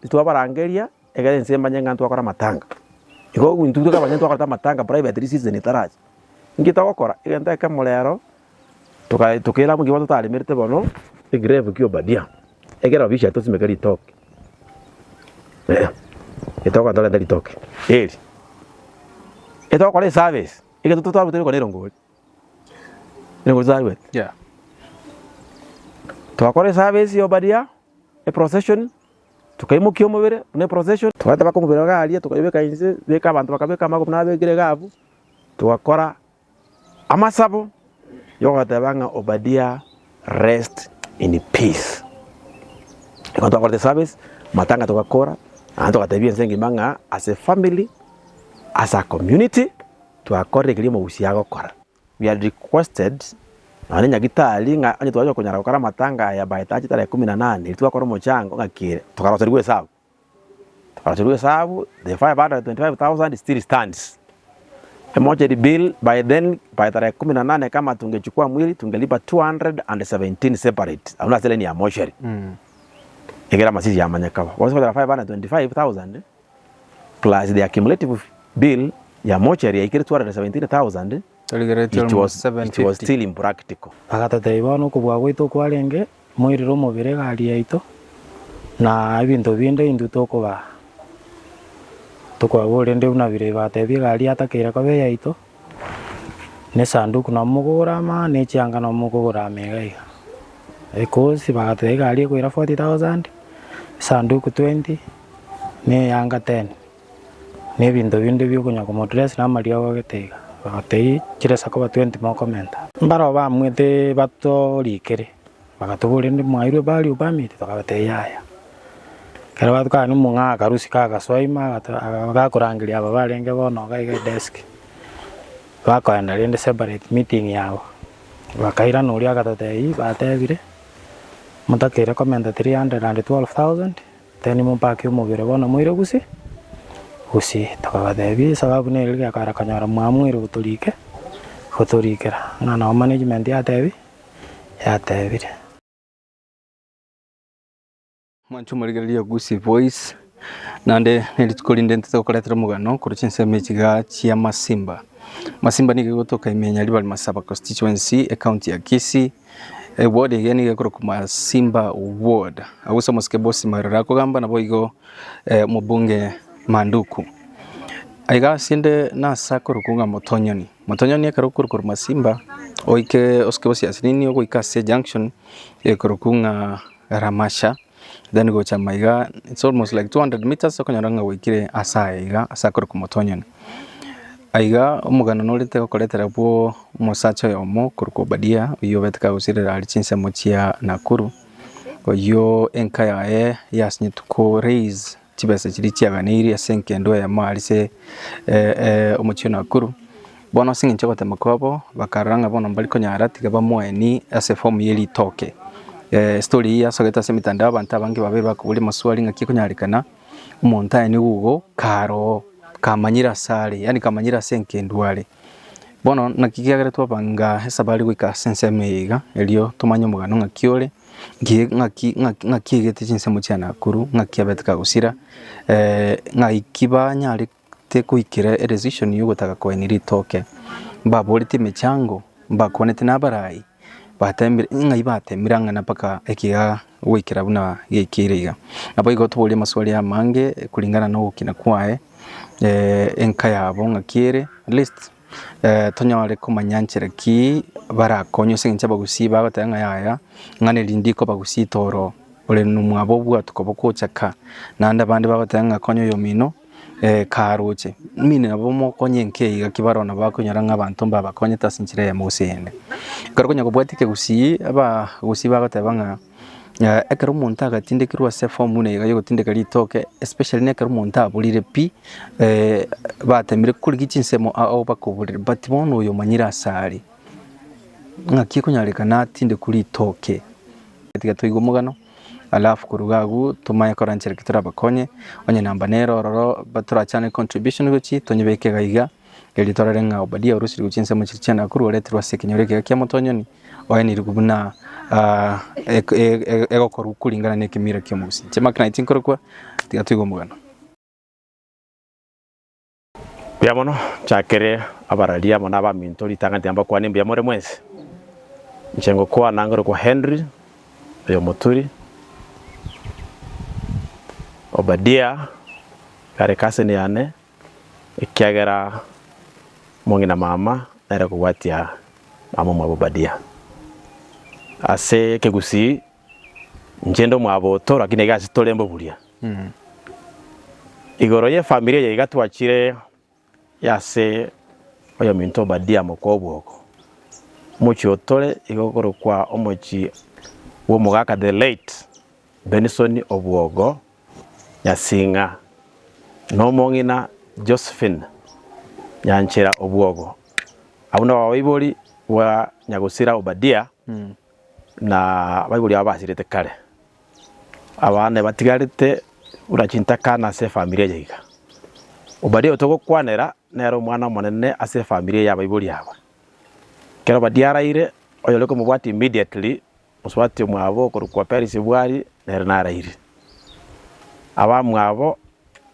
titwabarangeria, ekero ense emanye ng'a ntwakora amatanga. Igo intwe tobe abanyene twakorete amatanga privately season etaracha. Inki togokora? Egento ekemo rero, toka tokaira amo ekiagera totaremerete bono, egrave kia Obadia, ekero abisha tosimeke ritoke, eh, etoka torente ritoke eri. Etogokora eservice, egento totwarwete riko na erongori. Erongori totwarwete. Yeah. Twakora eservice ya Obadia, eprocession, tokaimokia omobere buna eprocession, twareta mpaka omobere iga aria tokaebeka inse, beka abanto bakabeka amagoro buna babekire iga abwo, togakora amasabo yogoteba ng'a Obadia rest in peace. Ekero twakorete service, amatanga togakora, naende togatebia ense engima ng'a as a family, as a community, twakorire keria omogusii agokora. We had requested nonya nyagitari ng'a onye twachia konyara gokora amatanga aya by tachi tarehe kumi na nane, riria twakora omochango ng'aki ere, tokaroserigwa esabu. Tokaroserigwa esabu, the 525,000 still stands. Emocheri bill by then by tarehe kumi na nane kama tungechukua mwili tungelipa 217 separate, abwo nase line ya mochari. Ekero amasisi yamanyeka bo. Bono ase 525,000 plus the accumulative bill ya mochari yaikire 217,000 Torigeretie it almost was, it was 750. still impractical. Bagatotebia bono okobua gwaito kwarenge, moirire omobere egari yaito, na ebinto binde intwe tokobaa. Tokobaboria rende buna biria batebia egari yatakeire koba eyaito, na esanduku nabo mokogora ama, na echianga nabo mokogora ama iga iga. Ekosi bagatebia egari ekoira 40,000, esanduku 20, na eyanga 10. Na ebinto binde biokonya komodress na amariogo gete iga. Bagatebia chiresa koba 20 mokomenta. Mbarabwo bamwete batorikere, bagatoboria rende mwairwe value permit? Tokabatebia yaya. Ekero batukana omong'aa akarusia kagasoa ime agato gakorangeria aba barenge bono iga iga edesk, bakoenda rende separate meeting yabo. Bakairana oria agatotebia batebire, motakeire komenta 312,000. Then mompake omobere bono moire gusii, gusii. Tokabatebia esababu nere riria akara konyora mwamoire gotorike, gotorikera, ng'a nabo management yatebi, yatebire. Mwanche omorigereria o Gusii Voice, naende ne rituko rinde ntete gokoretera omogano korwa chinsemo echi igaa chia Masimba. Masimba nigo egotoka ime ya Nyaribari Masaba Constituency, ecounty ya Kisii. Eward eye nigo ekorokwa Masimba Ward. Agwo ase omosike Bosi Mairore akogamba naboigo omobunge Manduku. Aiga ase inde nase akorokwa ng'a Motonyoni. Motonyoni ekero okorokwa Masimba oike osike bosiasinini ogoika ase ejunction ekorokwa ng'a Ramasha. Then gocha maiga it's almost like 200 meters okonyora ng'a gwaikire ase aya iga ase akorokwa Motonyoni. Aiga omogano norete gokoretera bwo omosacha oyomo korokwa Obadia oyio obete kagosirera aria chinsemo chia Nakuru, oyio enka yaye yasinyetwe ko raise chibesa chiria chiaganeirie ase enkendo eyemo aria ase omochie o Nakuru. Bono ase eng'encho y'ogotema kwabo, bakarora ng'a bono mbari konyara tiga bamoenie ase efomu ye ritoke. Story eyio yasogete ase emitandao abanto abange babeire bakoboria amaswali ng'aki ekonyarekana, omonto aye nigo igo karoo, kamanyire ase are, yaani kamanyire ase enkendu are. Bono naki kiagera twabanga esabari goika ase ensemo eye iga, erio tomanye omogano ng'aki ore, nki ng'aki ng'aki ng'aki egete chinsemo chia Nakuru, ng'aki abete kagosira, ng'ai ki banyare Tegoikera edecision yogotaka koenia ritoke, mbaboreti emechango, mbakwanete na abarai, batemire ng'ai batemire ang'ana mpaka ekiga goikera buna geikeire iga. Naboigo toborie amaswali amange kulingana na ogokina kwaye, enka yabo ng'aki ere, at least tonyore komanya nchera ki barakonywe ase eng'encho abagusii bagoteba ng'a yaya, ng'a nerinde ikobagusii toro ore nomwabo obwate koba ogochaka, naende abande bagoteba ng'a konya oyomino. Karoche, mine nabo mokonye enka iga ki baroo nabo bakonyora ng'a abanto mbabakonyete ase enchera eyemo gose eyende. Ekero okonya kobwatia ekegusii, abagusii bagoteba ng'a ekero omonto agatindekirwe ase eform buna iga ya ogotindeka ritoke, especially na ekero omonto aborire pi, batemire korigia chinsemo ao bakoborire but bono oyo omanyire ase are, ng'aki ekonyarekana atindekwe ritoke? Tiga toigwe omogano. Alafu korwa iga agwo tomanye kora nchera ki torabakonye, onye namba nere ororo batorachane contribution gochia tonyebeke iga iga, erio torore ng'a Obadia orusirwe gochia ensemo chiria chia Nakuru oreterwe ase ekenyoro eke kia Motonyoni, oenirwe buna egokorwa kulingana na ekemira kia omogusii. Inche Mark Knight nkorokwa. Tiga toigwe omogano. Mbuya mono, nchakere abararia amo nabaminto ritang'ani tiga mbakwanie mbuya more mwensi. Inche ngokwana ngorokwa Henry, oyo Moturi, Obadia, kare cousin yane, ekiagera omong'ina mama nere okobwatia mama omwabo Obadia. Ase ekegusii, inche inde omwabo oto lakini iga ase tore mboburia. Igoro y'efamiri eye iga twachire ase oyominto Obadia moka obwoko. Omochie otore igo okorokwa omochie bw'omogaka the late Benson Obwogo Nyasing'a na omong'ina Josephine Nyanchera Obwogo. Abwo nabo abaibori bwa nyagosira Obadia na abaibori aba basirete kare. Abana batigarete buna chintakana ase efamiri eye iga. Obadia oyo togokwanera nere omwana omonene ase efamiri eye y'abaibori aba. Ekero Obadia araire, oyore komobwatia immediately, mosubati omwabo okorokwa Peris Bwari nere naraire. Abamwabo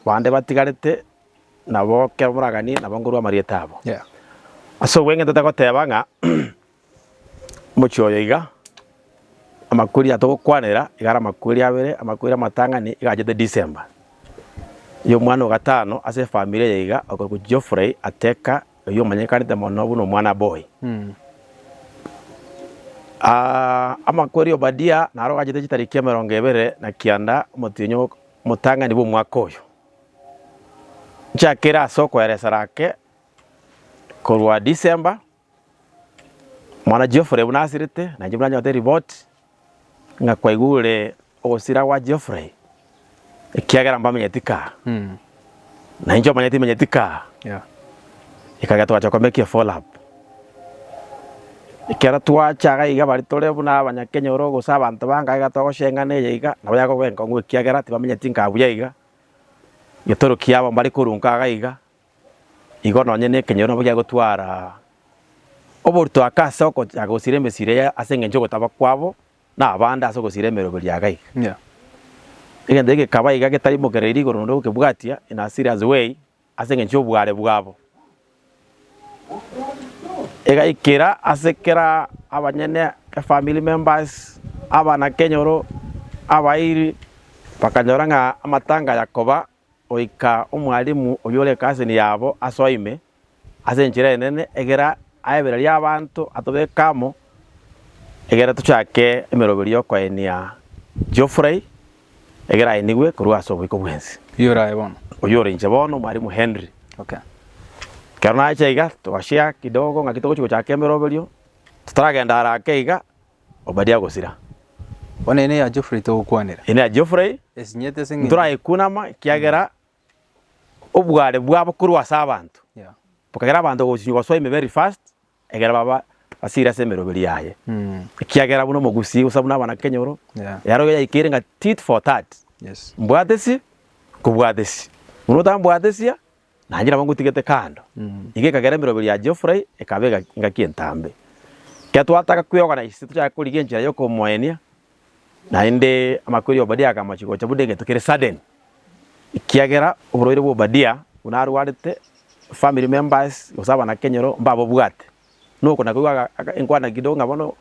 bande batigarete nabo ekero moraganie nabo nkorwa amarieta abo. Ase obweng'e totagoteba ng'a Omochie oyo iga, amakweri aya togokwanera iga are amakweri abere, amakweri amatang'ani iga achete December. Ya omwana o gatano ase efamiri eye iga okorokwa Geoffrey Ateka oywo omanyekanete mono buna omwana boy. Amakweri Obadia naro agachete chitariki emerongo ebere na kianda omotienyi omotang'ani bwa omwaka oyo. Nchakere ase okoeresera ake korwa December. Mwana Geoffrey buna asirete, na inche buna nyorete eripoti, ng'a kwaigure ogosira gwa Geoffrey, ekiagera mbamenyeti kaa, na inche omanyete menyeti kaa, ekagera twacha komake a follow up. Ekero twacha iga iga baria tore buna abanyakenyoro gose abanto bange iga togosheng'ana eye iga, nabo yakoba enkong'u ekiagera tibamenyeti nkaa buya iga, getoro kiabo mbare korwa nkaa iga iga. Igo nonye nekenyoro nabo kiagotwara oborito ake ase ogochaka gosira emesira eye ase eng'encho yogotaba kwabo na abande ase ogosira emeroberi iga iga. Yeah. Egento eke gekaba iga getaimokereiri igoro naende gokebwatia in a serious way ase eng'encho yobware bwabo. Egaikera ase kera abanyene efamily members, abanakenyoro, abairi, bakanyora ng'a amatanga aya koba Goika omwalimu oyio ore ekaseni yabo asoe ime ase enchera enene, egera aebererie abanto atobeke amo, egere tochake emeroberio y'okoenia Geoffrey, egere aenigwe korwa ase oboiko bwensi. Oyio ore aye bono? Oyio ore inche bono, omwalimu Henry. Okay. Ekero nacha iga, togashare kidogo ng'aki togochia gochaka emeroberio, totaragenda are ake iga, Obadia agosira. Bono eye neya Geoffrey togokwanera. Eye neya Geoffrey, Esinyete ase eng'encho. ntorayekunama ekiagera obware bwabo korwa ase abanto Yeah. bokagera abanto gochi gosoa ime very fast ekero baba basire ase emeroberi yaye. Ekiagera buna omogusii gose buna abanakenyoro, Yeah. ero yaikeire ng'a tit for tat, Yes. mbwatesi nkobwatesie, buna otambwatesia Nainche nabo ngotigete kando. Igo ekagera emeroberi ya Geoffrey ekaba engaki entambe. Ekero twataka kweorganize tochake korigia enchera ya okomoenia, naende amakweri ya Obadia akamachia gocha buna egento kere sudden, ekiagera oborwaire bwa Obadia buna arwarete, family members gose abanakenyoro mbabobwate. Nokona koigwa enkwana kidogo ng'a bono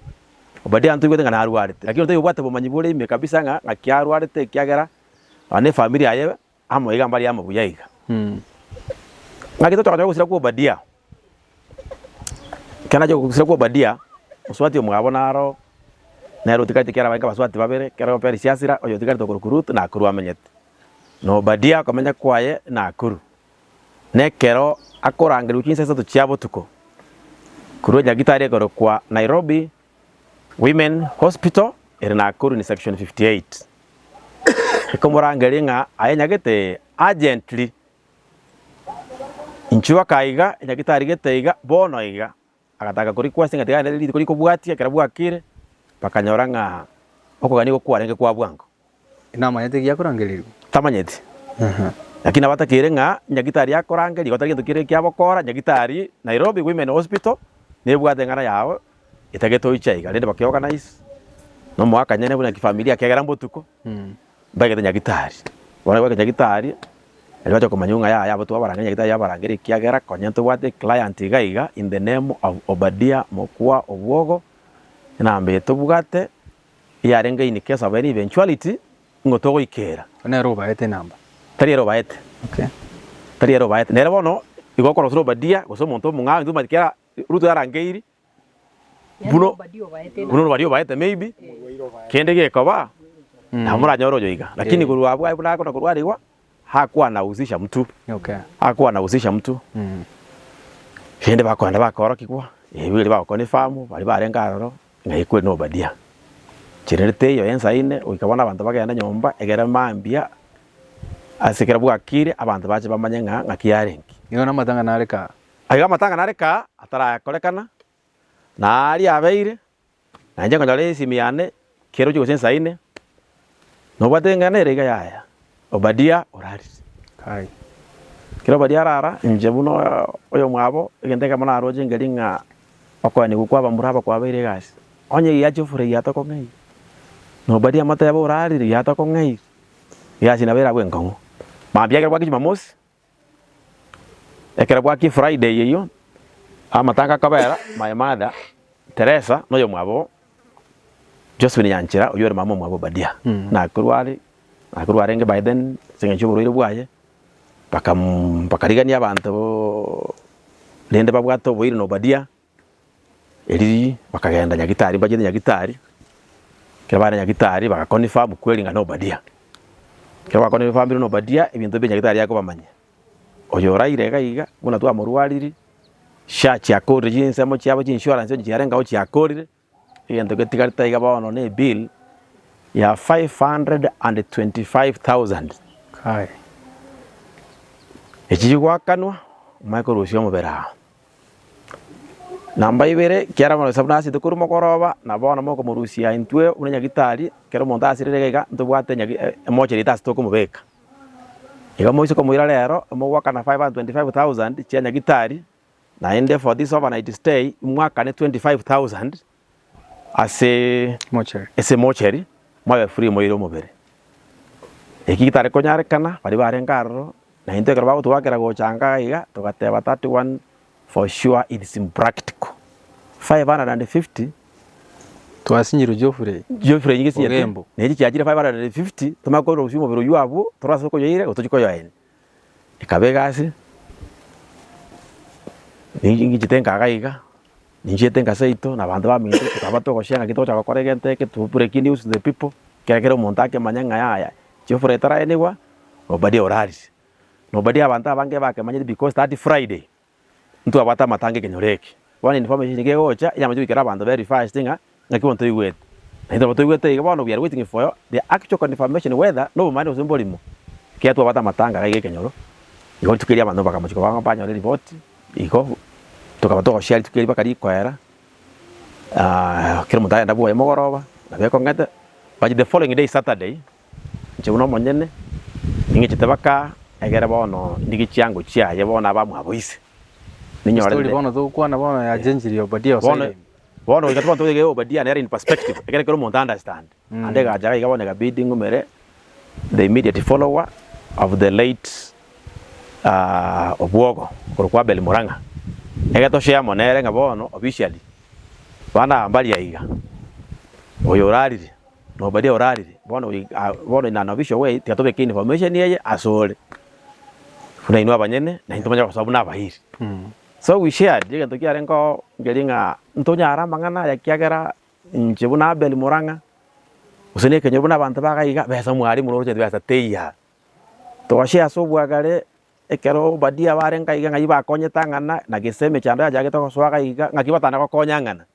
Obadia ntoigwete ng'a narwarete, lakini otari obwate obomanyi bore ime kabisa ng'a ng'aki arwarete ekiagera nonye na efamiri yaye Amo iga mbare amo buya iga. Ng'aki totokonya ogosira kwa Obadia? Ekero nacha ogosira kwa Obadia, mosubati omwabo naro nere otigarete ekiagera barenge abasubati babere, ekero Perisi asira, oyo otigarete okorokwa Ruth Nakuru amenyete. Na Obadia okomenya kwaye Nakuru. Na ekero akorangerigwa chinsa isato chia botuko, korwa enyagitari ekorokwa Nairobi Women Hospital ere Nakuru in section 58. Ekomorangeria ng'a aye nyagete urgently inchuo akaiga enyagitari gete iga bono iga agataka ko request ng'a tiga aende rituko rikobwatia ekero bwakire bakanyora ng'a okogania nigo kwarenge kwa bwango. Namanyete giakorangererigwa? Tamanyeti. Lakini nabo atakeire ng'a nyagitari akorangeria gotari gento kere ekiabokora nyagitari Nairobi Women Hospital nebwate eng'ana yao etagete oiche aiga rende bake organize na omoaka nyene buna kifamilia ekiagera mbotuko mbagete nyagitari. Bono goika nyagitari, erio bache komanya ng'a yaya abwo twabarangeri nyagitari yabarangeri ekiagera konya ntobwate eclient iga iga in the name of Obadia Mokua Obwogo, enamba eye tobwate eyarenge in case of any eventuality, ng'o togoikera. Nere obaete enamba. Tari ere obaete. Okay. Tari ere obaete. Nere bono, igo okorosia na Obadia, gose omonto omong'ao, intwe tomanyeti kera Ruto yarangeiri, buna buna obaria obaete maybe, kende gekoba, nabo moranyore oyo iga. Lakini korwa abwo aye buna akona korwarigwa, hakuwa anahusisha mtu, Okay. hakuwa anahusisha mtu. Rende bakoenda bakorokigwa, ebi erio bagoconfirm, baria barenge aroro, ng'a ekweri na Obadia. Chenere teiyo ensa ine, goika bono abanto bagende nyomba, egere mambia, ase ekero bwakire, abanto bache bamanye ng'a ng'aki yarenge. Igo namatanga nare kaa. Aiga amatanga nare kaa atarakorekana, na aria abeire, na inche nkonyora esimi yane kerochie gose ensa ine, nobwate eng'ana ere iga yaya, Obadia orarire. Kai. Ekero Obadia arara, inche buna oyomwabo, egento ekemo naroche nkeri ng'a okoenigwa kwa abamura aba kwabeire egasi. Onye giachia ofura giatokong'eire, na Obadia amotebe orarire giatokong'eire, egasi nabo erabwo enkong'u. Mambia ekero bwaki jumamosi. Ekero bwakia Friday eyio, amatanga akabera, my mother Teresa na oyomwabo Josephine Nyanchera oyio ore mama omwabo Obadia, nakorwa are nakorwa arenge by then ase eng'encho ya oborwaire bwaye, bakam bakarigania abanto rende babwate oboiri na Obadia, Erio bakagenda Nyagitari, mbachete Nyagitari, ekero bare Nyagitari bagaconfirm kweri ng'a n'Obadia. Ekero baconfirmire n'Obadia, ebinto bia Nyagitari akobamanyia, oyo oraire iga iga, buna twamorwariri, SHA chiakorire chinsemo chiabo chiinsurance onye chiarenge agwo chiakorire, egento getigarete iga bono na ebill ya 525,000. Kai. Echi chigoakanwa, omanye korusia omobere aa. Namba ibere, ekiagera bono buna asete korwa mogoroba, na bono mokomorusia intwe buna nyagitari, ekero omonto asirire iga iga, ntobwate nyagi emocheri ase tokomobeka. Igo moise komoira rero, mogoakana 525,000 chia nyagitari, naende for this overnight stay, mwakane 25,000 ase Mocheri. ase emocheri, mobe free moire omobere. Eki getare konyarekana, baria barenge aroro, Na intwe ekero bagotwakera gocha anga iga, togateba that one for sure it's impractical. 550 Twasinyirwe Geoffrey. Geoffrey nigo esinyete, Ogembo. na echi chiachire 550, tomanye korusia omobere oywo abwo, tore ase okoyoira gose tochie koyoenia. Ekaba egasi, ninchiete nkaga iga, ninchiete nka seito na abanto baminto, tokaba togoshare ng'aki togocha gokora egento eke to break news to the people, ekero kera omonto akemanya ng'a yaya, Geoffrey etaraenigwa, Obadia orarire. Na Obadia abanto abange bakemanyete because that Friday, ntwabwate amatanga ekenyoro eke. Bono information nigo egocha, eyamache goikera abanto very fast ng'a ng'aki bono toigwete. Na intwe nabo toigwete iga bono we are waiting for the actual confirmation whether nobomaene gose mborimo, ekiagera twabwate amatanga iga iga ekenyoro, igo rituko erio abanto bakamochia koba banyora eripoti, igo tokaba togoshare rituko erio mpaka rikoera, kera omonto agenda bwoye mogoroba, nabo ekong'ete, but the following day Saturday, Inche buna omonyene, ning'echete baka egere bono ndigie chiango chiaye bono abamwabo ise. Ninyore Story nde- bono togokwana bono yachenchirie Obadia bono osoire ime. bono goika bono toige Obadia nere in perspective, ekere kera omonto understand. Ande egacha iga iga bono ekabidi ng'umere the immediate follower of the late Obwogo, okorokwa Abel Murang'a. Ekero toshare amo nere ng'a bono officially, bana aba mbaria iga, oyo orarire. Na Obadia orarire, bono goika bono in an official way, tiga tobeke information eye asore, buna inwe abanyene, na intwe tomanye gosoa buna abairi. So we shared egento kiarenge oo nkeri ng'a ntonyare amang'ana aya ekiagera inche buna Abel Murang'a, gose na ekenyoro buna abanto ba iga iga, besa mwalimu noroche besa teiyo aa. Togashare ase obwagare, ekero Obadia barenge iga ng'ai bakonyete ang'ana, na gese emechando yachagete gosoa iga iga, ng'aki batana gokonya ang'ana.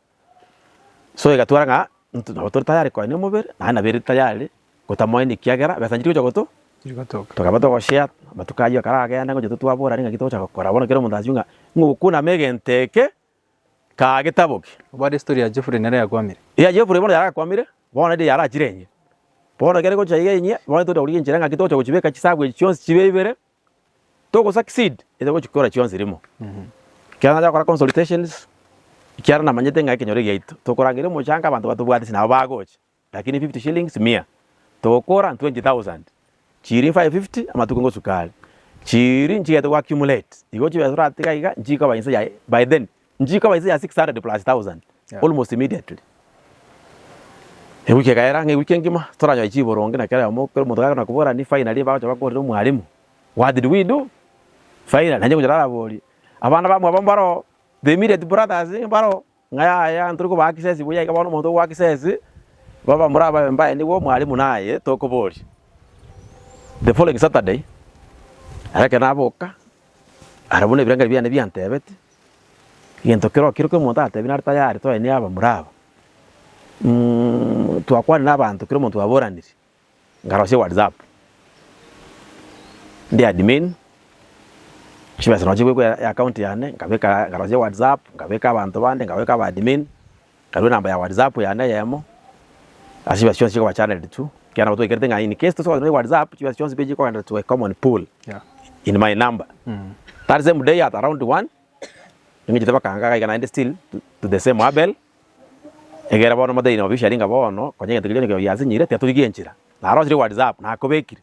So egatwara ng'a intwe nabo tore tayari koenia omobere, naende nabo ere tayari gotamoenia ekiagera besa nchiri gocha goto Gotoka. tokaba togoshare amatuko aywo ekero agenda ngocha totwaborani ng'aki togocha gokora bono kera omonto asibwe ng'a ng'a okuname egento eke kagetaboke. Obwate estory ya Geoffrey nere yakwamire. Eya Geoffrey bono yarakwamire, bono naende yarachire enyia. Bono ekere gocha iga enyia, bono togocha korigia enchera ng'aki togocha gochibeka chisabu echi chionsi chibe ibere, Togo succeed ere gochikora chionsi rimo. Ekiagera nacha gokora consultations, ekiagera namanyete ng'a ekenyoro giaito, tokorangeria omochanga abanto batobwate ase nabo bagocha, lakini fifty shillings mia, togokora 20,000. Chiiri 550 amatuko ngosuka are, chiiri nchigete go accumulate, igo chibesa oratiga iga nchikoba inse ya by then nchikoba inse ya 600 plus thousand Yeah. almost immediately. Ewiki ekaera ang'e ewiki engima toranyore chiboronge na kera oyomo kera omonto gakona kobora ni finally bagocha bakorire omwalimu, what did we do? Finally naende ngocha naraborie, abana bamwabo mbaroo, the immediate brothers mbaroo. Ng'a yaya ntori koba access buya iga bono omonto ogo access, baba murababe mbaye nigo omwalimu naye tokoboria. The following Saturday, ere ekero naboka, aria buna ebirengererio biane biantebeti, egento kero kero omonto atebi nare tayari toenie abamura aba, twakwanire na abanto kera omonto twaboranire. Nkarosia WhatsApp, ndi admin, chibesa nabo chigwekwa eaccount yane, nkabeka nkarosia WhatsApp, nkabeka abanto bande, nkabeka aba admin, nkarua enamba ya WhatsApp yane eyemo, ase chibesa chionsi chikoba channeled to, ekiagera nabo twaikerete ng'a in case tosoe WhatsApp, chibesa chionsi pi chikogenda to a common pool Yeah. in my number. That same day at around one, ning'echete bakanga iga naende still to the same Abel. Ekero bono motebirie officially ng'a bono konya egento keria onye giasinyire tiga torigie enchera. Narosire WhatsApp, nakobekire.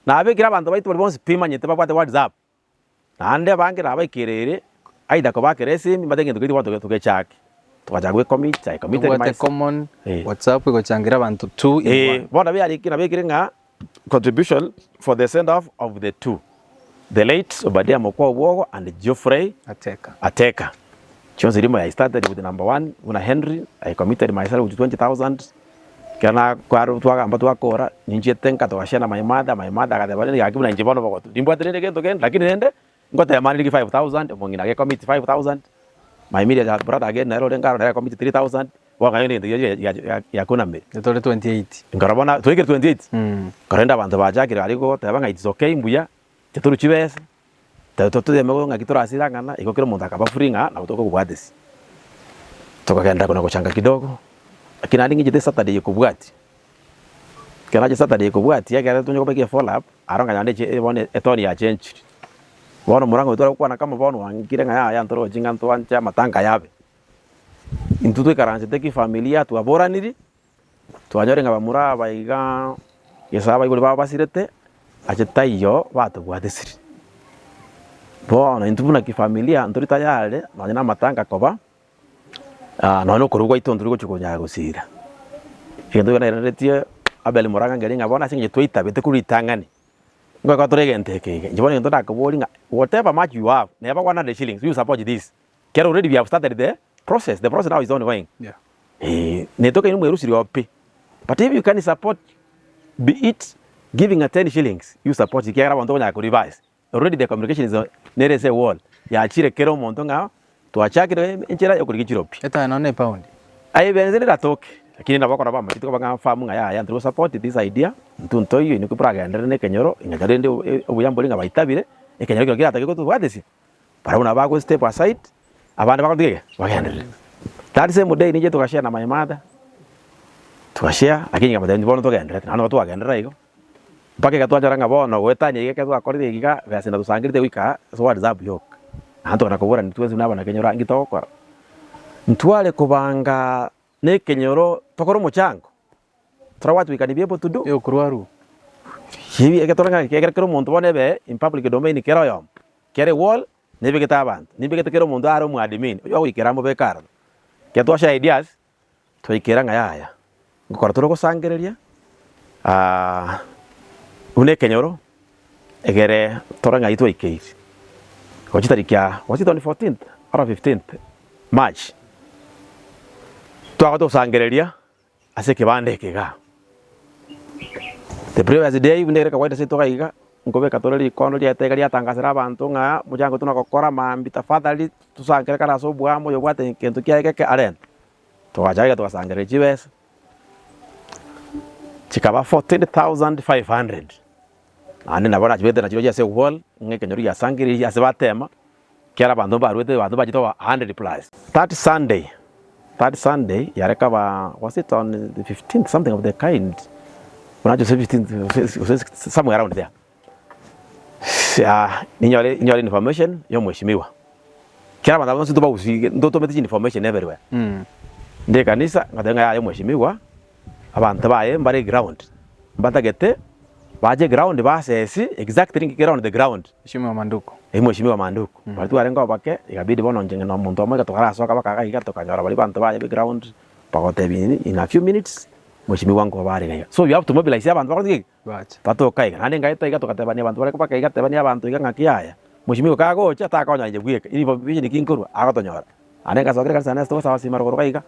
Nabekire abanto baito baria bonsi pi manyete babwate WhatsApp, naende abange nabaikereire either kobakera esimi mbate egento keria bono togechake. Togachaka gwe commit, I committed Tobwate myself. common Eh. WhatsApp egochangira abanto two in Eh, one. bono nabo yarikire nabekire ng'a contribution for the send off of the two, the late Obadia Mokwa Obwogo and Geoffrey Ateka. Ateka. Chionsi rimo I started with number one buna Henry, I committed myself with 20,000 ekero nakwaro twagamba twakora, ninchiete nka togashare na my mother, my mother agateba rende gaki buna inche bono bogotu, nimbwate rende gento kende lakini rende ngotema nirigie 5000, omong'ina age commit 5000, my immediate brother again nere orenge aro nere age commit 3000, bono nkaigwa egento keria giakunamire. Tore 28. Nkarora bono twaikire 28, nkarora abanto bachakire aria goteba ng'a it's okay mbuya, titorwa chibesa, toteme ng'aki torasire ang'ana, igo kera omonto akaba free ng'a nabo tokobwatesia. Tokagenda kona gochanga kidogo, lakini naende ng'inchete Saturday ekobwatia, ekero nacha Saturday ekobwatia ekero tonya kobeka efollow up, aro nkanyora naende bono etoni yachenchire. Bono omorango oito tware gokwana kama bono oangire ng'a yaya ntorochi ng'a ntwanche amatanga aya abe. Intwe twaikaransete kifamilia twaboraniri, twanyore ng'a bamura aba igaa gese abaibori babo basirete, ache taiyo batobwatesire. Bono intwe buna kifamilia ntori tayari nonye na amatanga koba, nonye na okorwa gwaito ntori gochia konyara gosira. Egento ekio nairaneretie Abel Murang'a nkeria ng'a bono ase eng'encho twaitabete korwa ritang'ani, ngoika tore egento eke iga, inche bono egento ndakoborie ng'a whatever much you have, neba 100 shillings, you support this. Ekero already we have started the process, the process now is ongoing. Yeah. Eh, netoka inwe mwerusirie oo pi. But if you can support, be it giving a 10 shillings, you support ekiagera abanto okonyara ko reverse. Already the communication is nere ase ewall, yachire kera omonto ng'a twachakire enchera yokorigia chiropi. Etaya nonya na epaundi. Aye benze riratoke, lakini nabo okora bamachete koba ng'a famu ng'a yaya ntiri go support this idea, intwe ntoiyo inwe moragenderere na ekenyoro, eng'encho rende obuya mbori ng'a baitabire, ekenyoro ekero keratake gotobwatesia. Barabwo nabo bago step aside, abande bagotiga iga, bagenderere. That same day ninche togashare na my mother, togashare, lakini nkamotebia inche bono togendererete, naende nabo twagenderera igo, mpaka ekero twachora ng'a bono goetania iga ekero twakorire iga, besa natusangerete goika ase whatsapp yoka. Naende tokana koborania twensi buna abanakenyoro nki togokora, ntware kobanga na ekenyoro tokore omochango. Tore what we can be able to do. Eokorwa arwo. Ebi egetore ng'a ekere kera omonto bono ebe in public domain kera oyomo, kere wall nebegete abanto, nibegete kera omonto are omoadmin, oywo agoikera amobeke aroro. Ekero twashare ideas, twaikera ng'a yaya, ngokora tore gosangereria buna ekenyoro, egere tore ng'ai twaikeire. Igo chitariki aa, was it on fourteenth or fifteenth March, twagotwa gosangereria. Ase ekebanda eke igaa. The previous day buna ere kawaida ase etoka iga, nkobeka tore rikondo riaete iga riatangasera abanto ng'a mochango oito nogokora mambia tafadhali tosangererekane ase oboamo oyobwate egento kiaye geke arente. Togacha iga togasangereria chibesa, chikaba 14,500 naende nabo nachibegete nachirochio ase ewall ng'a ekenyoro giasangereirie ase batema. Kera abanto mbaruete abanto bachete koba 100 plus. That Sunday, that Sunday yare kaba was it on the 15th something of the kind buna gose 15th gose somewhere around there. Ninyore ninyore information ya omweshimiwa, kera abanto aba bonsi tobagusii ntotometi chinformation everywhere. Nde ekanisa ngateba ng'a yaya omweshimiwa, abanto baye mbare eground, mbatagete. Bache eground ba assess exactly nki kere on the ground. Mheshimiwa Manduku. Eeh Mheshimiwa Manduku. Baria twarenge obake, ikabidi bono inche ng'ina omonto omo iga tokarasoka baka iga iga tokanyora baria banto baye be ground bagotebia in a few minutes Mheshimiwa nkoba are iga iga. So you have to mobilize abanto bakore ki? Bache. Batoka iga. Naende ngaeta iga togatebania abanto bare baka iga tebania abanto iga ng'aki yaya, Mheshimiwa kagocha takonyora inche bweka, information ki nkorwa agotonyora. Naende ngasokera ekanisa yane ase togosaba sima rogoro iga iga,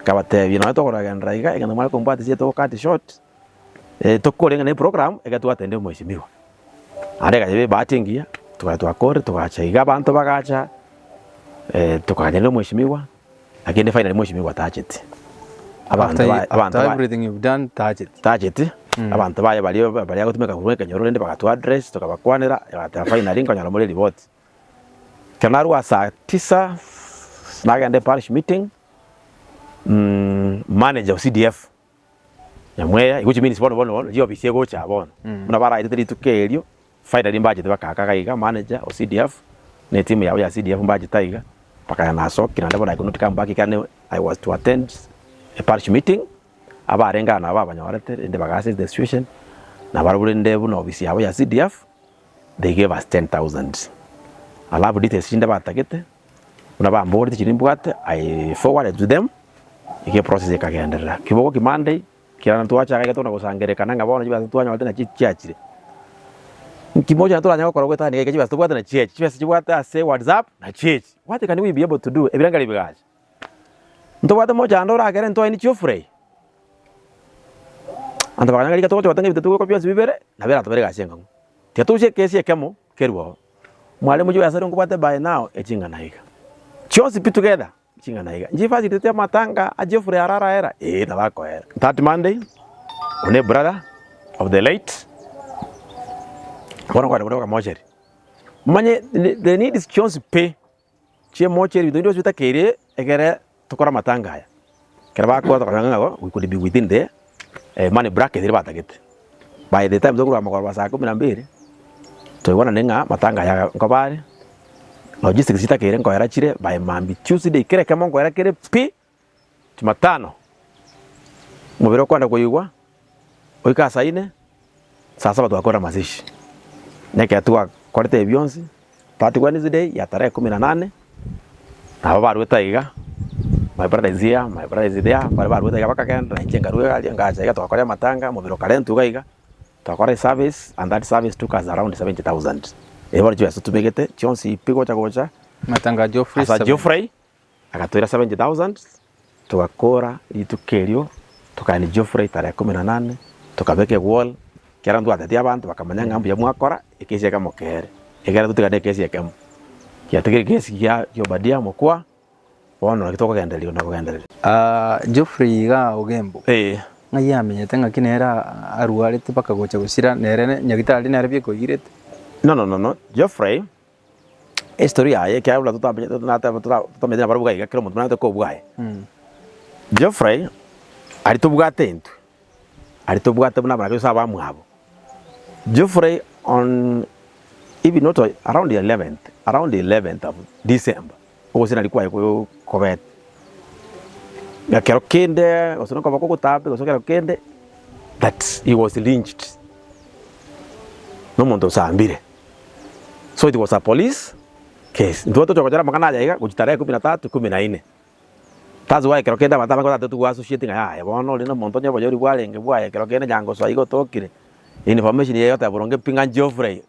nkabatebia nonye tokoragenderera iga egento mware kombwatisia togo cut short, tokore ng'a ne program ekero twatende omweshimiwa. Naende ekaba ebahati engiya, tokaba twakorire togacha iga abanto bagacha, tokaganyerera omweshimiwa, lakini finally omweshimiwa tacheti. Abanto After, baye abanto after baye everything you've done, tacheti. tacheti, abanto baye baria baria agotumeka korwa ekenyoro rende bagatua address tokabakwanera, bagateba finally nkonyora more eripoti. Ekero narwa saa tisa, nagenda eparish meeting, manager o CDF. Nyamweya, which means bono bono bono chiofisi egocha bono. Buna baraetete rituko erio, finally mbachete bakaaka iga iga manager o CDF, na etimu yabo ya CDF mbachete aiga, bakaya nasokia naende bono I could not come back ekiagera I was to attend a parish meeting, abarenge aa nabo babanyorete rende baga assess the situation, nabarabwo rende buna ofisi yabo ya CDF, they gave us 10,000. Alafu details chinde batagete, buna bamboretie chiria nimbwate, I forwarded to them. Iga eprocess ekagenderera. Kibogoki Monday, kiarana twachaka iga tokona gosangererekana ng'a bono chibesa twanyorete nachi chiachire. Nki mocha toranyare gokora goetania iga chibesa tobwate nachi echi, chibesa chibwate ase whatsapp nachi echi. What can we be able to do? Ebirengererio bigacha. Ntobwate mochando oragere ntwaeni chiofurei. Abanto bakanyora riria togocha gotanga ebinto togokora bionsi bibere, nabo eratobere egasi enkong'u. Tiga torusie ekesi ekemo kerwe oo. Mwalimu chibesa riria nkobwate by now eching'ana iga. Chionsi pi together. Ching'ana iga, nchifacilitate amatanga a Geoffrey aro araera? Ee, nabo akoera. That Monday, one brother of the late, bono kware buna mocheri. Momanye the needs chionsi pi, chie mocheri ebinto binde bionsi bitakeire egere tokore amatanga aya. Ekero bakora tokonyora ng'a we could be within the money bracket eria batagete. By the time tokorwa mogoroba saa kumi na mbili, toigwanane ng'a amatanga aya nkoba are, logistics chitakeire nkoera chire by mambia Tuesday kera ekemo nkoera kere pi, jumatano, omobere okwenda koigwa, oike asaine, saa saba twakora mazishi. Na ekero twakorete ebi bionsi, that Wednesday ya tarehe kumi na nane, nabo barwete aiga, my brother is here, my brother is there, baria barwete aiga bakagenda, na inche nkarwa iga aria ngacha iga twakora amatanga, omobere okarentwa iga iga, twakora eservice and that service took us around 70,000. Erio bono chibesa totumegete chionsi pi gocha gocha, Matanga a Geoffrey asa 70. Geoffrey, Agatoira 70,000, togakora rituko erio, tokaenia Geoffrey tarehe kumi na nane, tokabeka ewall, ekero ntwatetie abanto bakamanya ng'a mbuya mwakora, ekesi ekemo kere, ekero totigane ekesi ekemo. Kiatigire ekesi gia gia Obadia omokwa, bono naki tokogendereria na kogendereria. Geoffrey igaa Ogembo, Ee. ng'ai amenyete ng'aki nere arwarete mpaka gocha gosira nere nyagitari nere bieka oirete? No no no no, Geoffrey. Estory yaye ekiagera buna totamanyete nateba tota totamanyete nabarabwo iga iga kera omonto buna atoke obwaye. Geoffrey aria tobwate intwe, aria tobwate buna abarabwo ase abamwabo. Geoffrey on even not around the eleventh, around the eleventh of December, ogosinari kwaye ko kobete. Na kero kende gose nokoba kogotambe gose kero kende, that he was lynched, na omonto osambire. So it was a police case. Intwe tocha gochora amang'ana aya iga gochia tarehe kumi na tatu, kumi na inne. That's why ekero kende abanto abange batatete go associate ng'a yaya bono oria na omonto onye oboyori bwarenge bwaye ekero kende nyangoso iga otokire, information eye egoteba boronge pi ng'a Geoffrey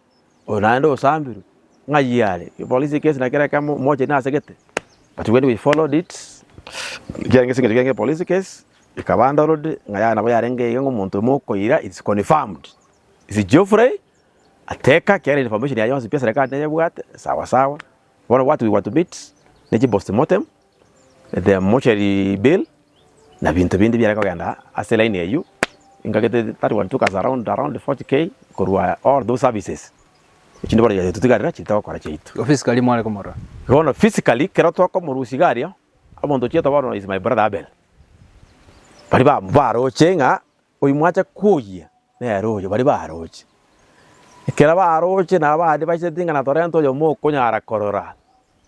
oyo naende osambirwe, ng'ai are? Police case na kera ekemo mocheri nasegete. But when we followed it, kiarenge ase eng'encho kiarenge police case, ekaba handled ng'a yaya nabo yarenge iga ng'a omonto oyo mokoira it's confirmed, it's Geoffrey. Ateka kera information yaye yonsi pi eserekari neyebwate sawa sawa, bono what we were to meet ne chi postmortem, the mortuary bill, na binto binde biare kogenda ase line eywo, nkagete that one took us around around 40k korwa all those services, echinde bono chiagatotigarera chiri togokora chiaito. Physically mware komorora? Bono physically kero tokomorusia iga aria, omonto ochiete bono is my brother Abel, baria ba baroche ng'a Oyio mwacha koyia nere oyo baria baroche. Ekero baroche nabo abande baisete ng'a natorente oyomo okonyara korora,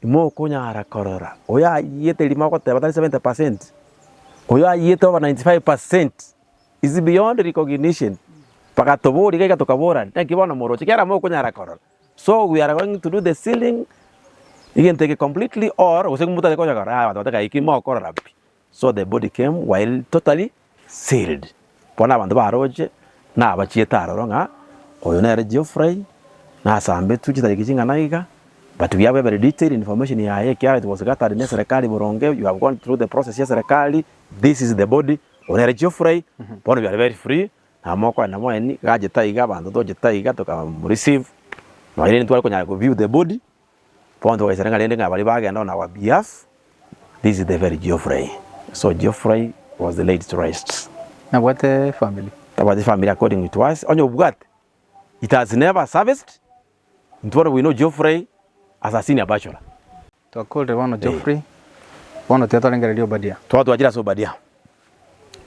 imokonyara korora, oyo ayiete rimo agoteba tari 70%, oyo ayiete over 95% is beyond recognition. Bagatoboria iga iga tokaborania, naki bono moroche kiagera mokonyara korora. So we are going to do the sealing egento eke completely or gose motari konya korora yaya abanto bateba eki mokorora pi. So the body came while totally sealed. Bono abanto baroche nabachiete aroro ng'a oyo nere Geoffrey nasambetwe chitariki ching'ana iga, but we have every detail information yaye ekiagera it was gathered ne serikali boronge, you have gone through the process ya serikali, this is the body, oyo nere Geoffrey, bono we are very free. Na mokoenda moeni, gachete aiga, abanto tochete aiga, tokamoreceive, nonya rende ntware konyara ko view the body, bono togaisana ng'a rende ng'a baria bagenda on our behalf, this is the very Geoffrey. So Geoffrey was laid to rest. Nabwate family? Tabwati family according to us, onye obwate, it has never serviced, intwe bono we know Geoffrey as a senior bachelor. Twakorire bono Geoffrey, bono tiga torengererie Obadia. Twaba twachire ase Obadia.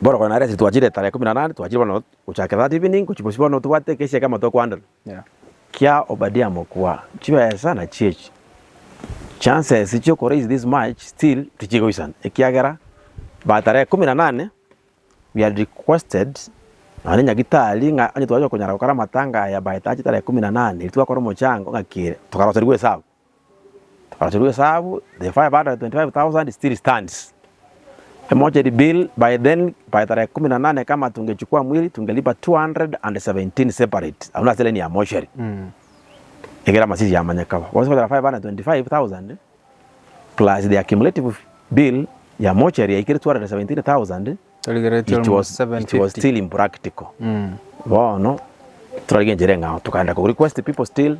Bono konya nare ase twachire tarehe kumi na nane, twachire bono gochakera that evening gochia bosio bono tobwate ekesi ekemo tokohandle. Yeah. Kia Obadia mokwa, chibesa nachio echi, chances chia oko raise this much still tichigoisana, ekiagera by tarehe kumi na nane, we had requested nonya nyagitari ng'a onye twachia konyara gokora amatanga aya by tachi tarehe kumi na nane, riria twakora omochango ng'aki ere, tokaroserigwa esabu. Tokaroserigwa esabu, the 525,000 still stands. Emocheri bill by then by tarehe kumi na nane kama tungechukua mwili tungelipa 217 separate, abwo nase line ya mocheri. Ekero amasisi yamanyeka bo. Bono ase 525,000 plus the accumulative bill ya mocheri yaikire 217,000 Torigeretie it almost was, it was 750. still impractical. Bono torarigia enchera eng'ao tokaenda ko request people still,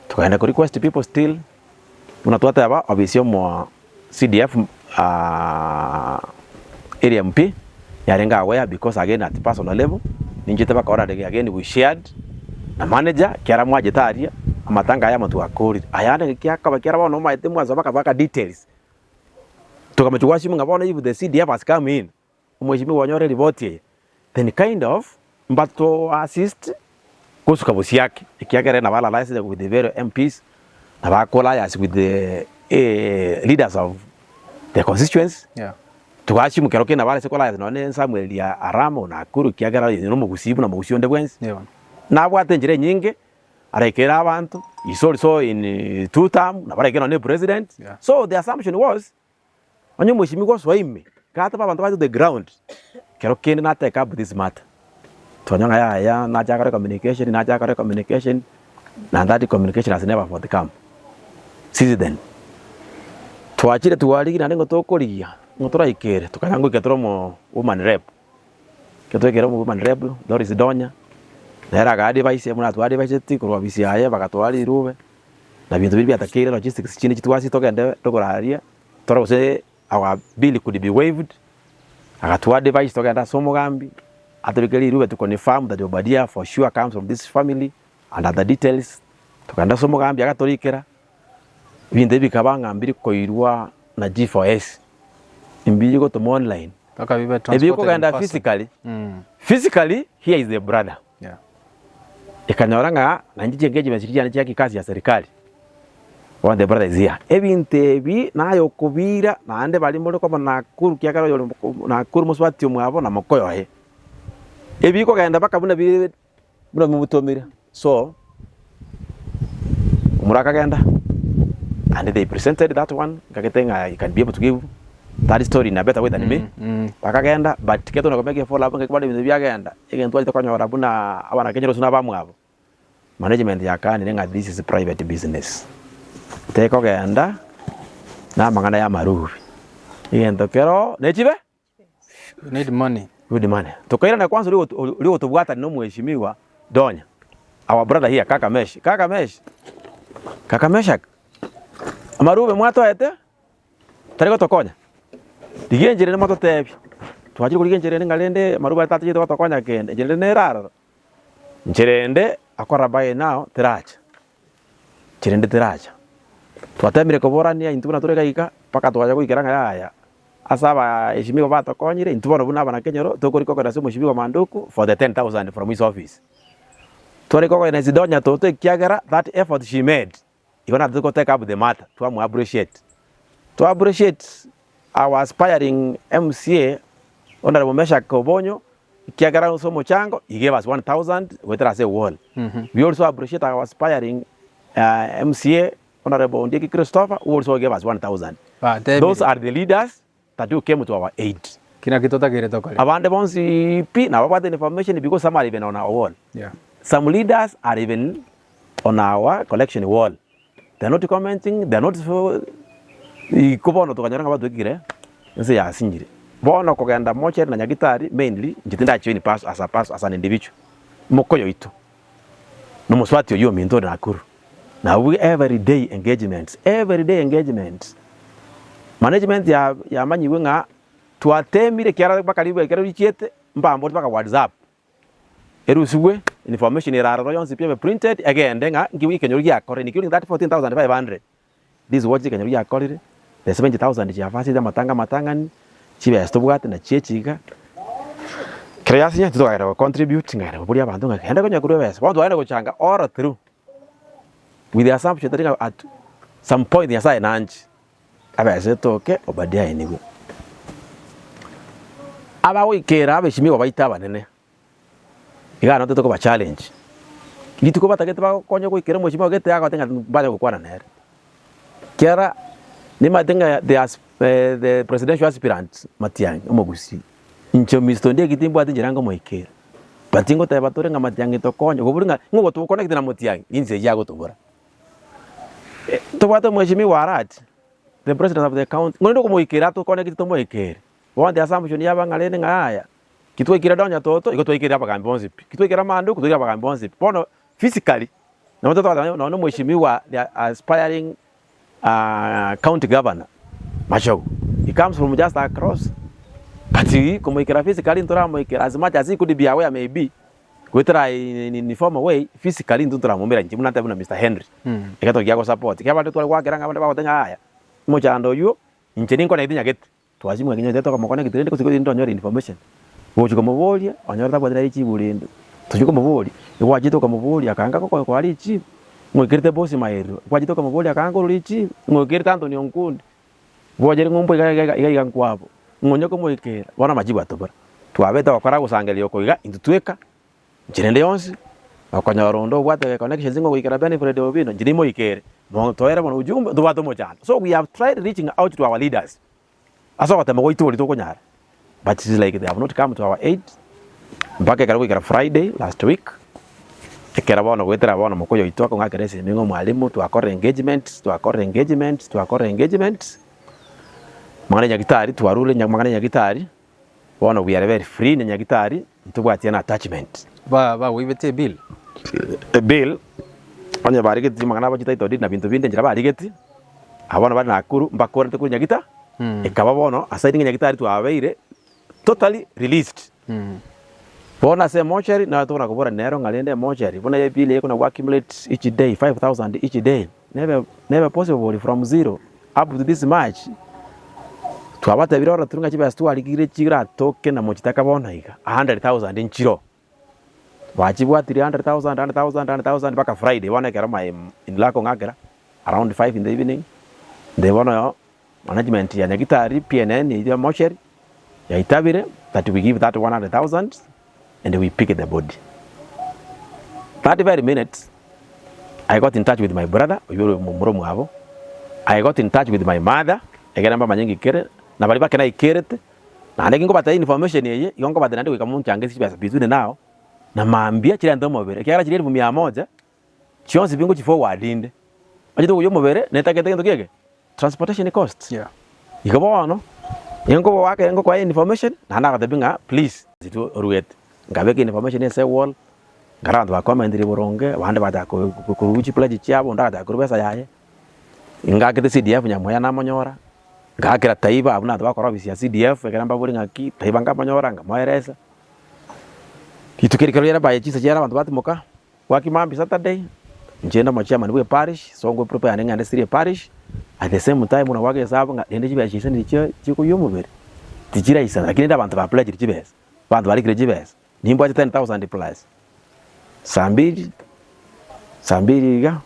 tokaenda ko request people still, buna twateba obisi omo CDF area MP yarenge aware because again at personal level ninchete bakora again we shared na manager kiara mwachete aria amatanga aya amo twakorire. Ayande ng'aki akaba kiara bono omanyete mwanso bakabaka details. Tokamachia gwasima ng'a bono if the CDF has come in, omweshimiwa onyore eripoti eye, then kind of mbato assist gosuka bosiake, ekiagera nabo allies with the very MPs, nabo ako alliance with the leaders of the constituency, Yeah. togasima kero kende nabo arase ko alliance nonye na Samuel ya Arama o Nakuru ekiagera oyo nomogusii buna omogusii onde bwensi, Yeah. nabwate enchera enyinge. Araikere abanto, is also in two term, nabo araikere nonye president. Yeah. So the assumption was, onye omweshimiwa osoa ime, gateba abanto baye to the ground, kero kende na take up this matter. Twanyora ng'a yaya nacha akore communication, nacha akore communication, na that communication has never forthcome since then. Twachire twarigia naende ng'o tokorigia, ng'o toraikere, tokanya ngoika tore omo woman rep. Ekero twaikire omo woman rep Doris Donya, nere aga advise buna atwa adviseti korwa ofisi yaye bagatoa rirube, na binto biria biatakeire logistics chinde chitwasi togende tokoraria, tore gose our bill could be waived, agatua advise togende ase omogambi, atorike rirube to confirm that Obadia for sure comes from this family and other details, tokagenda ase omogambi agatorikera, ebinto ebi bikaba ng'a mbiri koirwa na G4S, mbiri gotoma online. Mpaka bibe transported in Ebikogenda person. physically, Mm. physically here is the brother. Yeah. Ekanyora ng'a nainche chiengagement chiria chiane chia kikazi ya serikali, bono the brother is here. Ebinto ebi naye okobiira naende baria more koba Nakuru kiagera oyore Nakuru mosubati omwabo na mokoyo oye. Ebikogenda mpaka buna bire Buna mobutomire. So, omura akagenda, and they presented that one, nkagete ng'a he can be able to give that story in a better way than me. Bakagenda, but ekero tokona komake follow up ngaki bono ebinto biagenda, egento twachete konyora buna abana Kenya gose na abamwabo, management yakanire ng'a this is private business. Tekogenda na amang'ana ya amarubi. Egento keroo nechibe. You need money. Good money. Tokairana kwanza oria oria ogotobwatania na omweshimiwa Donya, our brother here Kaka Mesh. Kaka Mesh, Kaka Meshak, amarube mwatoete tari gotokonya, rigia enchera ende mototebie. Twachire korigia enchera ende ng'a rende amarube aya tatachete gotokonya kende, enchera ende nere aroro. Enchera ende akora by now teracha, enchera ende teracha. Twatemire koborania intwe buna tore iga iga, mpaka twacha goikera ng'a yaya. Ase abaeshimiwa batokonyire, intwe bono buna abanakenyoro tokorika okogenda ase omoshimiwa Manduku for the 10,000 from his office. Twarika okogenda ase Donya Toto ekiagera that effort she made, igo natwe toko take up the matter, twamu appreciate. Twa appreciate our aspiring MCA Honourable Meshack Obonyo. Ekiagera ase omochango, he gave us 1000 goetera ase ewall. We also appreciate our aspiring MCA Honourable Ondieki Christopher who also gave us 1000. Those are the leaders that who came to our aid. Ki naki totakeire tokore? Abande bonsi pi nabo babwate information because some are even on our wall. Yeah. Some leaders are even on our collection wall. They are not commenting, they are not iko bono tokanyora ng'a batwekire ense yasinyire. Bono kogenda mochari na nyagitari mainly inche tindachi in as a person as an individual, mokoyo oito na omosubati oyio ominto ore Nakuru. Nabwo every day engagements, every day engagements. Management ya yamanyigwe ng'a twatemire ekiagera mpaka ribu ekero richiete mbambori mpaka whatsapp. Erusigwe information ere aroro yonsi pi ebe printed egende ng'a nki ekenyoro giakorire including that 14,500 this is what ekenyoro giakorire the 70,000 chiafasete amatanga amatang'ani chibesa tobwate nachio echi iga. Ekero yasinya intwe tokagenda go contribute ng'a koboria abanto ng'a genda konya korwa ebesa bono twagenda gochanga all through with the assumption that ng'a at some point Nyasaye nanche ebesa etoke Obadia aenigwe. Abagoikera abeshimiwa baito abanene. Iga nabo tokoba challenge, rituko batagete bagokonya goikera omochie gete agote ng'a mbanye gokwana nere. Kiara nimanyete ng'a the as the presidential aspirant Matiang'i omogusii, inche Mister Ondieki timbwati nchera nkomoikera, but ngoteba tore ng'a Matiang'i tokonye gobori ng'a ng'o ogotokonecta na Matiang'i ninse eywo agotobora. Tobwate omweshimiwa Arati, the president of the county, ng'o rende okomoikera atokonecte tomoikere, bono the assumption yaba ng'a rende ng'a yaya. Ki twaikire Donya toto, igo twaikire abagambi bonsi pi. Ki twaikire Amanduku, twaikire abagambi bonsi pi. Bono physically, nabo totagoteba nonye na omweshimiwa the aspiring county governor, Machogu, he comes from just across, but komoikera physically ntoramoikera as much as he could be aware maybe, goetera in informal way, physically intwe ntoramoumera inche buna ntebe buna Mister Henry, egento kia gosupport. Ekero abande tware goakera ng'a abande bagoteba ng'a yaya, omochando oywo, inche ninkoneti nyagete. Twachimwa ekenyoro chiaito tokamokwana egento rende gose rende onyore information. Gochia komoboria, onyore tabwati nere richibu rende. Tochia komoboria, egwachete okamoboria akaanga gokoa richibu, ng'oikerete boss maerero, gwachete okamoboria akaanga korwa richibu, ng'oikerete Anthony Onkundi, bwachere ng'umbu iga iga iga iga nkwabo, ng'onye komoikera, bono amachibu atobora. Twabete gokora gosangereria oko iga, intwe tweka, Inche rende yonsi, okonyora onde obwate connections ng'a goikera Ben Fred Obino, inche nimoikere, motoere bono ujumbe ntobwate omochando. So we have tried reaching out to our leaders, ase ogotema gwaito oria tokonyara, but it's like they have not come to our aid, mpaka ekero goikera Friday last week, ekero bono goetera bono mokoyo oito akong'akera esimi ng'a omwalimu twakorire engagements, twakorire engagements, twakorire engagements, amang'ana ya nyagetari twarure amang'ana ya nyagetari. Bono we are very free na nyagitari ntobwati any attachment. Ba bagoibete ebill. Ebill onye barigeti amang'ana abo chititle deed na binto binde enchera barigeti, aba bono bare Nakuru mbakorete korwa nyagita, ekaba bono aside ng'a nyagitari twabeire totally released. Bono ase emortuary naro tokona kobora nero ng'a rende emortuary buna ebill eye ekona go accumulate each day 5000 each day. Nebe nebe possible bori from zero up to this much, twabatebire oro turi ng'a chibesa twarigire chiratoke na mochitaka bono iga, a hundred thousand nchiro. Bachibwatirie hundred thousand, hundred thousand, hundred thousand mpaka Friday bono ekero my in law akong'akera around five in the evening, nde bono yo management ya Nyagitari, PNN eywo ya mortuary, yaitabire that we give that 100,000 and we pick the body. That very minute, I got in touch with my brother, oywo ore momura omwabo, I got in touch with my mother, ekere mbamanye ng'iki kere, na baria bake naikerete, naende nkobatebia information eye, igo nkobatebia naende goika monchange chibesa between now na mambia chirente omobere, ekiagera chiria elfu mia moja, chionsi pi ngochi forward inde, onye tokoyia omobere, netagete gento ki eke? Transportation cost. Yeah. Igo bono, nigo ngokoa information, naende agotebi ng'a please, intwe oruete, nkabeka information ase ewall, nkarora abanto bakomentire boronge, abande bagachaka korwa chipledge chiabo, onde agachaka korwa ebesa yaye, ngakete CDF nyamweya namonyora, ngakera Taiba abwo nabanto bakora ofisi ya CDF ekero mbabori ng'aki, Taiba nkamonyora nkamoeresa, rituko eri ekero riare by chinsa chiare abanto batimoka. Gwaki mambia Saturday, inche nde omochairman bwe eparish, so ngo prepare yane ng'ende siri eparish, at the same time buna gwaka esabu ng'a rende chibesa chiaisani nichio chikoyia omobere, tichiraisana lakini rende abanto ba pledged chibesa, abanto barikire chibesa, nimbwate 10,000 plus, saa mbiri, saa mbiri iga,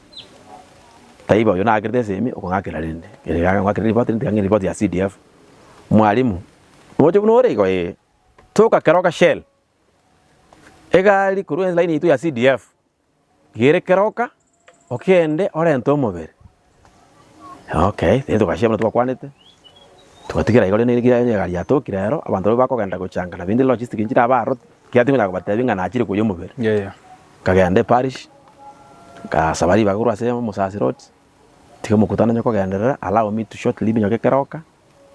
taiba oyo naakerete esemi okong'akera rende, ere iga akong'akera ripoti rende tiga ng'e ripoti ya CDF, mwalimu, omoche buna ore igo ee, toka keroka shell. Egari korwa line yaito ya CDF, iga ere keroka, okende orente omobere. Okay, rende togachia buna twakwanete, togatigera igo rende ekiagera egari yatokire ero, abanto baria bakogenda gochanga na binde logistics nchire aba aro, ekiagera tingonyara kobatebia ng'a nachire koyia omobere. Nkagenda eparish, nkasaba ribaga korwa ase omosasiroti, tiga omokutano onye kogenderera, allow me to shortly minyoke keroka,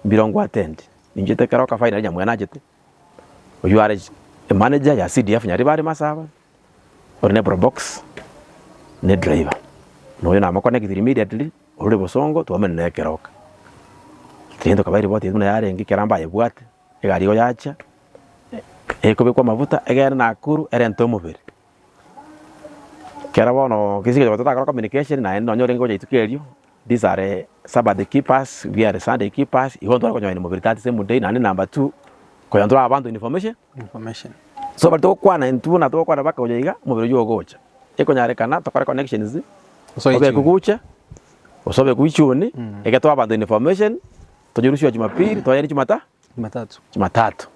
mbire ngwatendi, ninchete keroka finally nyamweya nachete. Oyio are emanager ya CDF Nyaribari Masaba, ore ne probox, ne driver. Na oyo namoconnectiri immediately, orure bosongo twamenye nere keroka. Rende tokaba eripoti eywo buna yarenge ekero mbayebwate, egari igo yacha, ekobekwa amafuta egende Nakuru erente omobere. Ekero bono gese totakora communication naende nonye orenge gocha rituko erio, these are sabbath keepers, we are sunday keepers, igo ntware konyonia mobere that same day naende number two, konya ntore abanto information, Information. so baria togokwana intwe buna togokwana mpaka gocha iga, omobere oywo ogocha. Ekonyarekana tokore connections, Osoe obe ichuni. kogocha, gose obe koichuni, eke toe abanto information, tonyorusiwa jumapili, toyende jumata. Jumatatu. Jumatatu.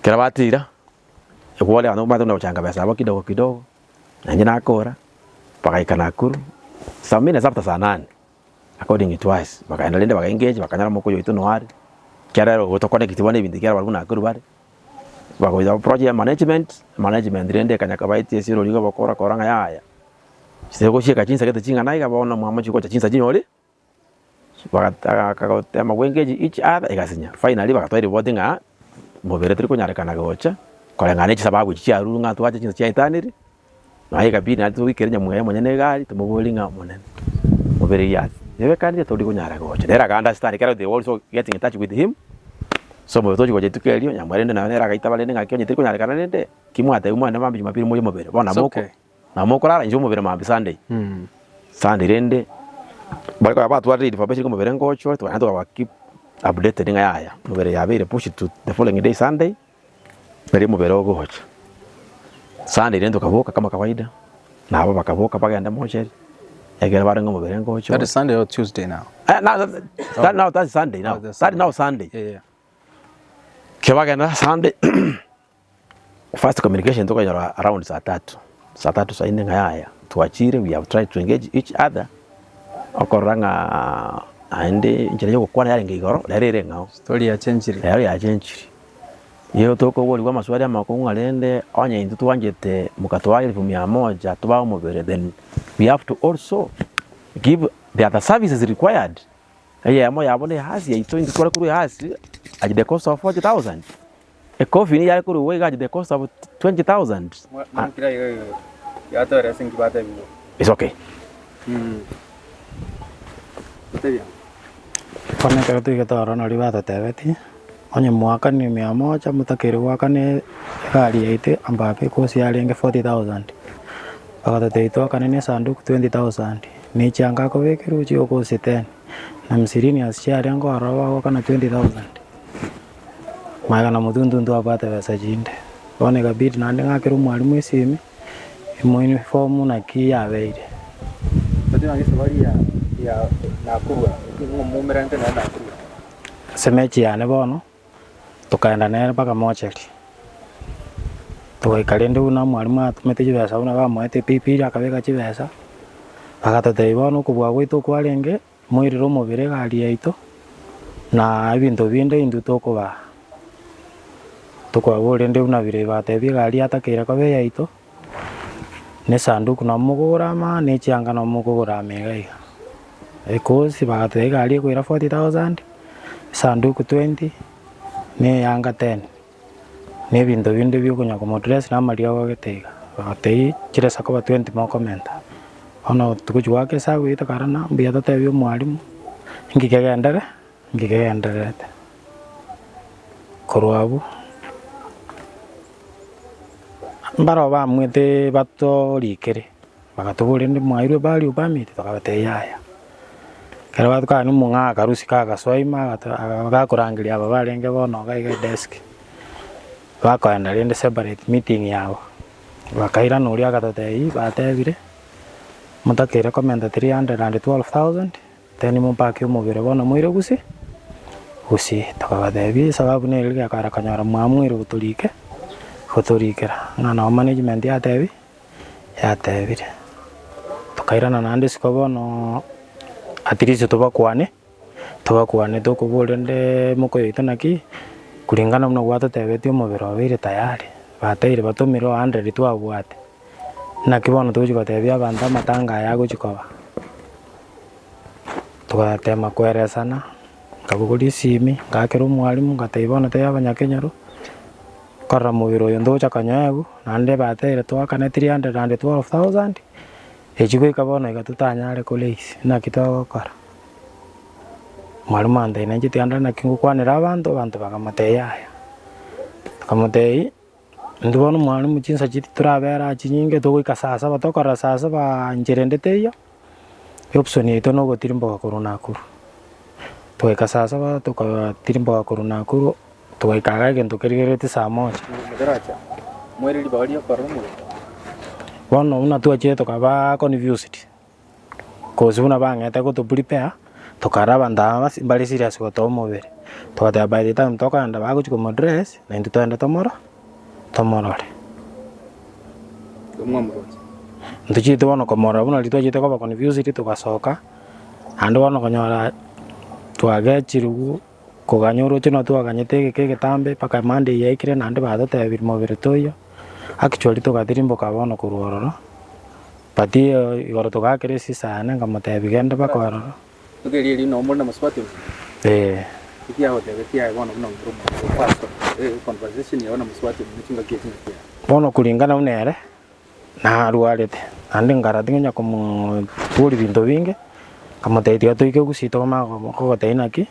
Ekero batira, ekwo abanto bamanyete buna gochanga besa abo kidogo kidogo, nainche nakora, bagaika Nakuru, some minutes after saa nane, according to us, bakaenda rende baka engage bakanyora omokoyo oito noo are, ekiagera ere ogo toconnecti bono ebinto ekiagera barabwo Nakuru bare, bagocha approach ya management, management rende ekanya kobaetia ase ororigo bokora kora ng'a yaya, gose gochieka chinsa gete ching'ana iga bono mwamochie gocha chinsa chinyore. Bagataka gotema engage each other egasinya. Finally bagatoa eripoti ng'a mobere tori konyarekana gocha, koreng'ana ne chisababu echi chiarurwe ng'a twacha chinsa chiaetanire, naye ekabidi naende toikere nyamweya omonyene egari tomoborie ng'a omonene mobere eywo ase ebekanire tori konyara gocha. Nere aka understand ekero they also getting in touch with him, so mobere tochi gocha rituko erio, nyamweya rende nere agaitaba rende ng'aki onye teri konyarekana rende, ki mwatebiwa mwende mambia jumapili morie omobere, bono It's nabo okay. Nabo mokorara inche omobere mambia Sunday. Sunday rende, baria konya batwarire information ng'a omobere ngocha ore, twagenda tokaba keep updated ng'a yaya, omobere yabeire pushed to the following day Sunday, nari omobere ogocha. Sunday rende tokaboka kama kawaida, nabo bakaboka bagende mochari, ekero bare ng'a omobere ngocha That ore. is Sunday or Tuesday now? Eh, now, that now that's Sunday now. Oh, that's That now Sunday. Yeah, yeah. Ekero bagenda Sunday. First communication tokonyora around saa tatu, saa tatu saa inne ng'a yaya twachire we have tried to engage each other, okorora ng'a naende enchera ya ogokwana yarenge igoro rero ere eng'ao. Story yachenchire. Rero yachenchire. Nigo tokoborigwa amaswali amakong'u ng'a rende onye intwe twanchete mokatoa elfu mia moja tobae omobere then we have to also give the other services required. Eyemo yabo na ehasi yaito intwe tware korwa ehasi at the cost of 40,000. Ecoffin yare korwa iga at the cost of 20,000. It's okay. Bono ekero toigete ororo nario batotebetie, onye mwakanire mia moja motakeire goakana egari yaito ambapo ekosi yarenge 40,000. Bagatotebia toakane na esanduku 20,000, na echianga akobekerwa chigokosi 10, na miscellaneous chiarenge ororo bagoakana 20,000. Magega na motuntu ntwabwate besa chinde, bono ekabidi naende ng'akere omwalimu esimi, emouniform naki yabeire. Ase emechi yane bono, tokaenda nere mpaka mochari, togaika rende buna omwalimu atomete chibesa buna bamoete epipiri akabeka chibesa, bagatotebia bono okobua gwaito okwarenge. Moirire omobere egari yaito, na ebinto binde intwe tokobaa. Tokobaboria rende buna biria batebia egari yatakeire koba eyaito, na esanduku nabo mokogora ama, na echianga nabo mokogora ama iga iga. Ekosi bagatebia egari ekoira 40,000, esanduku 20, na eyanga 10. Na ebinto binde biokonya komodress na amariogo gete iga, bagatebia chiresa koba 20 mokomenta. Bono togochi goaka esabu yaito karana mbuya totebie omwalimu, inki kegendere, inki kegendererete. Korwa abwo, mbaroo bamwete batorikere, bagatoboria rende mwairwe value permit, tokabatebia yaya. Ekero batukana omong'aa akarusia kagasoa ime agato gakorangeria aba barenge bono iga iga edesk, bakoenda rende separate meeting yabo, bakairana oria agatotebia batebire, motakeire komenta 312,000 then mopake omobere bono moire gusii, gusii. Tokabatebia esababu nere riria akara konyora mwamwire gotorike. Gotorikera ng'a nabo management yatebi yatebire. Tokairana naende isiko bono at least tobakwane, tobakwane tokoboria rende mokoyo oito naki, kulingana buna gwatotebetie omobere obeire tayari, bateire batomire o hundred twabwate, naki bono togochi gotebia abanto amatanga aya agochi koba. Togatema koeresana, nkabogoria esimi, ngaakera omwalimu ngatebia bono tebia abanyakenyoro, korora mobere oyo ntogocha konyoegwa, naende bateire toakane 312,000, echi goika bono iga totanyare koraise, naki togokora? Mwalimu antebia nainche tiga ndore naki ngokwanera abanto, abanto bakamotebia yaya. Bakamotebia. Intwe bono mwalimu chinsa chiria torabere aa chinyinge togoika saa saba tokorora saa saba nchera ende teiyo, eoption yaito na ogotirimboka korwa Nakuru. Togaika saa saba tokatirimboka korwa Nakuru, togaika iga egento kerigereretie saa moja. Bono buna twachire tokaba confused. Gose buna bang'ete goto prepare, tokarora abanto aba basi mbare serious gotoa omobere, togateba by the time tokogenda bagochia komodress, na intwe togende tomoro tomorore. Ntochiete bono komorora buna riria twachete koba confused togasoka, naende bono konyora twagechirigwe koganya oroche nabo twaganyete egeka egetambe mpaka Monday yaikire naende batotebirie mobere toiyo, actually togatirimboka bono korwa ororo. But igoro togaakera esisa yane nkamotebia genda mpaka ororo. Erio erio noo more na mosubati oino? Ee. Naki agotebetie aye bono buna omoro omonto pastor, conversation yao na mosubati omino chingaki echi naki yare? Bono kuringana buna ere narwarete, naende nkarora tinkonya komoboria binto binge, nkamotebia tiga toike gusii tokomanya kogotebia naki,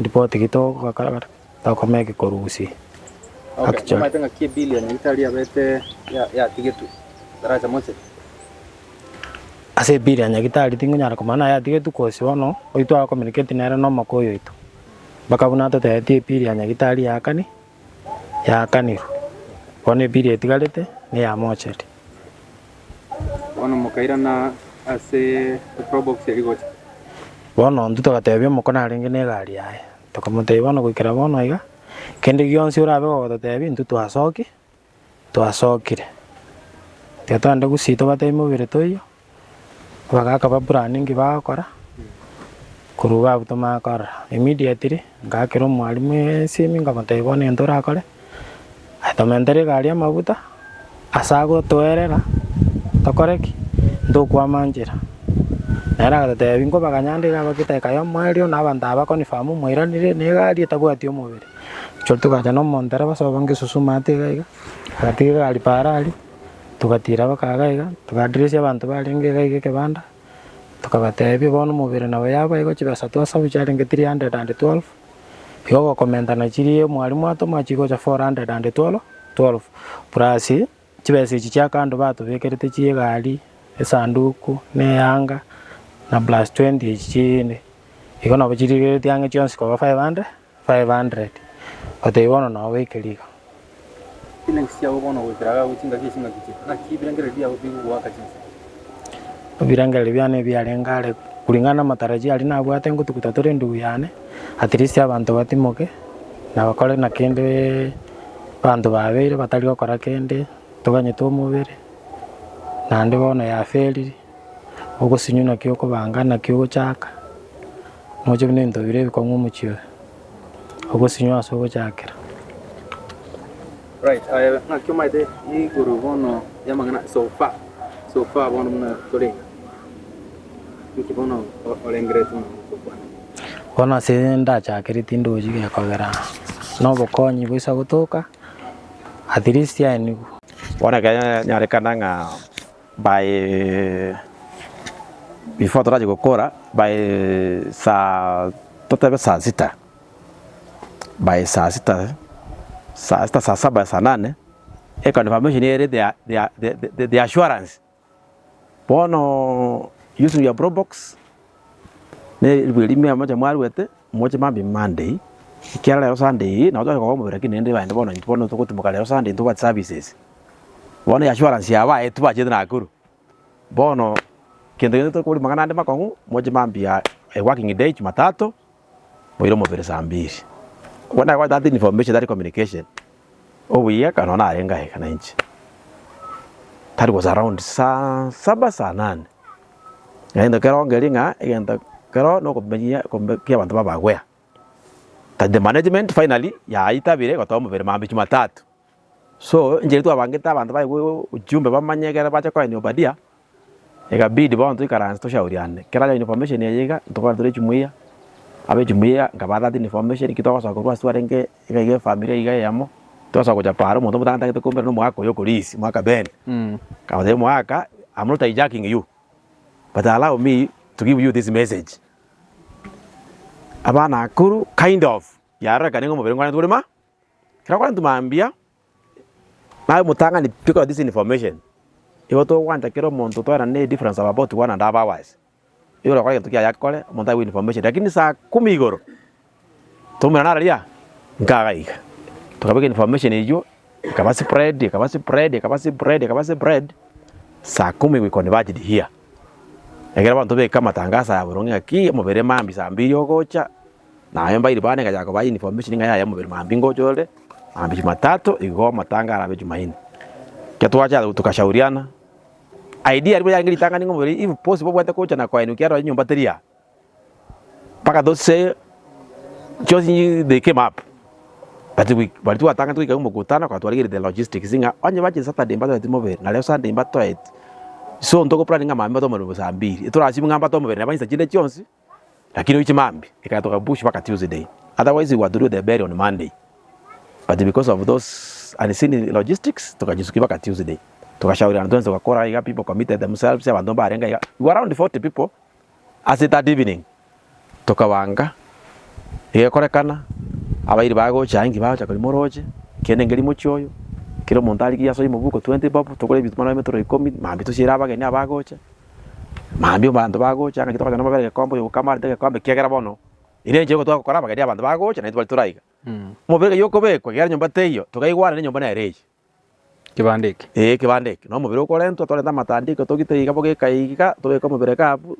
ripoti ki togokora tokomeki korwa gusii. Okay, Actually. nomanyete ng'aki ebill ya nyagetari yabete ya- yatigetwe, taracha moche? Ase ebill ya nyagetari tingonyara komanya naye yatigetwe cause bono oywo tware communicate nere na omoko oyo oito, mpaka buna atotebetie ebill ya nyagetari yaakani yaakanirwe, bono ebill etigarete na eya mocheri. Bono mokairana ase eprobox eria gocha. Bono intwe togatebia omoko narenge na egari yaye, tokamotebia bono goikera bono iga, Kende gionsi orabe gogototebia intwe twasoki, twasokire. Tiga togende gusii tobatebie mobere toiyo, abagaka ba plan nki bagokora, korwa iga abwo tomanye korora. Immediately, ngaakera omwalimu esimi nkamotebia bono egento orakore, aye tomentere egari amaguta, ase agotoerera, tokore ki? Ntokwama nchera. Nere agatotebia nkobaganya nde iga abake edageka ya omoerio na abanto aba bakonfirm mwairanire na egari etabwati omobere. Ekero togacha na omontereba sobo ngesusu maate iga iga, agatiga egari paara aria, togatira baka iga iga, togaadress abanto barenge iga iga ekebanda, tokabatebia bono omobere nabo yaba igo chibesa twasabu chiarenge 312, igo ogokomentana chiria omwalimu atoma chigocha 412, plus Chibesa echi chia kando batobekerete chi'egari, esanduku, na eanga, na plus twenty echi chiinde. Igo nabo chirigeretie ang'e chionsi koba 500, 500. Gotebia bono nabo baikeria iga. Feelings chiabo bono goikera iga agwo chingaki echi ngaki chire, naki ebirengererio biabo bigogoaka chinsa? Ebirengererio biane ebiarenge are kulingana na amatarajio aria nabwate ngotuguta tore endugu yane, at least abanto batimoke, na bakore na kende. Abanto babeire batari gokora kende, toganyete omobere, naende bono yaferire, ogosinywa naki okobanga naki ogochaka, moche buna ebinto biria ebikong'u omochie oyo, ogosinywa ase ogochakera. Right, aye naki omanyete igoro bono y'amang'ana so far, so far bono buna tore iga, nki bono orengereretie buna tokwana? Bono ase ndachakere tindochi gekogera na obokonyi boisa gotoka, at least aye nigo. Bono ekero nyarekana ng'a by before torachi gokora by saa totebe saa sita, by saa sita, saa sita saa saba saa nane, econfirmation ere the the the assurance. Bono using your probox, ne ribwe rime amache mwaruete, moche mambia Monday, ekiagera rero Sunday eye nabo tware koba omobere lakini rende baende bono intwe bono togotimoka rero Sunday ntobwati services. Bono eassurance yabo aye tibachete Nakuru. Bono kento kende tokori mang'ana ande makong'u, moche mambia a working day jumatatu, moire omobere saa mbiri. Bono that information that communication. Obuya ekero nonya narenge aiga na inche, tari gose around saa saba saa nane, egento kero ngeria ng'a egento kero na okomanyia kia abanto babe aware, that the management finally yaitabire gotoa omobere mambia jumatatu. So, inche riria twabangete abanto baigwe ujumbe bamanye ekero bacha koenia Obadia, ekabidi bono toikaranse toshauriane, ekero aranyore information eye iga, ntokore tore ejumuiya, abe ejumuiya nkabaa that information ekio togosoka korwa ase twarenge iga iga efamiri iga eyemo, twasoka gocha paaro omonto omotang'ani ntagete koumerana na omogaka oyo okorisia, omogaka Ben, nkamotebia omogaka am not hijacking you, but allow me to give you this message, abana akuru kind of yarorekane ng'a omobere nkwarentwe ore ma. Ekero kwarentwe mambia, naye omotang'ani pick up this information, igo togwancha kera omonto toenane a difference of about one and half hours, igo orakore egento kiaye akore, omonto aigwe information, lakini saa kumi igoro, tokomoirana araria nkaga iga. Tokabeka information eywo, ekaba spread, ekaba spread, ekaba spread, ekaba spread, saa kumi we converged here. Ekero abanto beka amatangaso aya boronge ng'aki, omobere mambia saa mbiri ogocha. Naye mbairi bane ngachaka kobaa information ng'a yaya omobere mambia ngocha ore, mambia jumatatu igo amatanga arabe jumaine. Ekero twachaka tukashauriana, idea riria yarenge ritang'ani ng'a omobere if possible obwate gocha na koenukia ekiagera nonye nyomba teri aa, mpaka those chionsi they came up, but we baria twatang'ani toika omokutano ekero twarigeretie the logistics ng'a onye bachire Saturday mbatoeti mobere, nario Sunday mbatoeti, so ntogoplan ng'a mambia mbatoe omobere saa mbiri, etorassume ng'a mbatoe omobere nabo chinsa chinde chionsi. Lakini oiche mambia, ekatoka bush mpaka Tuesday. Otherwise we were to do the burial on Monday. But because of those unseen logistics, tukajisukia mpaka Tuesday. Tukashauriana twensi tugakora iga, people committed themselves, abanto mbarenge iga. We were around 40 people ase that evening. Tokabanga, egekorekana, abairi bagocha inki bagocha korwa moroche, kende nkeri mochie oyo, kera omonto arigie asoe mobuko 20 bob, togore ebituma nonye emetoro ikomi, mambia tosiere abageni abagocha. Mambia abanto bagocha, ng'aki togocha nababere egekombe, oyo gokama arente egekombe ekiagera bono, ere enchera ego twagokora abageni abanto bagocha naintwe baria toraiga. Omobere gaiyo okobekwa ekiagera nyomba teiyo, tokaigwana nenyomba nere eye. Kebanda eke. Eeh ekebanda eke, na omobere okorentwa twarenta amatandiko togite iga bogeka iga, tobeke omobere iga abwo,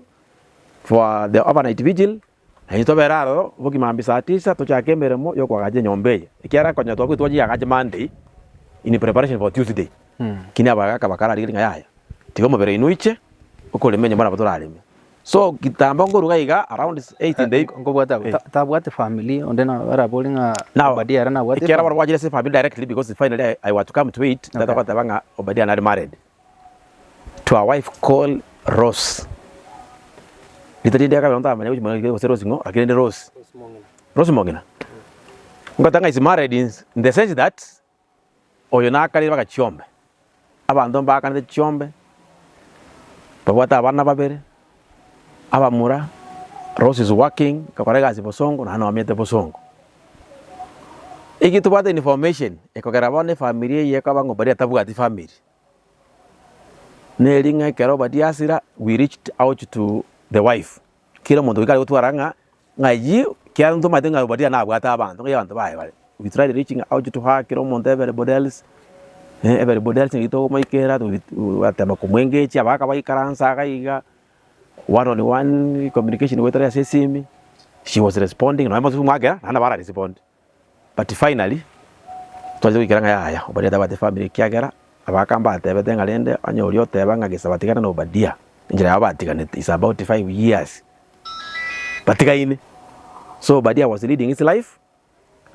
for the overnight vigil, naintwe tobere aroro, boki mambia saa tisa tochake emeremo ya okoagacha enyomba eye, ekiagera konya twabwate twachiagache Monday, in preparation for Tuesday. Lakini abagaka bakararigereria ng'a yaya, tiga omobere oino oiche, okorema enyomba nabo torareme. So kitambo nkoruga iga around 8 in the eve- Nkobwate abwo, Eh. ta- tabwate family onde nabo arabore ng'a Now, Obadia ere nabwate ekiagera efamily. bono gwachire ase efamily directly because finally I, I were to come to it, Okay. tata ng'a Obadia nare married to a wife called Rose. Rita rinde akabera ntamanya gochi mwana gose Rose ng'o, lakini rende Rose. Rose Mong'ina. Ngoteba ng'a is married in the sense that Oyo nakarire baka chiombe, abanto mbaakanete chiombe, babwate abana babere, abamura, Rose is working, gakora egasi bosongo naende nomanyete bosongo. Eki tobwate information ekogera bono efamiri eye ekoba ng'a baria tabwati family, neri ng'a ekero Obadia asira we reached out to the wife, kera omonto goika are gotwara ng'a Ng'ai ekiagera ntomanyete ng'a Obadia nabwate abanto, ng'ai abanto baye bare. We tried reaching out to her, kera omonto everybody else, eh everybody else ng'ai togomoikera, twatema komoengage, abagaka baikaransa iga iga, one on one communication goetera ase esimi, she was responding, nonye mosibi mwakera, naende nabo ara respond. But finally, twachia goikera ng'a yaya, Obadia tabwati family ekiagera, abagaka mbatebete ng'a rende onye oria oteba ng'a gesa batigane na Obadia, enchera yabo batiganete is about 5 years. Batigaine. So Obadia was leading his life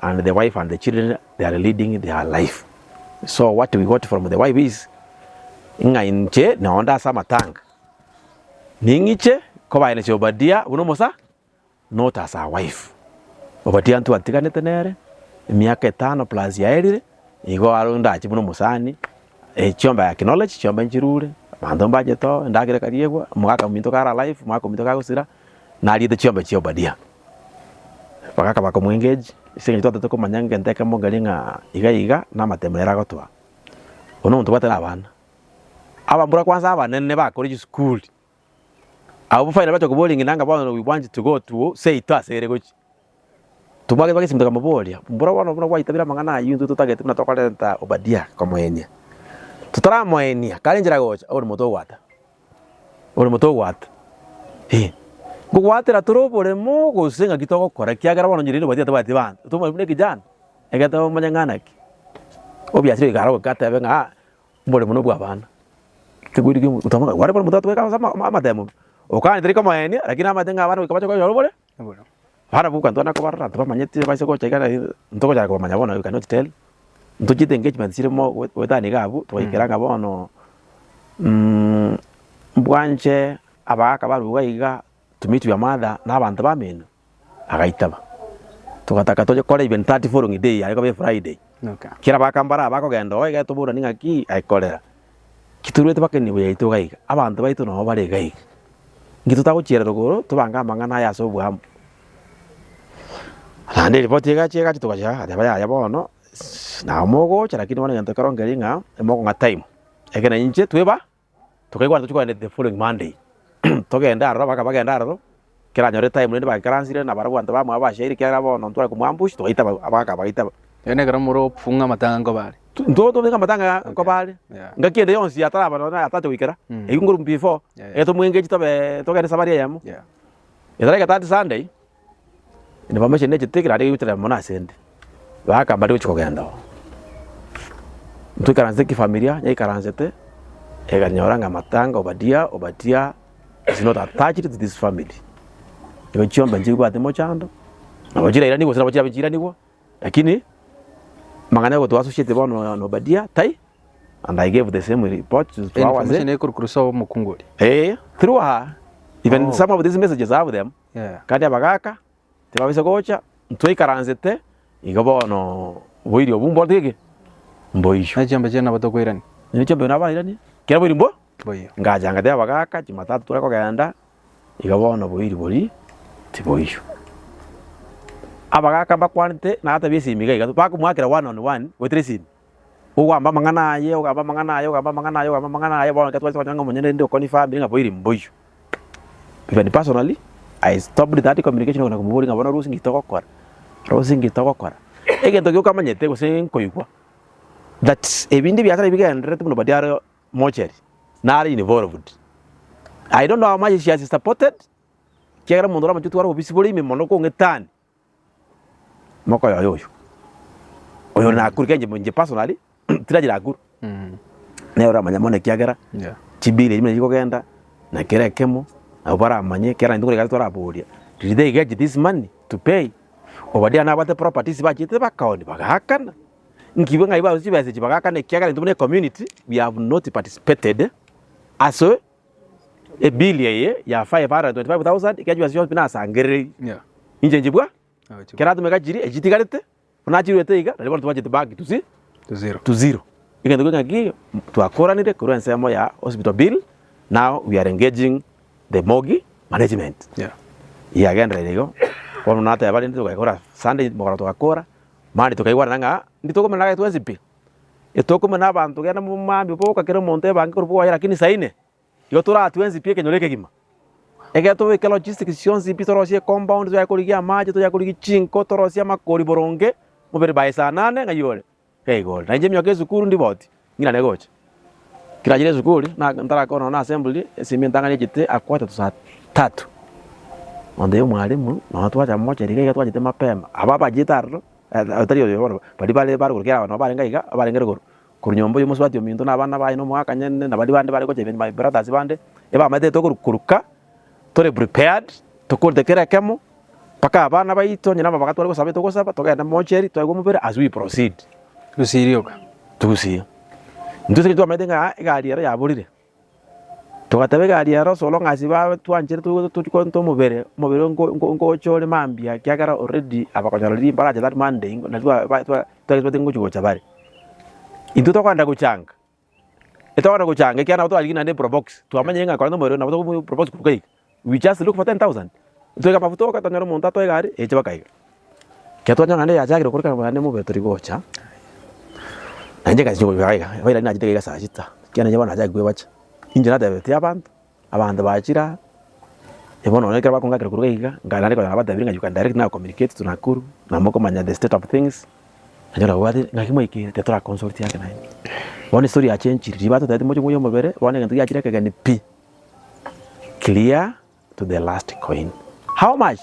and the wife and the children they are leading their life. So what we got from the wife is ng'a inche nonde ase amatanga ning'iche kobaenesia Obadia buna omosa not as a wife. Obadia ntwatiganete nere emiaka etano plus yaerire igo aro ndache buna omosani Chiombe I acknowledge, chiombe nchirure, abanto mbachete oo, endagera ekariegwa, omogaka ominto kare alive, omogaka ominto kagosira, nariete chiombe chia Obadia. Bagaka bakamoengage, ase eng'encho twatagete komanya ngento ekemo nkeria ng'a iga iga na amatemo nere agotoa. Oyo na omonto obwate na abana, abamura kwanza abanene bakore chisukuri, abwo finally bacha koboria ng'ina ng'a bono we want to go to seito ase ere gochia. Tobwate bagesimba tokamoboria, mbora bono buna gwaitabire amang'ana ayio intwe totagete buna tokorenta Obadia komoenia. Totaramoenia, kare enchera gocha, ore omote ogwata, ore omote ogwata eh. Nkogwatera tore oboremo gose ng'aki togokora ekiagera bono onye rende Obadia tabwati banto, tomanye buna ekijana, ekero tomanye ng'a naki. Obviously goika aro goika atebe ng'a oboremo nobwa abana, gware bono omonto atweka ase amatemo, okanye tari komoenia lakini amanyete ng'a abana goika bache konyora obore. Barabwo goika ntwana kobarora tibamanyeti baise gocha iga naende ntogochaka kobamanya bono we cannot tell, ntochiete engagement chire mo goetania iga abwo, twaikera ng'a bono mbwanche abagaka barwe iga iga to meet your mother na abanto bamino, agaitaba. Togataka toche kore even that following day yare koba efriday, kera abagaka mbare aba bakogenda oo iga toborani ng'aki aye korera. Ki torwete mpaka enibo yaito iga iga, abanto baito nabo bare iga iga. Inki totagochiera rogoro tobange amang'ana aya ase oboamo. Naende eripoti egacha egacha togacha agateba yaya bono, nabo mogocha lakini bono egento ekero nkeri ng'a mokong'a time, ekero inche tweba tokaigwana tochia kogenda the following Monday, togende aroro abagaka bagende aroro, ekero anyore time rende baikaransire na barabwo abanto bamwabo bashaire ekiagera bono ntware komoambush togaitaba abagaka bagaitaba. Yaani ekero more ofunga amatanga nkoba are. Intwe tobeka amatanga nkoba are, ngaki ende yonsi ataraba nonye atacha goikera, eywo nkorwa before, ekero tomoengechi tobe togende esabari eyemo, etaraika that Sunday, information nechete ekero arenge gochera mono ase 'nde, baka mbare gochia kogenda oo. Ntoikaransete kifamilia, nyaikaransete, ekanyora ng'a amatanga obadia obadia is not attached to this family. Igo chiombe nchibwate mochando, nabo chirairanigwe gose nabo chirabe chiiranigwa. Lakini amang'ana ya gotoassociate bono na Obadia tai, and I gave the same report to our Information ekorwa korwa sobo omokungu oria. Eh, through her, even Oh. some of these messages I have them, Yeah. kandi abagaka tibabisa gocha, ntwaikaransete igo bono boiri obwo mborete geke mboiyo. Na chiombe chiane nabo tokoirania. Nere chiombe nabairanie, kera boiri mbo Mboiyo. ngacha ngatebia abagaka jumatatu tware kogenda. Iga bono boiri boria tiboiyo. Abagaka mbakwanete nagatebia esimi iga iga, bakomoakera one on one goetera esimi, ogamba amang'ana aye ogamba amang'ana aye ogamba amang'ana aye ogamba amang'ana aye bono ekero twachia konyora ng'a omonyene rende okoni family ng'a boiri mboiyo. Even personally, I stopped that communication kona komoboria ng'a bono rosi nki togokora, rosi nki togokora. Egento gioka omanyete gose nkoigwa, that ebinde ebiasara bigendererete buna baria aro mortuary nare involved I don't know how much she has supported ekiagera omonto oramoche otware obobisi bore ime mono kong'etani mokoyoyo oyo, oyo Nakuru ekiagera inche inche personally tirachi Nakuru nere oramanye mono ekiagera chibill echio buna chikogenda na kera ekemo nabo baramanye ekiagera intwe korika toraboria did they get this money to pay obadia nabwate properties bachete bakaoni bagaakana. Nkigwe ng'a ibarusia chibesa echi bagaakana ekiagera intwe buna ecommunity we have not participated ase ebill eye ya 525,000 ekiagera chibesa chionsi pi nasangerereirie. Yeah. Inche nchibwa Agochibwa. kera atumeka chiria echi chitigarete buna achiruete iga nario bono twachete back to ze To zero. to zero. Egento keria ng'a ki twakoranire korwa ensemo ya hospital bill now we are engaging the morgue management. Yeah. Yagenderera igo, bono nateba rende togakora Sunday mogoro togakora. Mani tokaigwanana ng'a ntitokomenya nake twensi pi, etokomenya na abanto genda mambia boka kera omonto ebange korwa bwoye lakini saa ine, igo toraa twensi pi ekenyoro ekegima. Ekero tobeke logistics chionsi pi torosie ecompound tochake korigia amache, tochake korigia chinko, torosie amakori boronge, mobere by saa nane ng'ai ore? Iga ore. Nainche emiaka esukuru ndiboti, ng'ina gocha. Ekero nachire esukuru, na ntarakora nonya na assembly, esimi entang'ani echete a quarter to saa tatu. Nonye omwalimu, nonya twacha mocheri iga iga twachete mapema, aba abachete aroro, tari oyo bono, baria bare bare korwa kera nabo barenge iga, abarenge rogoro, korwa nyomba oyo omosubati ominto na abana baye na omogaka nyene, na baria bande bare gocha even my brothers bande, ebamaete tokorwa korwa ka, tore prepared, tokorete kera ekemo, mpaka abana baito onye namabaga tware gosaba etogosaba, togende mocheri, toegwe omobere as we proceed. Gusii rioka. Togusii. Intwe ase twamanyete ng'a egari ero yaborire, togateba egari ero so long as ba twanchire tochi korenta omobere, omobere nko nko nkocha ore mambia ekiagera already abakonyora riria mbarache that Monday nari twa ba twa twaexpecting ngochi gocha bare. Intwe tokogenda gochanga, etokogenda gochanga ekiagera nabo twarigia naende eprobox, twamanyire ng'a korenta omobere nabo tokomo probox korwa iga. We just look for 10,000, toika amafuta oka tonyore omonto atoe egari, eche mpaka iga. Ekero twanyora naende yachakire korokana naende mobere tori gocha, nainche nkacha goika iga, bono riria nachete iga saa sita, ekiagera inche bono nachakire koebacha. Inche natebetie abanto, abanto bachire aa, bono nonye ekero bakongakera korwa iga, nka nare konyora nabatebirie ng'a you can direct now communicate to Nakuru, namokomanya the state of things, nanyora babwate ng'aki mwaikeire tiga tora consult ake naende. Bono estory yachenchire, riria batotebetie moche moyie omobere, bono egento giachire ekegeni pi. Clear to the last coin. How much?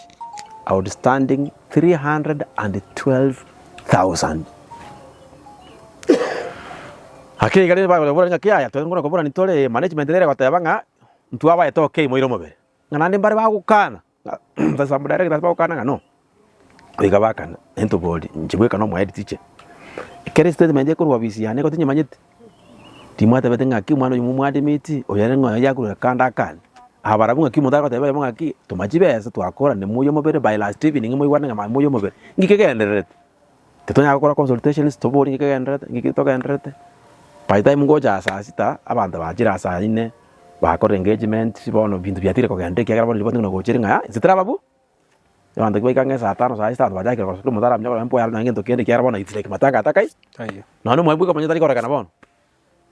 Outstanding 312,000. Ake iga rende bagoteba ng'a kiaya twari nkona koborani tore ee management nere egoteba ng'a intwe abaete okay moire omobere. Ng'a naende mbare bagokana ng'a some directors bagokana ng'a no, goika bakana entobori inche bweka na omo head teacher. Ekero estatement ekorwa ofisi yane igo tinyemanyeti, timwatebete ng'aki omwana oyo momwadimiti oyo ere ng'a oyo akorwa kando akane. Aba barabwo ng'aki omonto agoteba oyomo ng'aki toma chibesa twakorane moyie omobere by last evening moigwane ng'a moyie omobere, ng'iki kegendererete. Titonyara gokora consultations tobori ng'iki kegendererete ng'iki togendererete, by the time ngocha saa sita, abanto bachire aa saa inne, bakora engagement, bono binto biatire kogenda ekiagera bono riboti buna gochire ng'a inse toraba abwo, abanto ki baika ang'e saa tano saa sita abanto bachakire kosoa kera omonto aramanya korora mboyare nonye gento kende ekiagera bono it's like matanga atakai, Taiyo. nonye na omwalimu bweka tari kororekana bono.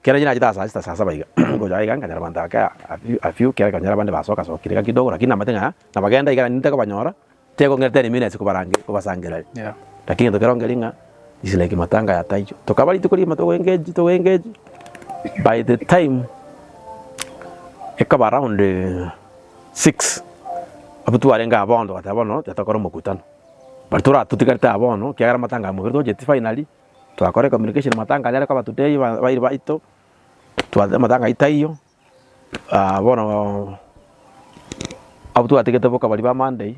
Ekero inche nachete aa saa sita saa saba iga, ngocha iga nkanyora abanto ake a few ekiagera nkanyora abande basoka sokire iga kidogo lakini namanyete ng'a nabagenda iga naende ntakobanyora, tekong'ira ten minutes kobarange kobasangereria. Yeah. Lakini egento kero nkeri ng'a is like matanga aya taiyo. Tokaba rituko rigima togo engage togo engage, by the time ekoba around 6, abwo twarenge aa bono togateba bono tiga tokore omokutano. Baria toratotigarete aa bono ekiagera amatanga aya mobere tocheti finally, twakora ecommunication amatanga aria are koba today ba bairi baito, twa amatanga ayio taiyo, bono abwo twatigete boka baria ba Monday,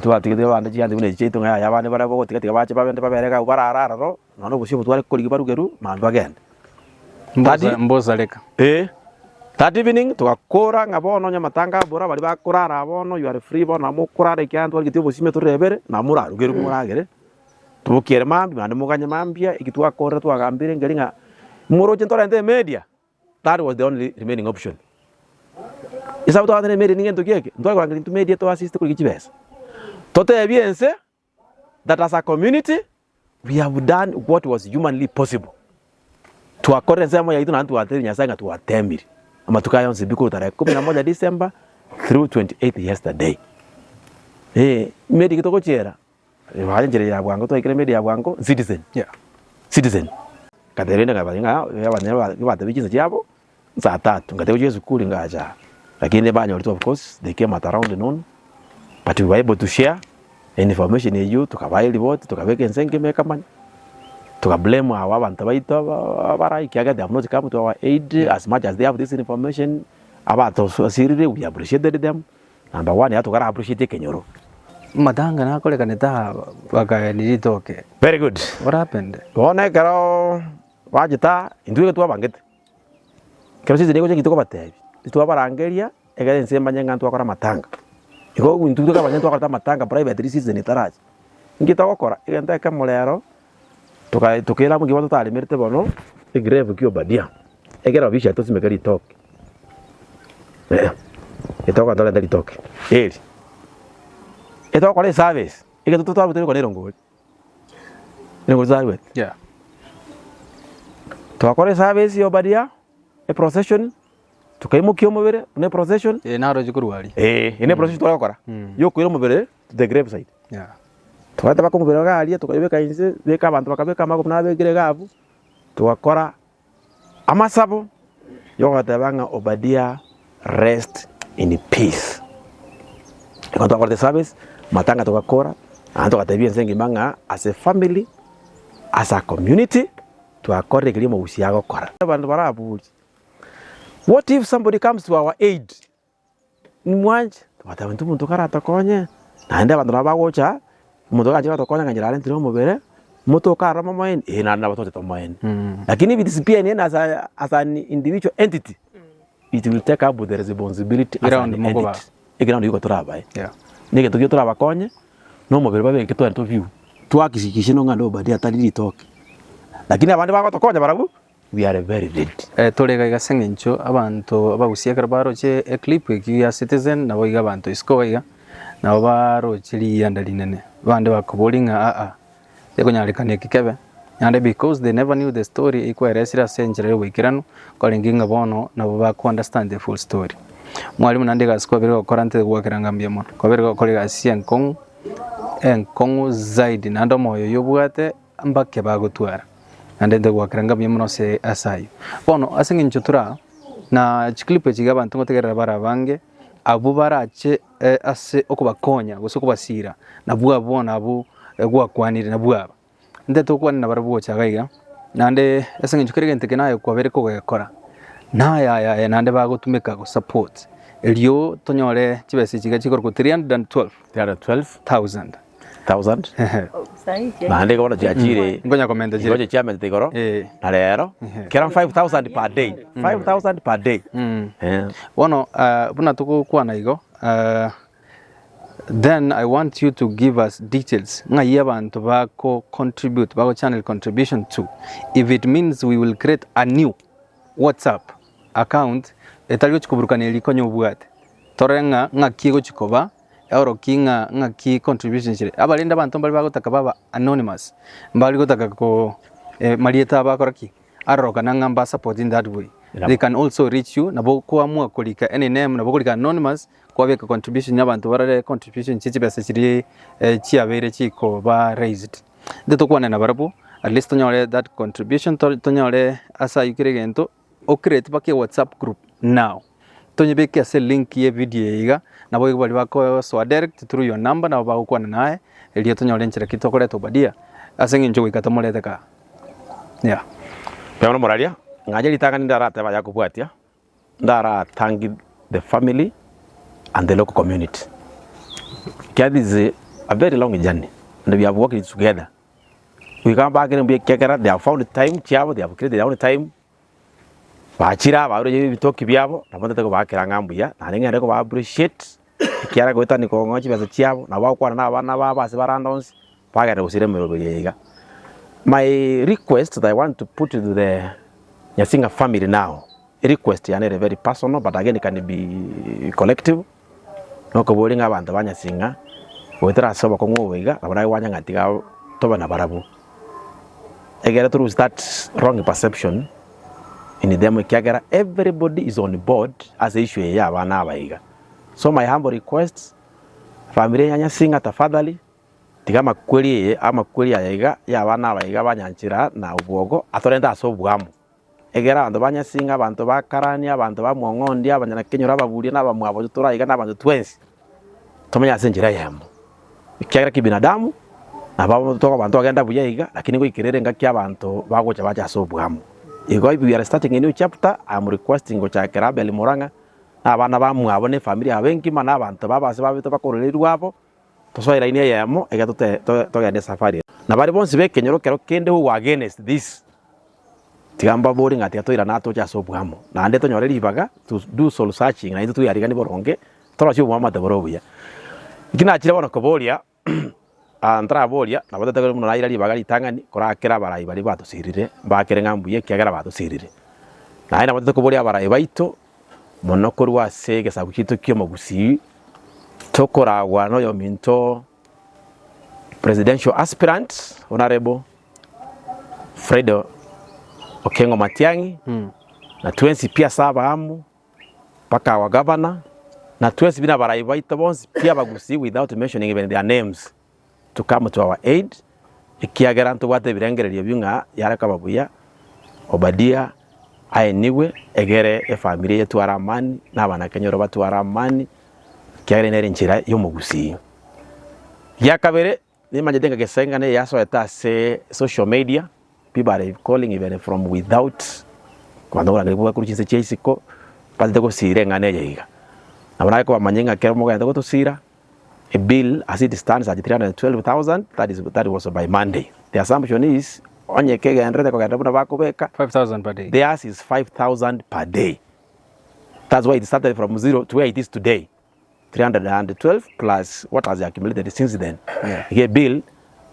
twatigete abande chianti buna echi chiaito ng'a yaya abande baria bogotiga tiga bache babende babere iga abwo barare aroro, nonya obosio obo tware korigia barugerwe, mambia bagende. Mbosa mbosareka. Eh, that evening togakora ng'a bono onye amatanga abora baria bakorara bono you are free bono nabo mokorara ekiagera ntwarigetie obosime torebere, nabo morarugerwe moragere. Tobokiere mambia naende moganye mambia, eki twakorire twagambire nkeri ng'a moroche ntorente emedia, that was the only remaining option. Esabu twabwate na emedia nigento ki eke? Ntware korangeria intwe media to assist korigia chibesa. Totebie ense that as a community we have done what was humanly possible. Twakorire ensemo yaito naende twatebirie Nyasaye ng'a twatemire amatuko aya onsi pi korwa tarehe kumi na moja December through 28th yesterday. Eh, media eke togochiera. Baye enchera ya bwango twaikire media ya bwango citizen Yeah. citizen ngateba rende ngaba ng'a abanyene ba batebia chinsa chiabo saa tatu ngateba gochia esukuri ngacha aa lakini banyorete of course they came at around noon but we were able to share information eywo tokabaa eripoti tokabeka ense engima ekamanya toka blame aba abanto baito aba abarai ekiagera they have not come to our aid as much as they have this information abatosirire we appreciated them. Number one iga tokara appreciate ekenyoro. Matanga nakorekanete aa bakagenia ritoke. Very good. What happened? Bono ekero bachete aa, intwe iga twabangete, ekero season egocha ekio tokobatebia, titwabarangeria ekero ense emanye ng'a ntwakora amatanga. Igo intwe toka abanyene twakorete amatanga privately season etaracha. Inki togokora, egento ekemo rero, toka tokaira amo ekiagera totaremerete bono, egrave kia Obadia, ekero abisha tosimeke ritoke. Etoka torente ritoke eri, etogokora eservice, egento totwarwete riko na erongori, erongori totarwete. Yeah. Twakora eservice ya Obadia, eprocession, tokaimokia omobere buna eprocession. Eye naroche korwa aria. Eh, eye ne eprocession tware gokora, ya okoira omobere to the grave site. Yeah. Twareta mpaka omobere iga aria, tokaebeka inse, beka abanto bakabeka amagoro buna abekire iga abwo, togakora Amasabo yogoteba ng'a Obadia rest in peace. Ekero twakorete service, matanga togakora, naende togatebia ense engima ng'a as a family, as a community, twakorire keria omogusii agokora. Abanto baraborie, what if somebody comes to our aid? Nimwanche? Togateba intwe omonto karatokonye, naende abanto nabo bagocha, omonto oranche gotokonya ng'a inche narentire omobere, motoke aroro momoeni, eh naende nabo toche tomoeni. Lakini if it is PNN as a as an individual entity, it will take up the responsibility as an Eground mokoba. entity. Eground igo torabae. Yeah. Na egento keria torabakonye, na omobere babeke tware tobio, twakishikishe nonye ng'a Obadia atari ritoke. Lakini abande bagotokonya barabwo, We are very ready. Tore iga iga ase eng'encho abanto abagusia ekero baroche eclip ekio gia Citizen nabo iga abanto isiko iga nabo baroche riyianda rinene bande bakoboria ng'a aa tekonyarekana eki kebe naende because they never knew the story ekweresire ase enchera ya oboikeranu kwarenge ng'a bono nabo bako understand the full story. Mwalimu naende egasi kwabere gokora ntete goakera ng'a mbuya mono, kwabere gokora egasi enkong'u enkong'u zaidi naende omoyo oywo obwate mbake bagotwara, naende ntogoakera ng'a mbuya mono ase ase ayio. Bono ase eng'encho tore aa, na chiclip echi iga abanto ngotegerera bare abange, abwo barache ase okobakonya gose okobasira, nabwo abwo bono abwo gwakwanire nabwo aba. Nte tokwane nabarabwo gocha iga iga. Naende ase eng'encho kera egento eke naye kwabeire kogekora, naye aya aya naende bagotumeka go support erio tonyore chibesa echi iga chikorokwa 312 312 thousand. thousand naende igo bono chiachire Nkonya komenta chire. Ngocha chiamentete igoro Eh. na rero kera 5000 per day 5000 per day Eh. Bono ah, buna togokwana igo ah, then I want you to give us details ng'ai abanto bako contribute bako channel contribution to if it means we will create a new WhatsApp account etari gochi koburukania eria konya obwate torore ng'a ng'aki egochi koba Eorokie ng'a ng'aki contribution chire. Abarende abanto mbare bagotaka baba anonymous, mbari gotaka ko marieta abo akora ki? Arorokana ng'a mba support in that way. They can also reach you, nabo koamua korika any name, nabo korika anonymous, kwabeka contribution abanto barore contribution chie chibesa chiria chiabeire chikoba raised. Intwe tokwane nabarabwo, at least tonyore that contribution, tonyore ase aywo kera egento. O create mpaka e whatsapp group now tonyebeke ase link ye video eye iga nabo igo baria bakosoa direct through your number nabo bagokwana naye erio tonyore enchera ki tokoreta Obadia ase eng'encho goika tomorete kaa yeah. Bono moraria, ng'ache ritang'ani ndaratebe aya kobwatia, ndara thank the family and the local community. Ekiagera this is a very long journey and we have worked it together. Goika mbakere mbuya ekiagera they have found time chiabo, they have created their own time. Bachire abaruria ebitoki biabo, nabo ntete kobaakera ng'a mbuya, naende ng'ende koba appreciate, ekiagera goetania kong'oa chibesa chiabo, nabo bagokwana na abana babo ase bare ande onsi, bagenda gosira emeroberi eye iga. My request that I want to put to the Nyasinga family now, request yane ere very personal but again can be collective, nokoboria ng'a abanto ba Nyasinga, goetera ase obokong'u obo iga, nabo naye ng'a tiga tobe nabarabwo. Ekero to lose that wrong perception in them ekiagera everybody is on board ase issue eye ya abana aba iga. So my humble request, familia ya Nyasinga tafadhali, tiga amakweri eye amakweri aya iga ya abana aba iga ba Nyanchera na Obwogo atorente ase oboamo. Ekero abanto ba Nyasinga, abanto ba Karani, abanto ba Mwang'ondi, abanyanakenyoro, ababuria na abamwabo tore aiga na abanto twensi, tomenye ase enchera eyemo. Ekiagera kibinadamu, nabo tokoba ntogenda buya iga, lakini goikera ere engaki abanto bagocha bache ase oboamo. Igo if we are starting a new chapter, I am requesting gochakera Abel Murang'a, na abana bamwabo na efamiri yabo engima, na abanto babo ase babete bakororerwa abo, tosoe line eyemo, ekero tote togende esafari. Na baria bonsi b'ekenyoro kero kende who were against this, Tiga mbabore ng'a tiga toirane atoche ase oboamo, naende tonyore ribaga to do soul searching naintwe tweariganie boronge, torosie oboamate bore obuya. Inki nachire bono koboria, ntaraboria, nabo totagete buna naira ribaga ritang'ani korakera abarai baria batosirire, mbakere ng'a mbuya ekiagera batosirire. Naende nabo totagete koboria abarai baito, mono korwa ase egesaku chiaito kia omogusii, tokoragwa na oyominto presidential aspirant, honourable Fred Okengo Matiang'i, na twensi pi ase abaambu, mpaka our governor, na twensi buna abarai baito bonsi pi abagusii without mentioning even their names to come to our aid, ekiagera ntobwate ebirengererio ebi ng'a yare koba buya, Obadia aenigwe egere efamiri eye etware amani, na abanakenyoro batware amani, ekiagera nere enchera ya omogusii. Giakabere. Nimanyete ng'a gesenga neye yasoete ase social media, people are calling even from without, abanto bakorangeria korwa chinse chia isiko, batete gosira eng'ana eye iga. Nabo nare kobamanyia ng'a ekero mogente gotosira, a bill as it stands at 312,000, that is that was by Monday. The assumption is, onye kegendererete kogenda buna bakobeka, 5,000 per day. theirs is 5,000 per day. That's why it started from zero to where it is today. 312 plus what has accumulated since then iga ebill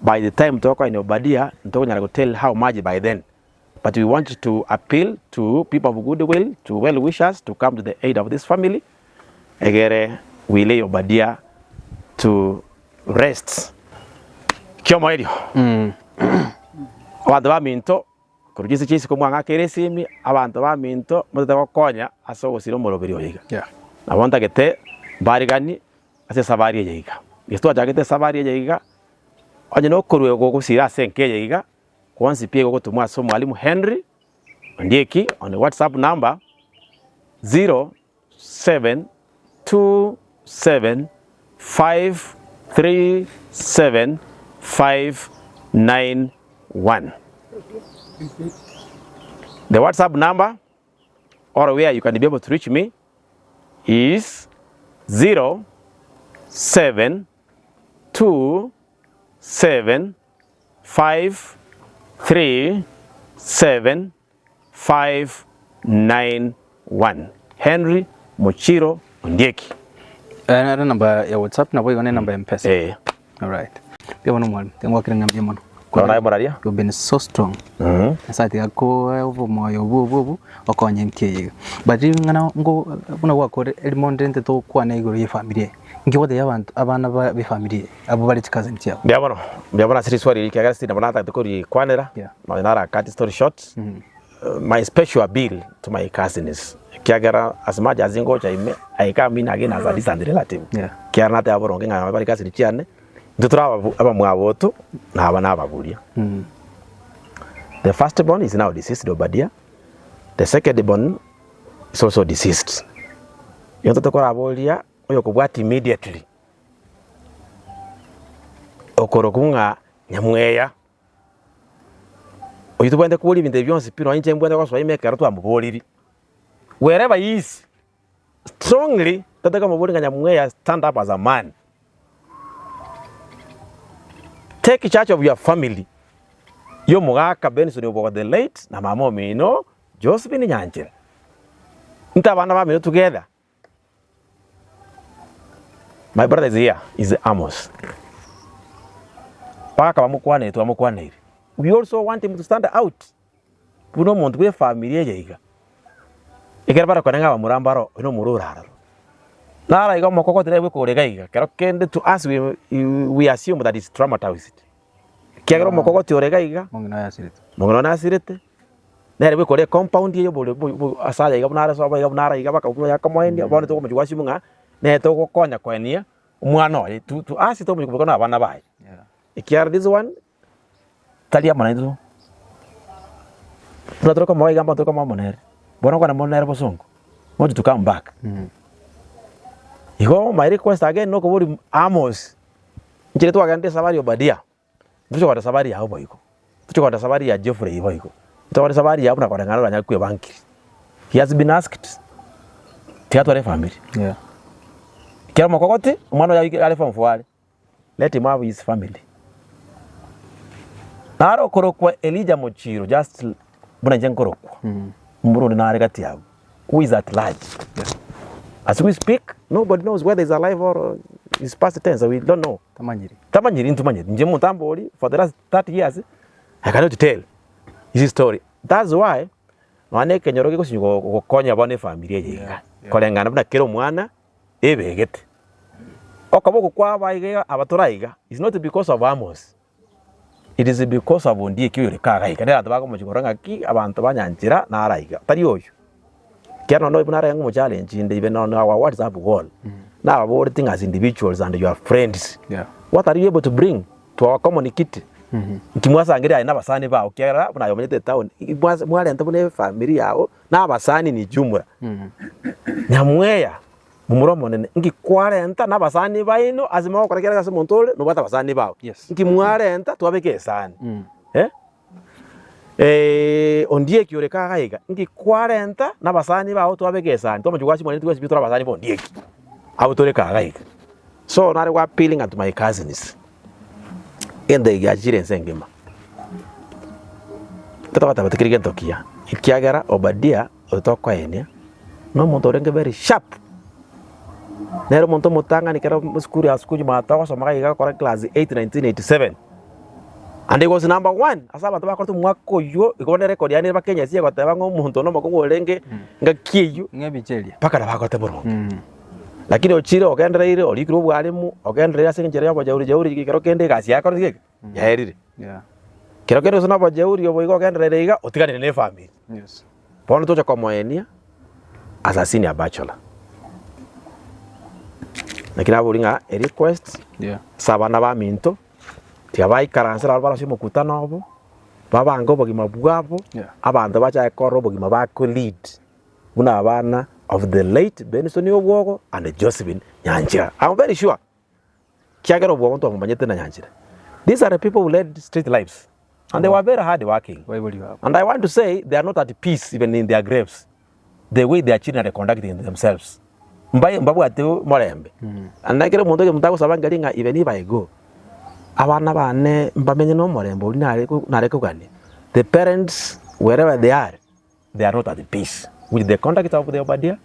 by the time tokoenia Obadia ntokonyara go tell how much by then but we want to appeal to people of good will to well wishers to come to the aid of this family egere we lay Obadia to rest kiomoerio abanto baminto Korwa chinse chia isiko mwang'akeire esimi, abanto baminto motete gokonya ase ogosira omoroberi oyo iga. Yeah. Nabo ntagete mbariganie ase esabari eye iga. Gese twachagete esabari eye iga, onye nokorwa gogosira ase enka eye iga, kwonsi pi egogotomwa ase omwalimu Henry Ondieki on WhatsApp number 0727537591. The WhatsApp number or where you can be able to reach me is 0727 537 591 Henry Mochiro Ondieki. Eh, nere namba ya WhatsApp nabo igo ne namba ya Mpesa. Eh. Alright. Mbuya mono mwalimu, tingwakire ng'a mbuya mono. Bono naye moraria. You've been so strong. Mhm. Nyasaye tiga akoe obomoyo obwo obwo obwo okonye nki eye iga. But ring'ana ngo buna gwakore erimo ndente tokwane igoro ye efamiri eye. Nki ogotebia abanto abana ba efamiri eye abwo bare chicousin chiabo? Mbuya mono, mbuya mono ase riswali eri ekiagera sinde nabo natagete korikwanera, Yeah. nonya nara cut story short, my special appeal to my cousins, ekiagera as much as ngocha ime, I come in again as a distant relative, Yeah. ekiagera nateba boronge ng'a bare cousin chiane, intwe tore ababu abamwaboto na aba nababuria. The first born is now deceased Obadia, the second born is also deceased. Egento tokoraboria oyokobwatia immediately, okorokwa ng'a nyamweya, oyio tobwenerete koboria ebinto ebi bionsi pi nonye inche mbwenerete gosoa ime ekero twamoboriri, wherever he is, strongly totake komoboria ng'a nyamweya stand up as a man, take charge of your family, ya omogaka Benson Obogo the late na mama omino Josephine Nyanchera, intwe abana bamino together. My brother is here, is Amos. Mpaka bamokwanere twamokwaneire. We also want him to stand out buna omonto bwe efamiri eye iga. Ekero barakwane ng'a abamura mbaro, oyo nomura ore aroro. Naro iga omokoko tari bwekore iga iga, kero kende to us we, we assume that is traumatized. Ekiagera omokogoti ore iga iga, Omong'ina oye asirete. omong'ina one asirete, nere bwekore ecompound eye obore ase aya iga buna are sobo iga buna are iga baka buna akomoenia, bono togomochia goassume ng'a nere togokonya koenia omwana oye to to us togomochia koboka na abana baye. Ekiagera this one, tari amo naintwe, buna tore komoa iga mbono tore komoa amo nere, bono okwana mono nere bosongo, want to come back. Igo my request again nokoboria Amos, Inche twagenete esabari ya Obadia, ntoche kogenda esabari yao boigo, ntoche kogenda esabari ya Geoffrey boigo, ntogende esabari yao buna koreng'ana oranyare kwebankiri. He has been asked, tiga atware efamiri. Yeah. Ekero omokogoti, omwana oyo are form four are, let him have his family. Naro okorokwa Elijah Mochiro just buna inche nkorokwa, omorwoti onde nare gati abwo. who is at large. As we speak, nobody knows whether he's alive or is past tense, we don't know. Tamanyiri. Tamanyiri ntumanyiri. Nje omonto ambori for the last 30 years, I cannot tell his story. That's why nonya na ekenyoro gegosinywa go- gokonya bono efamiri eye iga. Koreng'ana buna kera omwana ebegete. Okoboko kwaba iga aba tore iga is not because of Amos. It is because of ondieki oyore kaga iga, nere abanto bakomochia korora ng'aki abanto ba nyanchera naro aiga, tari oyo. Ekiagera nonye buna arenge omochallenge inde even on our WhatsApp call, nababoretie ng'a as individuals and your friends, Yeah. what are you able to bring to our common kitty? Nki mwasangereria aye na abasani bao ekiagera buna aye omanyete etown, mwarenta buna efamiri yao na abasani ni jumla. Nyamweya. Momura omonene, inki kwarenta nabasani baino ase mogokora kera ase omonto ore nobwate abasani bao? Yes. Inki mwarenta twabeka esani? Eh? Eh, ondieki ore kaga iga, inki kwarenta nabasani bao twabeka esani? Twamanya gwachia mwane twesibie tore abasani ba ondieki, abwo tore kaga iga. So nare gwa appealing unto my cousins, egento eke giachire ense engima, totagoteba tikeri gento kiya, ekiagera Obadia oyo tokoenia, na omonto orenge very sharp, nere omonto omotang'ani ekero esukuru ya sukuru nyuma togosoma iga iga gokora class eight 1987, and he was number one ase abanto bakorete omwaka oywo, igo bono erecord yaye nere mpaka enyasi egoteba ng'a omonto one omokong'u orenge ngaki eywo, Ng'a ebicha eria. mpaka nabo agote boronge. Lakini ochire ogendereire orikire obwarimu, ogendereire ase enchera ya obojeuri jeuri ekero kende egasi yaye ekorete geke, yaerire. Yeah. Kero kende gose na obojeuri obo igo ogendereire iga, otiganire na efamiri. Yes. Bono tocha komoenia as a senior bachelor. Naki naboria ng'a a request Yeah. ase abana baminto, tiga baikaransere abwo barase omokutano obo, babange obogima bwabo, Yeah. abanto bachake korora obogima bako lead buna abana of the late Benson Obwogo and Josephine Nyanchera. I'm very sure kiagera Obwogo ntwamomanyete na Nyanchera. These are the people who led straight lives. And they were very hard working. Baibori babo. And I want to say they are not at peace even in their graves the way their children are conducting themselves. Mbae mbabwate morembe. And ekero omonto omonto agosaba nkeri ng'a even if I go, abana bane mbamenye na omorembe oria nare nare kogania. The parents wherever they are, they are not at peace with the conduct of the Obadia,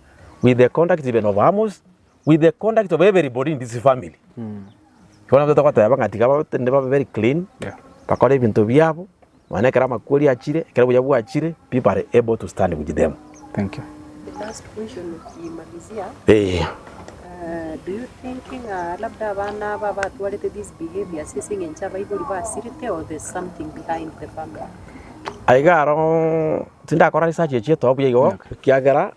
with the conduct even of Amos, with the conduct of everybody in this family. Bono togoteba ng'a tiga babe babe very clean, Yeah. bakore ebinto biabo, nonya ekero amakweri achire, ekero obuya bwachire, people are able to stand with them. Thank you. The last question ukimalizia, Eh, uh, do you think ng'a labda abana aba batwarete these behaviors ase eng'encho abaibori basirete or there's something behind the family? Aiga aro tindakora research echio etoa buya igo, ekiagera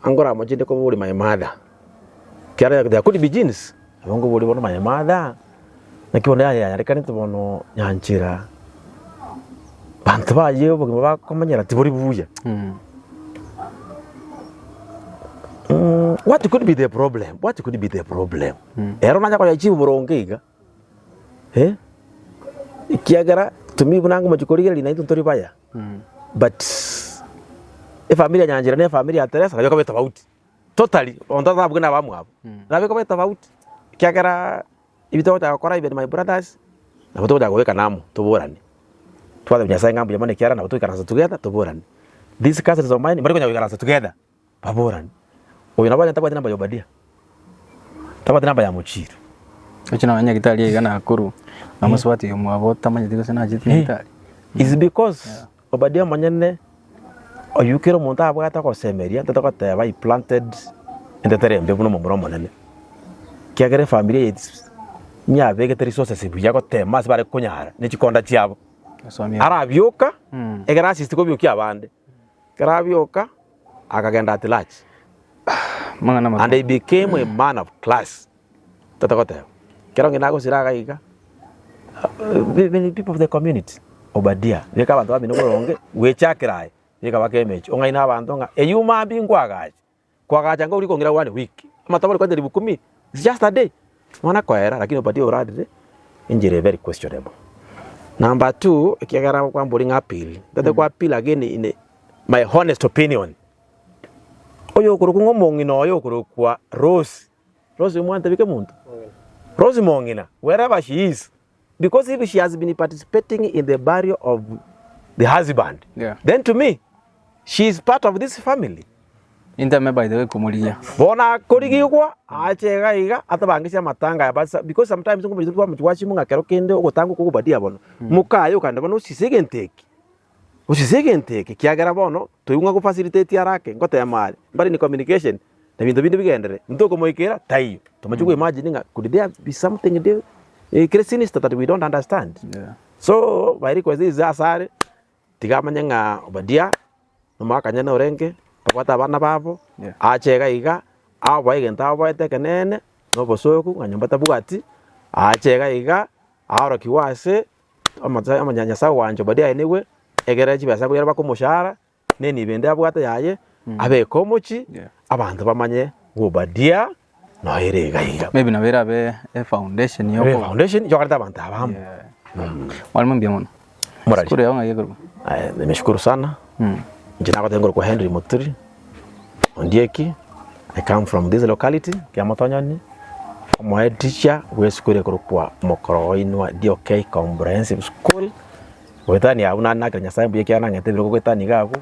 Angora amo chinde koboria my mother, ekiagera there could be genes, nabo nkoboria bono my mother, naki bono yanyarekanete bono nyanchera, banto baye obogima bakomanyera tibori buya. What could be the problem, what could be the problem? Ero nanya koyachieve boronge iga, eh, ekiagera to me buna ngomochia korigereria naintwe ntori baya. But efamiri ya Nyanchera na efamiri ya Teresa nabo ekoba etofauti totally onto atabuge na abamwabo nabo ekoba etofauti ekiagera ebi togochaka gokora even my brothers nabo togochaka kobekana amo toborane twatebia Nyasaye ng'a mbuya mono ekiagera nabo toikaransa together toborane. These cousins of mine mbari konya goikaransa together baborane, oyo nabo onye tabwati namba ya Obadia, tabwati namba ya Mochiro. Ochi nonya nyagetari iga Nakuru, na omosubati oyo omwabo otamanyeti gose nachete nyagetari. Is because Obadia omonyene oyio kera omonto abwate ogosemeria totagoteba he planted entetere embe buna omomura omonene. Ekiagera efamiri eye nyabegete resources buya gotema ase bare konyara ne chikonda chiabo. Arabioka, ekero assist kobiokia abande, ekero abioka akagenda at large Amang'ana and he became a man of class. Tata goteba, ekero ng'ina agosira iga iga, many people of the community, Obadia, beka abanto bamino boronge, gwechakera aye, beka baka emechi, ong'aine abanto ng'a eywo mambia nkwagache, kwagacha nkoria kong'ira one week, amatobori kwanyora elifu kumi, it's just a day, mwana koera lakini Obadia orarire enchera very questionable. Number two, ekiagera kwambori ng'a appeal, ntete kwa appeal again in my honest opinion, oyo okorokwa ng'a omong'ina oyo okorokwa Rose. Rose omwantebi kemonto? Rose mong'ina, wherever she is, because if she has been participating in the burial of the husband, Yeah. then to me, she is part of this family. Inteme by the way komorigia. Bono akorigigwa ache iga iga atabangesie amatanga aya but because sometimes nkomochie twamochie gwachimwa ng'a kero kende ogotanga okogobadia bono, mokaye okande bono osise egento eke. Osise egento eke ekiagera bono toigwa ng'a gofacilitate arake ngotema are mbare in communication na ebinto binde bigenderere ntokomoikera taiyo. Tomache ko imagine ng'a could there be something de kere sinister that we don't understand. Yeah. So my request is ase are tiga amanye ng'a Obadia nomwakanyene orenge babwate abana babo Yeah. ache iga iga aboe egento aboete ekeneene na obosoku ng'a nyomba tabwati ache iga iga aorokigwe ase Nyasae ogwancha Obadia aye nigo ekere chibesa koyera baka omoshahara, na enibo ende abwate yaye, abeke omochie, Yeah. abanto bamanye ng'a Obadia noyo ere iga iga. Maybe nabo erabe efoundation Ebe yoko. foundation yokoreta abanto aba amo. Yeah. Mwalimu mbuya mono. Morari. Sukuru yao ng'ai ekorwa? Aye, nimeshukuru sana. Inche nagoteba ngorokwa Henry Muturi Ondieki, I come from this locality, Kiamotonyoni, omohead teacher bwa esukuru ekorokwa Mokorogoinwa DOK Comprehensive School, goetania abwo naende nakera Nyasaye mbuya ekiagera nang'ete ebirogo goetania iga abwo,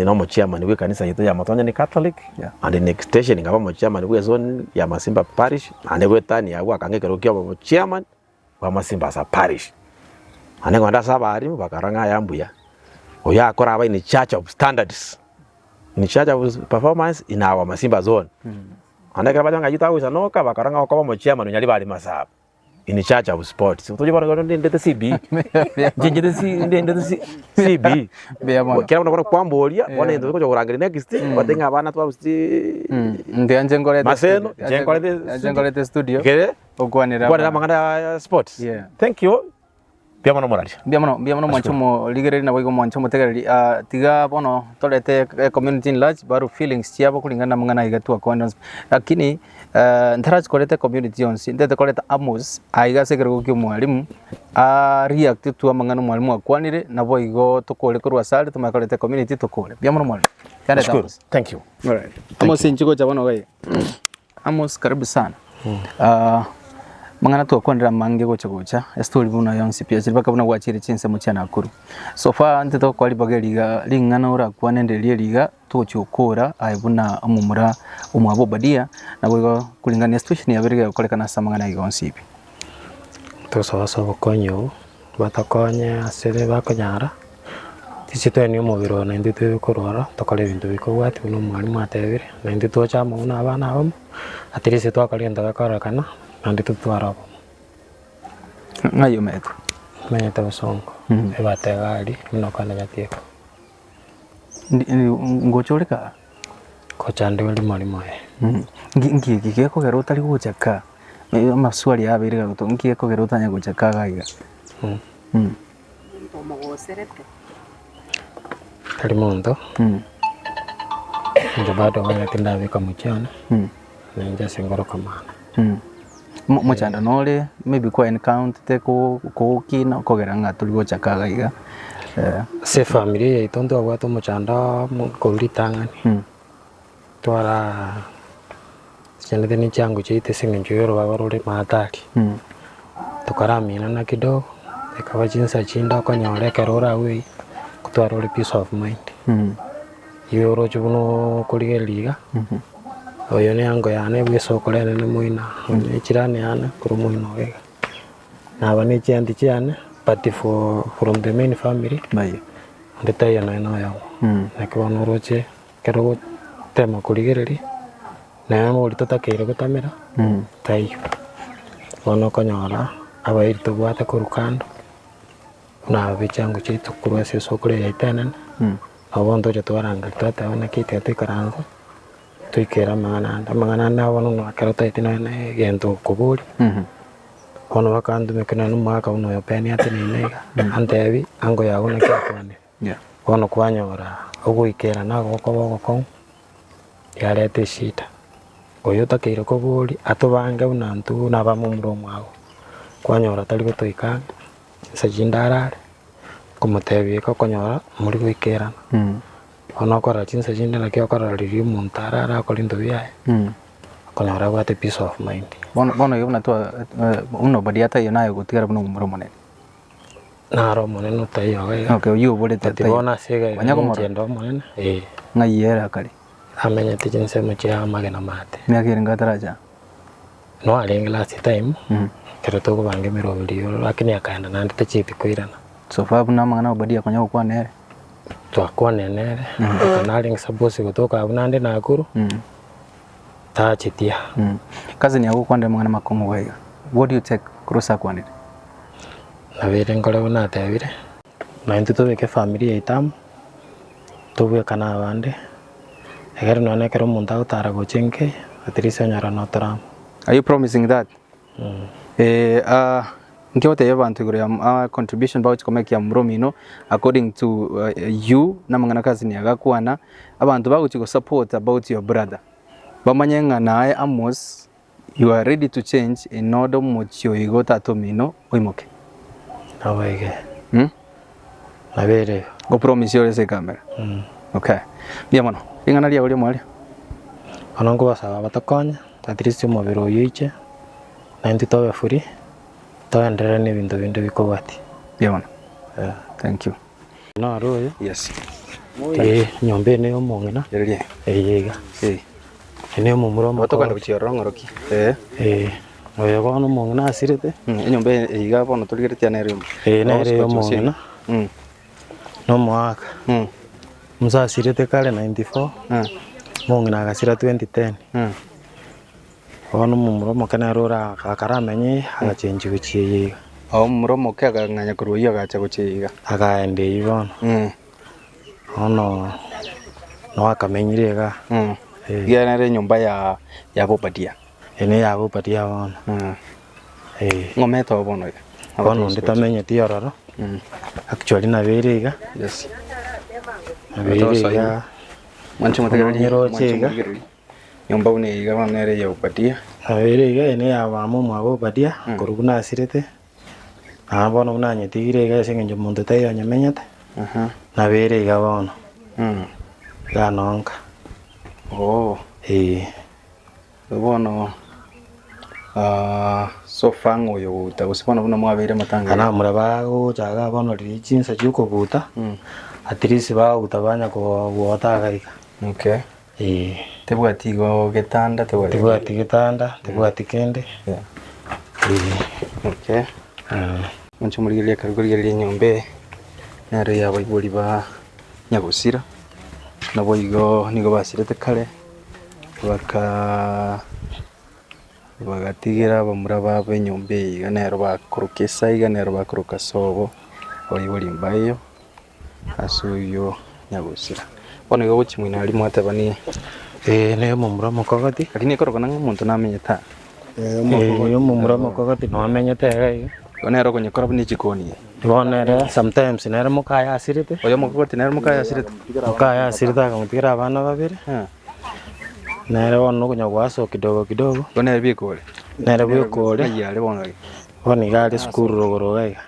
na omochairman bwa ekanisa yaito ya Motonyoni Catholic, Yeah. and in extension nkaba omochairman bwa ezone ya Masimba Parish, naende goetania abwo akang'a ekerogo kia obochairman. Bw'amasimba ase parish. Naende kogenda ase abalimu bakarora ng'a aya mbuya, oyo akore abe in charge of standards, in charge of performance in our Masimba zone. Naende ekero bachia ng'a aywo tagoisanoka bakarora ng'a okoba omochairman onyari bare masaba in charge of sports. Tochia bono igo ndendete CBE, inche nchete C ndendete C CBE. Mbuya mono. Ekero bono kwamboria, bono egento togocha korangeria next, obatebie ng'a abana twarusirie Inche inche nkorete Maseno, studio. inche nkorete Inche nkorete studio. Ekere. Gokwanera Gokwanera amang'ana ya sports. Yeah. Thank you. Mbuya mono moraria. Mbuya mono, mbuya mono mwanche omorigereri naboigo mwanche omotegereri. Ah, tiga bono torete e community in large baru feelings chiabo kulingana na amang'ana aiga twakwanire onsi. Lakini. Ntarachi koreta ecommunity yonsi, ntete koreta Amos aiga ase ekerogo kia omwalimu, aa react to amang'ana omwalimu akwanire, naboigo tokore korwa asare tomanye koreta ecommunity tokore. Mbuya mono mwalimu. Tiga ndete Nashukuru. Amos. Thank you. Alright. Amos inchi gocha bono iga iga. Amos karibu sana. Ah, mang'ana twakwanire amange gocha gocha, estory buna yonsi pi achire mpaka buna gwachire chinsemo chia Nakuru. So far intwe togokora ribaga eri iga ring'ana orakwane nderi eri iga, togochia gokora aye buna omomura omwabo Obadia, naboigo koreng'ana na esituesheni yabere egokorekana ase amang'ana aiga onsi pi. Tosoa ase obokonyi obwo, batokonye ase bakonyara, Inche twaenia omobere oyo naintwe tobe korwara, tokore ebinto bikobwatia buna omwalimu atebire, naintwe toche amo buna abana abamo, at least twakora egento gekororekana, naende totware obomo. Ng'ai omanyete? Omanyete bosongo, ebate iga aria, buna okogenda Nyatieko. Ngocha ore kaa? Ngocha nde rimo rimo eh. Nki nki eki gekogera otari gocha kaa? Amaswali aya abeire gagotoka, nki gekogera otanya gocha kaa iga iga? Omonto omogoserete. Tari monto, inche bado bono tindabeka mochie one, na inche ase ngoroka mana. Mochando nore maybe kwa encounter kogokina okogera ng'a tori gocha kaa iga iga. Ase efamiri eye yaito ntwabwate omochando amo korwa ritang'ani, twaraa chianete ne chiango chiaito ase eng'encho ya orobago rore mahatari, tokaramina kidogo, ekaba chinsa chinde okonyora ekero oragwe eywo, gotwara ore peace of mind. Igo oroche buna okorigereria iga, oyo ne ango yane bwa esokoro enene moino, oyo ne echirani yane korwa moino iga iga. Naba ne chianti chiane, but for from the main family, onde taiyo nonya na oyomo. Naki bono oroche ekero ogotema korigereria, naye oria totakeire gotamera, taiyo. Bono okonyora, abairi tobwate korwa kando, buna aba be chiango chiaito korwa ase esokoro eye yaito enene, nabo bono tocha twarangeria twateba naki tiga toikaranse, toikere amang'ana ande. Amang'ana ande nabo bono buna ekero otaeti nonya na egento okoboria, bono bakantumeka nonya na omogaka buna oyo Penny ateneine iga, antebi ango yago naki akwanire. Bono kwanyora ogoikerana gokoba ogokong'u, yareta eshida. Oyo otakeire koboria atobange buna intwe buna abamomura omwabo, kwanyora tari gotoika ang'e, nse chinde arare, komotebia iga okonyora mori goikerana. Bono okorora chinsa chinde naki okorora riria omonto arare akore ebinto biaye, okonyora abwate peace of mind. Bono bono iga buna twa buna obadia taiyo naye ogotigara buna omomura omonene. Naro omonene otaiyo iga iga. Okay, oyio oborete But taiyo. bono ase iga iga Onya komorora? ninche inde omonene, eh. Ng'ai ere akare? Amenyete chinsemo chia amagena maate. Emiaka ere ngataracha? No arenge last time, ekero tokobanga emeroberi oro lakini akaenda naende tachieti koirana. So far buna amang'ana Obadia akonya gokwana ere? Twakwanire nere, mpaka narenge suppose gotoka abwo naende Nakuru, tachetia. Cousin agokwanera amang'ana makong'u iga iga, what do you take korwa ase akwanire? Nabeire nkore buna natebire, na intwe tobeke efamiri yaito amo, tobwekane abande, ekero nonya ekero omonto agotara gocha enka eye, at least onyore notore amo. Are you promising that? Eh, ah, nki ogotebia abanto igoro ya ah, contribution bagochi komeka ya momura omino according to eh, you na amang'ana cousin agakwana, abanto bagochi go support about your brother, bamanye ng'a naye Amos You are ready to change in order omochie oyo igo tata omino oimoke. Naboigo. Mm? Nabo ere igo. Go promise ore ase ekamera. Okay. Mbuya mono. Ring'ana riao ria mwaria. Bono nkobasaba batokonye, at least omobere oyio oiche, naintwe tobe free, toenderere na ebinto binde bikobwatia. Mbuya mono. Thank you. Naro oyo. Yes. Eh, enyomba eye neya omong'ina, Ereria. eye iga. Eh. Eye neya omomura Nabo tokogenda omokoro. gochia ororo ng'oroki. Eh. Eh, oyo bono omong'ina asirete. Enyomba eye iga bono torigeretie nere omo. Eye nere ya omong'ina. Na omoaka. Omusa asirete kare 94, omong'ina agasira 2010. Bono omomura omoke nere ore akaramenye agachenchia gochia eyio iga. Omomura omoke akang'anya korwa oyio agacha gochia eyio iga. Akaenda eyio bono. Bono noo akamenyire igaa. Iga nere enyomba ya ya Obadia. Eye neya Obadia bono. Ng'o omete oo bono iga? Bono onde tamenyeti ororo, actually nabeire iga, Yes. nabeire iga, Mwanche motegereri, Nyeroche mwanche iga. morigererie. Nyomba buna eye iga bono nere eya Obadia. Nabo ere iga, eye neya mama omwabo Obadia, korwa buna asirete, na bono buna anyetigire iga ase eng'encho monto taiyo onyemenyete, nabo ere iga bono, iga nonka. Oo. Eeh. Bono so far ng'a oyo ogobuta gose bono buna mwabeire amatanga Ana abamura bagocha iga bono riria chinsa chia okobuta, at least bagobuta banya kogwota iga iga. Okay. Eeh. Tebwati igo getanda tebwati Tebwati getanda, tebwati kende, Yeah. eeh. Okay. Inche omorigereria ekero okorigereria enyomba eye, nero ya abaibori ba nyagosira, naboigo nigo basirete kare. Bakaa bagatigera abamura babo enyomba eye iga nero bakoroka esaiga nero bakoroka sobo, abaibori mbaeyo ase oyio nyagosira. Bono igo ogochia moino aria mwateba ni. Ee nigo omomura omokogoti. Lakini ekorokana ng'a omonto namenyete aa. Ee omomura omokogoti nomenyete iga iga. Igo nere okonyekora buna echikoni eye. Bono ere sometimes nere mokaye asirete. Oyo omokogoti nere mokaye asirete? Mokaye asirete akamotigera abana babere. Nere bono nokonya goasoa kidogo kidogo. Bono nere bweka ore? Nere bweka ore. Ng'ai are bono iga? Bono iga are esukuru rogoro iga iga.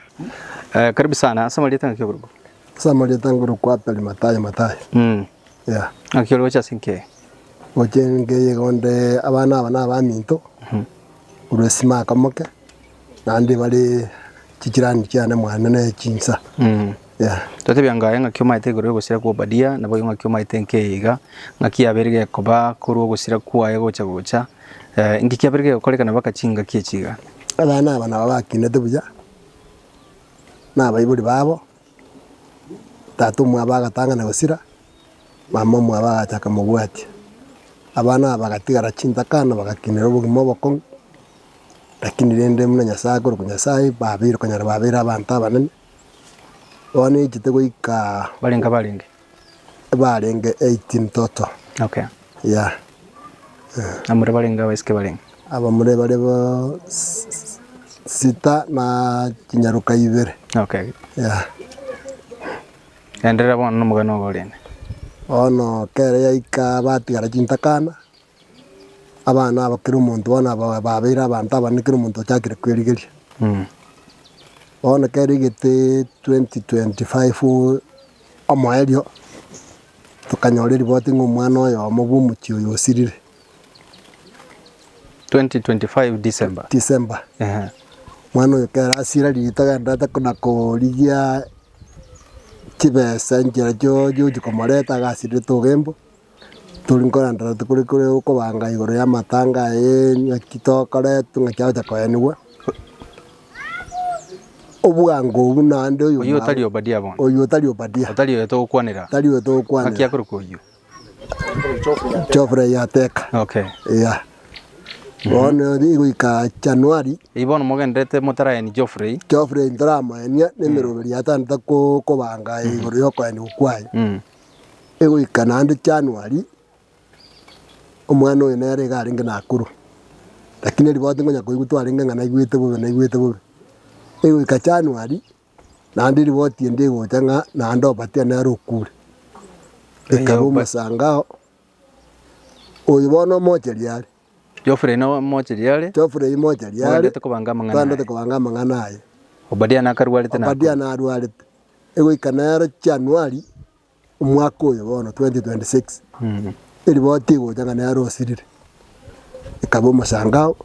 Eh, karibu sana, ase amarieta ng'aki okorokwa? Ase amarieta nkorokwa Abel Mathayo Mathayo. Yeah. Ng'aki ore gocha ase enka eye? Gocha enka eye iga onde abana aba na abaminto, korwa esima akamoke, naende bare chichirani chiane mwane na chinsa. Yeah. Totebia ngaye ng'aki omaete igoro y'ogosira kwa Obadia, naboigo ng'aki omaete enka eye iga, ng'aki yabeire gekoba korwa ogosira kwaye gocha gocha, inki kiabeire gegokorekana mpaka chingaki echi iga? Abana aba nabo bakinete buya, na abaibori babo, tata omwabo agatang'ana gosira, mama omwabo agacha akamobwatia. Abana aba bagatigara chintakana bagakinera obogima obokong'u, lakini rende buna Nyasaye akorokwa Nyasaye, babeire konyora babeire abanto abanene, bono echete goika Barenge barenge? Barenge 18 total. Okay. Yeah. Abamura barenge abaiseke barenge? Abamura bare bo sita na chinyaroka ibere. Okay. Yeah. Enderera bono nomogano ogo orende. Bono kere yaika batigara chintakana, abana aba kera omonto bono aba babeire abanto abanene kera omonto ochakire kwerigeria. Bono kere rigete 2025 omoerio, tokanyora eriboti ng'a omwana oyomo bwa omochie oyo osirire. 2025 December. December. Ehe. Omwana oyo kera asira riria togenderete kona korigia chibesa enchera chio chiogochia komoreta iga asirete ogembo, tori nkorenderete kore kore okobanga igoro ya amatanga aye ng'aki tokoretwa ng'aki agocha koenigwa, obwango obwo naende oyo Oyio otari Obadia bono. oyio otari Obadia. Otari oyo togokwanera. Tari oyo togokwanera. Ng'aki akorokwa oyio? Geoffrey Ateka. Okay. Yeah. Bono rigoika January. Eyio bono mogenderete motaraeni Geoffrey. Geoffrey ntoramoenia na emeroberi yatandete kobanga igoro yokoenigwa kwaye. Egoika naende January, omwana oyo nere iga arenge Nakuru. Lakini eriboti nkonya koigwa twarenge ng'a naigwete bobe naigwete bobe. Egoika January. Naende riboti ende egocha ng'a naende Obadia nere okure. Ekaba omosangao, oyo bono omocheria are. Geoffrey nomocheria are. Geoffrey mocheria are. Mogenderete kobanga amang'ana aye. Twagenderete kobanga amang'ana aye. Obadia nakarwarete nakure. Obadia narwarete. Egoika nere January, omwaka oyo bono 2026, eriboti egocha ng'a nere osirire. Ekaba omosangao,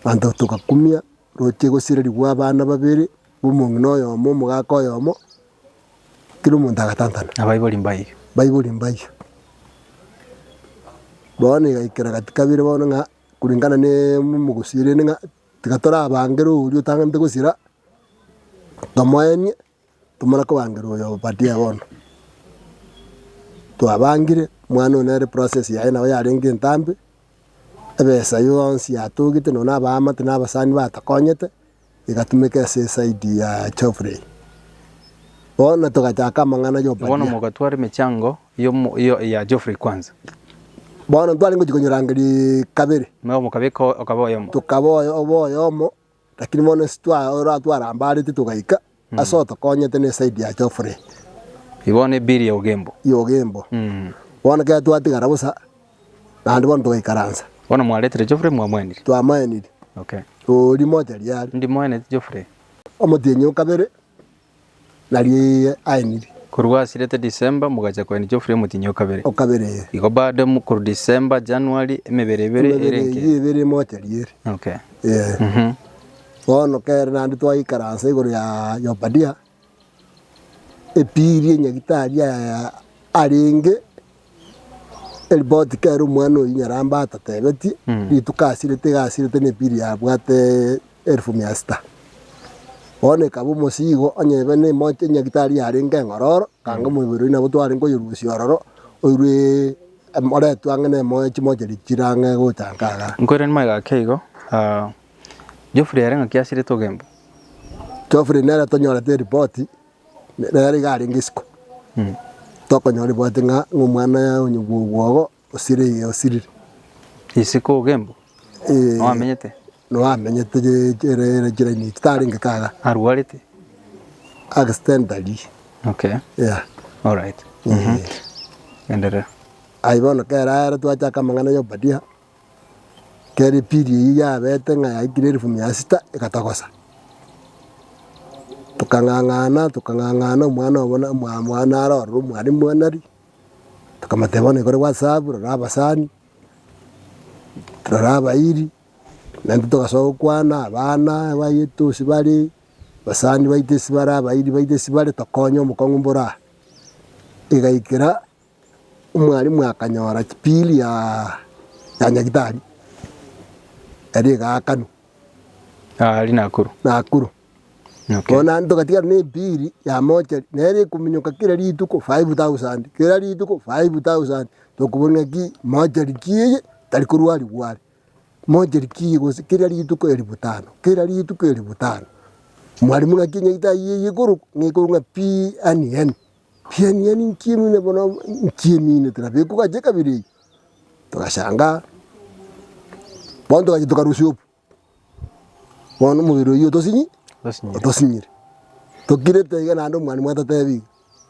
abanto togakumia. Roche gosirerigwa abana babere, omong'ina oyomo, omogaka oyomo, kera omonto agatantana. Abaibori mbaiyo. Baibori mbaiyo. Bono egaikera gati kabere bono ng'a kulingana na omogusii rende ng'a tiga torabangere oria otang'anete gosira, tomoenie. Tomara kobangera oyo Obadia bono, twabangire, omwana oyo nere process yaye nabo yarenge entambe, ebesa yonsi yatogete nonya na abaamate na abasani batokonyete, egatumeka ase eside ya Geoffrey. Bono togachaka amang'ana ya Bono Obadia. mogatwara emechango yomo yo ya Geoffrey kwanza. Bono ntwarenge gochia konyorangeria kabere. Nabo mokabeka okaba oyomo. Tokaba oyo oba oyomo. Lakini bono ase twa twarambarete togaika ase otokonyete ne eside ya Geoffrey. Bono ebiri ya Ogembo. Ya Ogembo. Bono ekero twatigara bosa, Naende bono togaikaransa. Bono mwaretire Geoffrey mwamoenire? Twamoenire. Okay. Oria mochari are. Ndi moeneti Geoffrey? Omotienyi o kabere nario aenire. Korwa asirete December mogacha koenia Geoffrey omotienyi o kabere. O kabere ee. Igo bado mo korwa December, January, emebere ebere ere Emebere enke. eyio ebere mochari ere. Okay. Ee. Mhm. Bono kere naende twaikaransa igoro ya ya Obadia, epiri enyagitari aya arenge. Eripoti kere omwana oyio Nyaramba atatebetie, rituko asirete iga asirete na epiri yabwate elfu mia sita. Bono ekaba omosigo onye ebe na emocha enyagitari yarenge eng'ororo, kanga omobere oyio nabo twarenge koyorusia ororo, oirwe oretwe ang'e na emoyo chimochari chire ang'e gocha nka igaa. Nkoiranie magega ake igo, Geoffrey ere ng'aki asirete ogembo? Geoffrey nere tonyorete eripoti. Nere iga arenge isiko, tokonyora ribwate ng'a omwana onye bwogo osire osirire. Isiko ogembo? Eh, Noamenyete? Noamenyete ere ere chiraini echi tarenge kaga. Arwarete? Accidentally. Okay. Yeah. Alright. Mhm. Endelea. Aye bono kera ere twachaka amang'ana ya Obadia, kera epiri eyio yabete ng'a yaikire elfu mia sita egatogosa. Tokang'ang'ana tokang'ang'ana omwana obo na mwa mwana aro ororo omwalimu nari, tokamotebia bono ekore whatsapp rora abasani, rora abairi, naintwe togasoa gokwana abana baito ase bare, abasani baito ase bare, abairi baito ase bare, tokonye omokong'u mboro aa. Egaikera. Omwalimu akanyora chipili ya ya nyagitari, eria egaakanwa. Aria Nakuru. Nakuru. Okay. Bono naende togatigara na epili ya mochari, nere ekominyoka kera rituko 5000, kera rituko 5000, tokobora ng'aki mochari ki eye, tari korwariwa are. Mochari ki eye gose kera rituko elfu tano, kera rituko elfu tano. Mwalimu ng'aki nyagitari eye ekorokwa, ng'a ekorokwa ng'a PNN. Pianiani nkiemine bono nkiemine nabekwa gacha ekabira eyio, togashangaa, bono togacha tokarusia obwo, bono omobere oyio otosinyi Otosinyire. otosinyire. Tokirete iga naende omwalimu atotebi iga,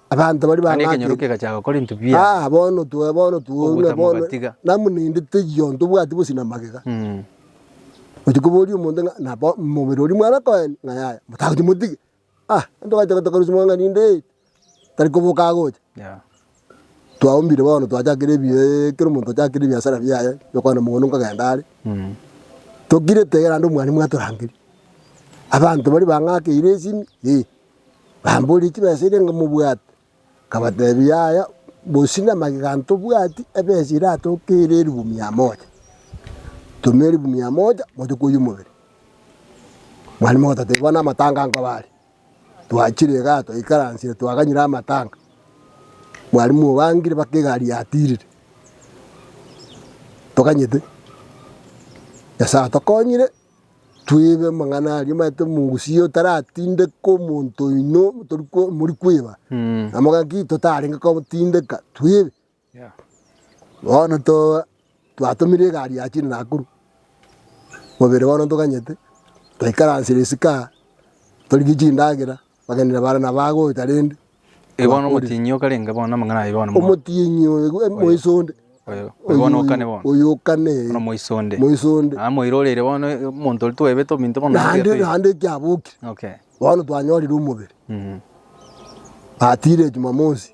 abanto baria Yaani ekenyoro bang'akire kegachaka gokora ebinto biaye. ah bono twe bono twouma Ogocha bono mogatiga. namuna ende teiyo ntobwati bosi na magega. Ochia koboria omonto ng'a nabo omobere oria mwana koeni ng'a yaya, motagochi motige. Ah, ntogacha tokarusia omong'ina rinde, tari koboka agocha. Yeah. Twaombire bono twachakire ebi kera omonto ochakire ebiasara biaye, okogenda mogondo nkogenda are. Tokirete iga naende omwalimu atorangeria, abanto baria bang'akeire esimi, eh, bamborie chibesa eria ng'a mobwate, nkabatebia yaya, bosi na magega ntobwati ebesa eratoke ere elifu mia moja, toma elifu mia moja moche koyia omobere. Mwalimu agototebia bono amatanga nkoba are, twachire igaa twaikaransire twaganyire amatanga, mwalimu obangire mpaka egari yatirire, toganyete, Nyasaye atokonyire, twebe amang'ana aria omanyete omogusii otaratindeka omonto oino tori ko mori kweba, nabo ng'aki totarenge kotindeka twebe. Bono to twatomire egari yachire Nakuru, mobere bono ntoganyete, twaikaransire isiko aa, torigie chindagera, bagenire bare nabo bagocha rende. Igo bono omotienyi okarenge bono amang'ana ayio bono mo- Omotienyi oyo oyo moiso onde. Oyo oyo bono okane bono. Oyo okane. Bono moiso onde. Moiso onde. Naende moiroreire bono omonto oria twebete ominto bono Naende naende ekiabokire. Okay. Bono twanyorire omobere. Batire jumamosi.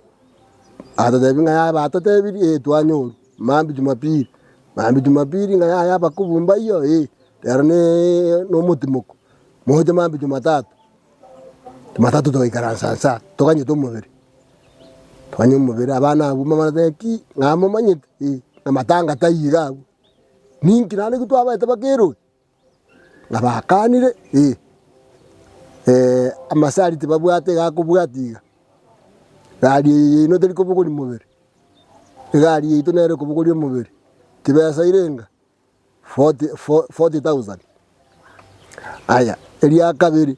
Agototebi ng'a yaya batotebirie ee twanyorwa, mambia jumapili, mambia jumapili ng'a yaya abakubu mbaiyo ee, rero ne na omotimoko, moche mambia jumatatu, jumatatu togaikaransa nsa toganyete omobere, toganye omobere abana abwo momanyete ki, ng'a momanyete ee, na matanga taiyo iga abwo, ninki naende ki twabaete mpaka erori. Na bakanire, ee, amasari tibabwate iga akobwatia iga, gari eye yaino teri kobogoria mobere, egari yaito nere ekobogoria omobere, chibesa irenga? Forty fo 40,000. Aya, eria kabere,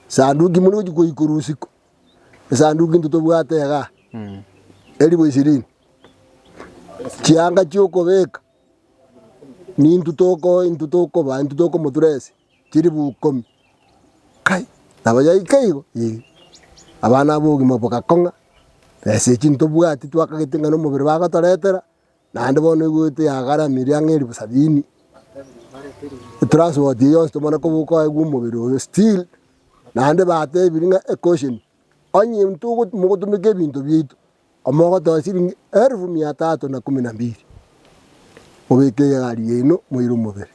sanduki more gochia koikorwa isiko, esanduki intwe tobwate igaa, elifu ishirini, chianga chiokobeka. Nintwe toko intwe tokoba intwe tokomotura ase chilifu ikomi. Kai, nabo yaika igo, eh. Abana aba obogima bogakong'a, besa echi ntobwati twakagete ng'a na omobere bagotoretera, Naende bono oigwete yagaramire ang'e elifu sabini, etransport eye yonsi tomana koboka oegwe omobere oyo still, naende batebire ng'a ecaution, onye intwe mogotumeka ebinto biaito, omogotoa chiringi elfu mia tatu na kumi na mbili, mobeke egari yaino moire omobere.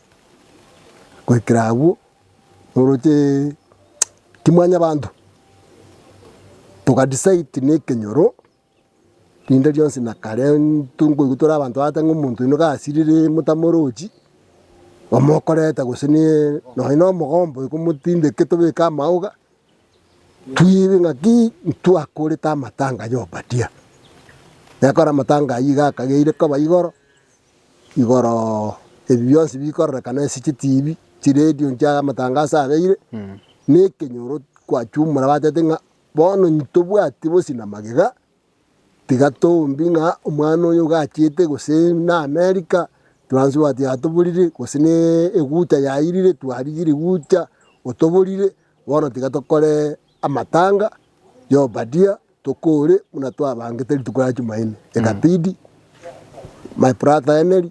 Goikera abwo, oroche timwanyabanto, toga decide na ekenyoro. Rinde rionsi na kare intwe nkoigwa tore abanto bagoteba ng'a omonto oyio nigo asirire motamorochi, omokoreta gose ne nonye na omogombo oyo komotindeke tobeke amaoga, twibe ng'aki ntwakorete amatanga ya Obadia. Ekero amatanga aywo iga akageire koba igoro, igoroo ebi bionsi bikororekana ase chitibi, chiredio nchia amatangaso abeire, na ekenyoro kwachumura batebete ng'a Bono ntobwati bosio na magega, tiga toombi ng'a omwana oyo iga achiete gose na America, transport yatoborire, gose na egucha yairire, twarigire egucha otoborire, bono tiga tokore amatanga ya Obadia tokore buna twabangete rituko ria Jumaine. Ekabidi my brother Henry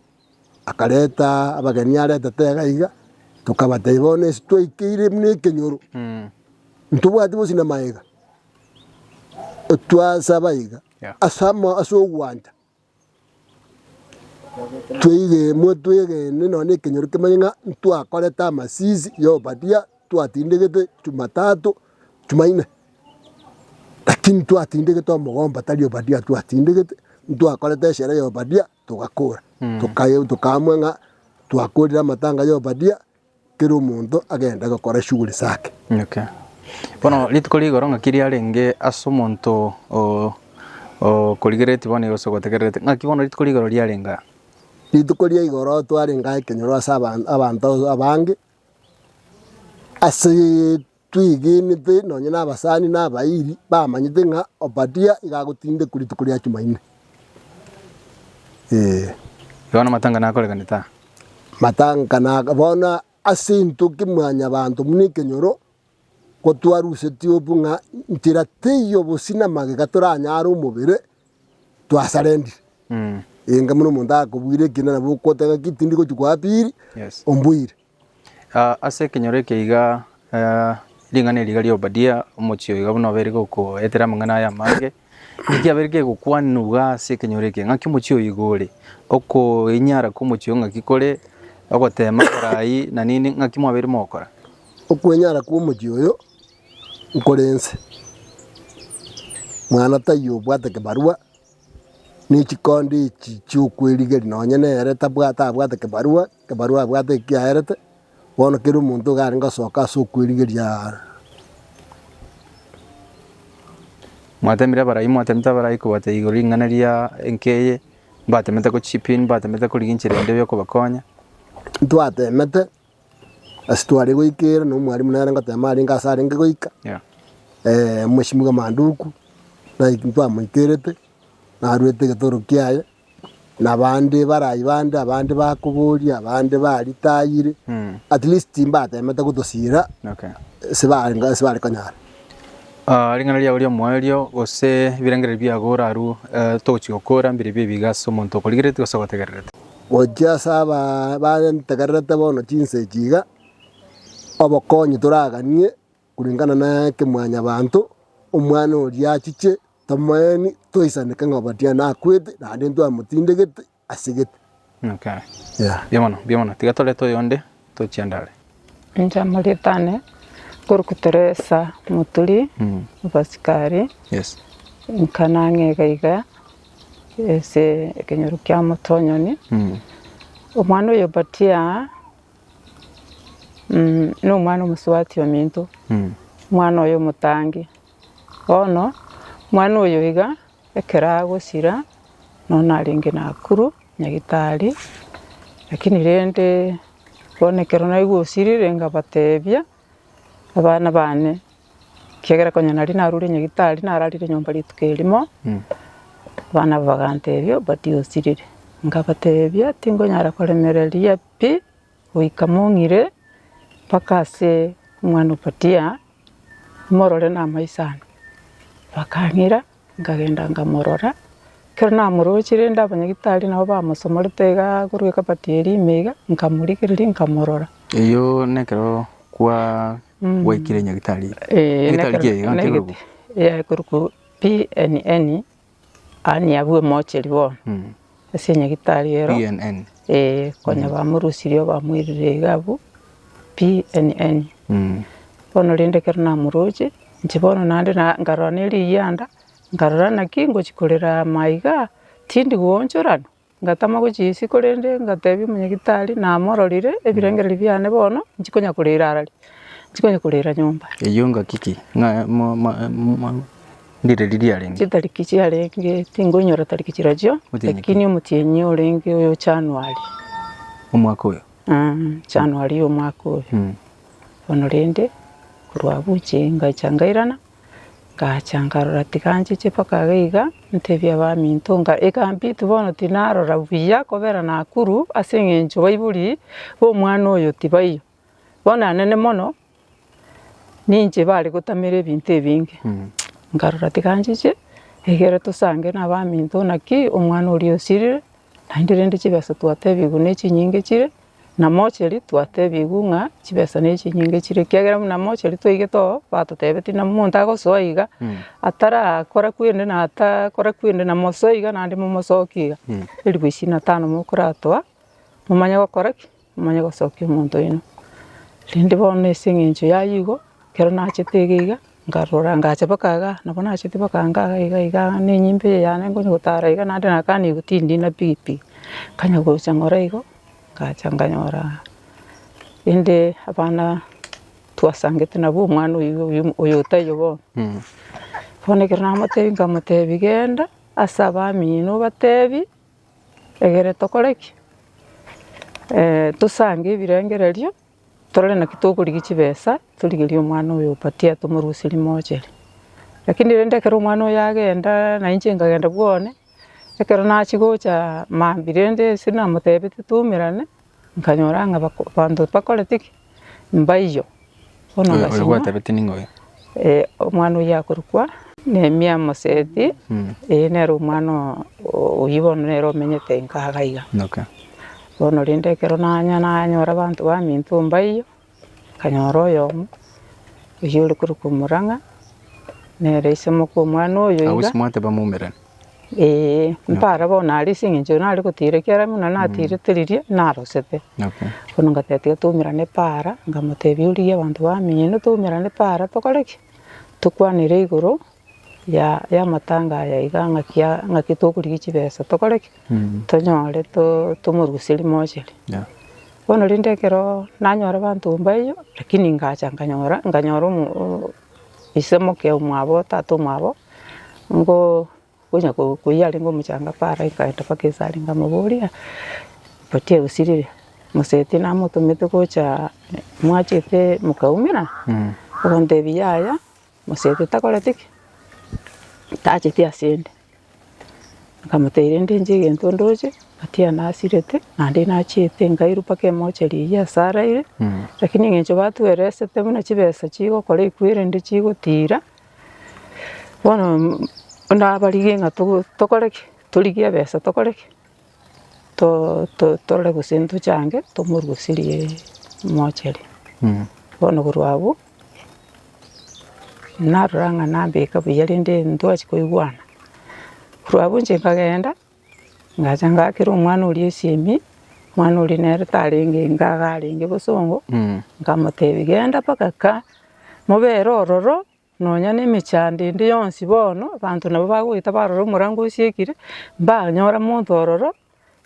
akareta abageni aretete iga iga, tokabatebia bono ase twaikeire buna ekenyoro. Ntobwati bonsi namaega, twasaba iga Yeah. ase amo ase ogwancha, tweige twegene nonya na ekenyoro kemanye ng'a ntwakorete amasisi ya Obadia, twatindegete jumatatu, jumaine, lakini twatindegete omogomba tari Obadia twatindegete, ntwakorete esherehe ya Obadia togakora, tokae tokaamua ng'a twakorire amatanga ya Obadia. Kera omonto agende gokora shughuli zake. Okay. Bono rituko rigoro ng'aki riarenge ase omonto o- okorigereretie bono igo gose ogotegererete, ng'aki bono rituko rigoro riarenge aa? Rituko ria igoro twarenge aye ekenyoro ase aban- abanto abange, ase twegenete nonye na abasani na abairi bamanyete ng'a Obadia iga agotindekwa rituko ria Jumaine, eh. Bono amatanga nakorekanete aa? Matanga na bono ase intwe kimwanyabanto buna ekenyoro, gotwarusetie obu ng'a nchera teiyo bosio na magega toranyare omobere, twasarendire. Enga buna omonto akobuire ekina nabo okoteba ng'a ki tindi gochia koapiri, Yes. ombuire. Ase ekenyoro eke iga ring'ana eri iga ria Obadia, omochie oyo iga buna obeire gokoetera amang'ana aya amange, naki abeire kegokwanwa ase ekenyoro eke, ng'aki omochie oyo iga ore, okoinyara kwa omochie oyo ng'aki kore, ogotema abarai na nini, ng'aki mwabeire mogokora? Okwenyara kwa omochie oyo nkore inse, mwana taiyo obwate kebarua. Ne chikondi echi chi'okwerigeria nonye nere tabwate abwate kebarua, kebarua abwate eki aerete, bono kera omonto iga arenge gosoka ase okwerigeria. Mwatemire abarai, mwatemete abarai kobatebia igoro ring'ana ria enka eye, mbatemete go chip in, mbatemete korigia enchera ende yokobakonya. Ntwatemete, ase tware goikera na omwalimu nere ngotema arenge ase arenge goika, Yeah. Mheshimiwa Manduku, naye ntwamoikerete, narwete egetoro kiaye, na abande barai bande, abande bakoboria, abande baritayire, at least mbatemete gotosira Okay. ase barenge ase bare konyara. Ah, ring'ana riao ri'omoerio, gose ebirengererio biago orarue togochia gokora mbirobio ebiga ase omonto okorigereretie gose ogotegererete. Gochia ase aba barentegererete bono chinsa echi iga, obokonyi toraganie Kulingana na ekemwanyabanto, omwana oria achiche tomoeni toisaneke ng'a Obadia nakwete, naende ntwamotindegete asegete. Okay. Yeah. Mbuya mono, mbuya mono. Tiga torete oyonde tochiende are. Inche amarieta ane nkorokwa Teresa Muturi, obasikari, Yes. nka nang'e iga iga ase ekenyoro kia Motonyoni. Omwana oyo Obadia. Nomwana omosubati ominto, omwana oye omotangi. Bono, omwana oyo iga, ekero agosira, nonya narenge Nakuru nyagetari, lakini rende bono ekero naigwa osirire nkabatebia, abana bane, ekiagera konya naria narure nyagetari nararire nyomba rituko erimo, abana aba bagantebia obadia osirire, nkabatebia tingonyara koremereria pi. Goika mong'ire mpaka ase omwana Obadia, morore namaiso ane. Bakang'ira, nkagenda nkamorora. Ekero namoroche rende abanyagitari nabo bamosomorete igaa korwa ekabati eria ime iga, nkamorigereria nkamorora. Eyio nekero kwa gwaikire nyagitari? Eeh Nyagitari ki eye? Ng'aki ekorokwa? Ekorokwa PNN, yaani abwo emocheri bono, ase enyagitari ero. PNN. Eeh, konya bamorusirie bamoirire iga abwo PNN. Bono rende ekero namoroche, inche bono naende na nkarora na eriyianda, nkarora naki ngochi korera ama igaa, tindi goonchorana, ngatama gochia isiko rende ngatebia omonyagitari namororire ebirengererio biane bono, nchi konya korera arari, nchi konya korera nyomba. Eyio ngaki ki? Ng'a mo- mo- mo- ndire riria riarenge? Chitariki chiarenge tinkoinyora tariki chirochio, Omotienyi ki? lakini omotienyi orenge oyo January. Omwaka oyo? January ya omwaka oyo. Bono rende, korwa abwo inche ngacha nkairana, ngacha nkarora tiga nchiche mpaka iga iga, ntebie abaminto nga ekambiti bono tinarora buya kobera Nakuru ase eng'encho baibori ba omwana oyo tibaiyo. Bono anene mono, ninche bare gotamera ebinto ebinge, nkarora tiga nchiche, egere tosange na abaminto naki omwana oria osirire, naende rende chibesa twatebigwe ne chinyinge chire, na mocheri twatebigwe ng'a chibesa ne chinyinge chire, ekiagera buna mocheri twaigete oo, batotebetie na omonto agosoa iga, atarakora kwende na atakora kwende na mosoe iga naende momosokie iga, elifu ishirini na tano mokoratoa, momanye gokora ki? Momanye gosokia omonto oino. Rende bono ase eng'encho y'ayio igo, ekero nachete iga iga, nkarora ngacha mpaka igaa, nabo nachete mpaka ngaa iga iga na enyimba eye yane nkonya gotara iga naende nakanigwe tindi na pikipiki, nkanya gocha ng'ora igo, ngacha nkanyora rende abana twasangete nabwo omwana oywo oyo oyo otaiyo bono. Bono ekero namotebia nkamotebia genda ase abamino obatebie. Egere tokore ki? Tosange ebirengererio, torore naki tokorigia chibesa, torigerie omwana oyo opatie tomorusie rimocheri. Lakini rende ekero omwana oyo agenda na inche nkagenda bwone, ekero nachia gocha mambia rende ase namotebetie toumerane, nkanyora ng'a bako abanto bakoreti ki? Mbaiyo. Bono Oyo oyo ngasinywa. gwatebete ning'o oyo? Omwana oyio akorokwa Nehemia Moseti, eye nere omwana oyio bono nere omenyete inka iga iga. Okay. Bono rende ekero nanya nanyora abanto baminto mbaiyo, nkanyora oyomo, oyio ore korokwa Murang'a, nere ise moka omwana oyo Abwo iga. ase mwateba moumerane. Eeh, mpara bono aria ase eng'encho nare gotira ekiagera buna natirete riria narosete. Okay. Bono ngateba tiga toumerane para, nkamotebia origie abanto bamino toumerane para tokore ki? Tokwanere igoro ya ya amatanga aya iga ng'aki a ng'aki tokorigia chibesa tokore ki? Tonyore to tomorusie rimocheri. Yeah. Bono rende ekeroo nanyora abanto mbaiyo, lakini ngacha nkanyora nkanyora omo ise moke omwabo tata omwabo, ngo konya koyia arenge omochanga para nkaenda mpaka ase arenge nkamoboria, patia osirire, moseti namotomete gocha mwachete mokaumera? Ogontebia yaya, moseti takoreti ki? Tacheti asende. Nkamotebia rende inche egento ndoche, patia nasirete, naende nachiete nkairwa mpaka emocheri eyio ase araire, lakini eng'encho batweresete buna chibesa chigokora ekwerende chigotira. Bono nabarigie ng'a togo tokore ki? Torigie ebesa tokore ki? To- to torore gose ntochange tomorusirie mocheri. Bono korwa abwo, narora ng'a nambeka buya rende ntwachia koigwana. Korwa abwo inche nkagenda. Ngacha ngakera omwana oria esimi, omwana oria nere tarenge inga iga arenge bosongo, nkamotebia genda mpaka ka, mobere ororo, nonya na emechando ende yonsi bono, abanto nabo bagoeta barora omorango osiekire, mbanyora monto ororo,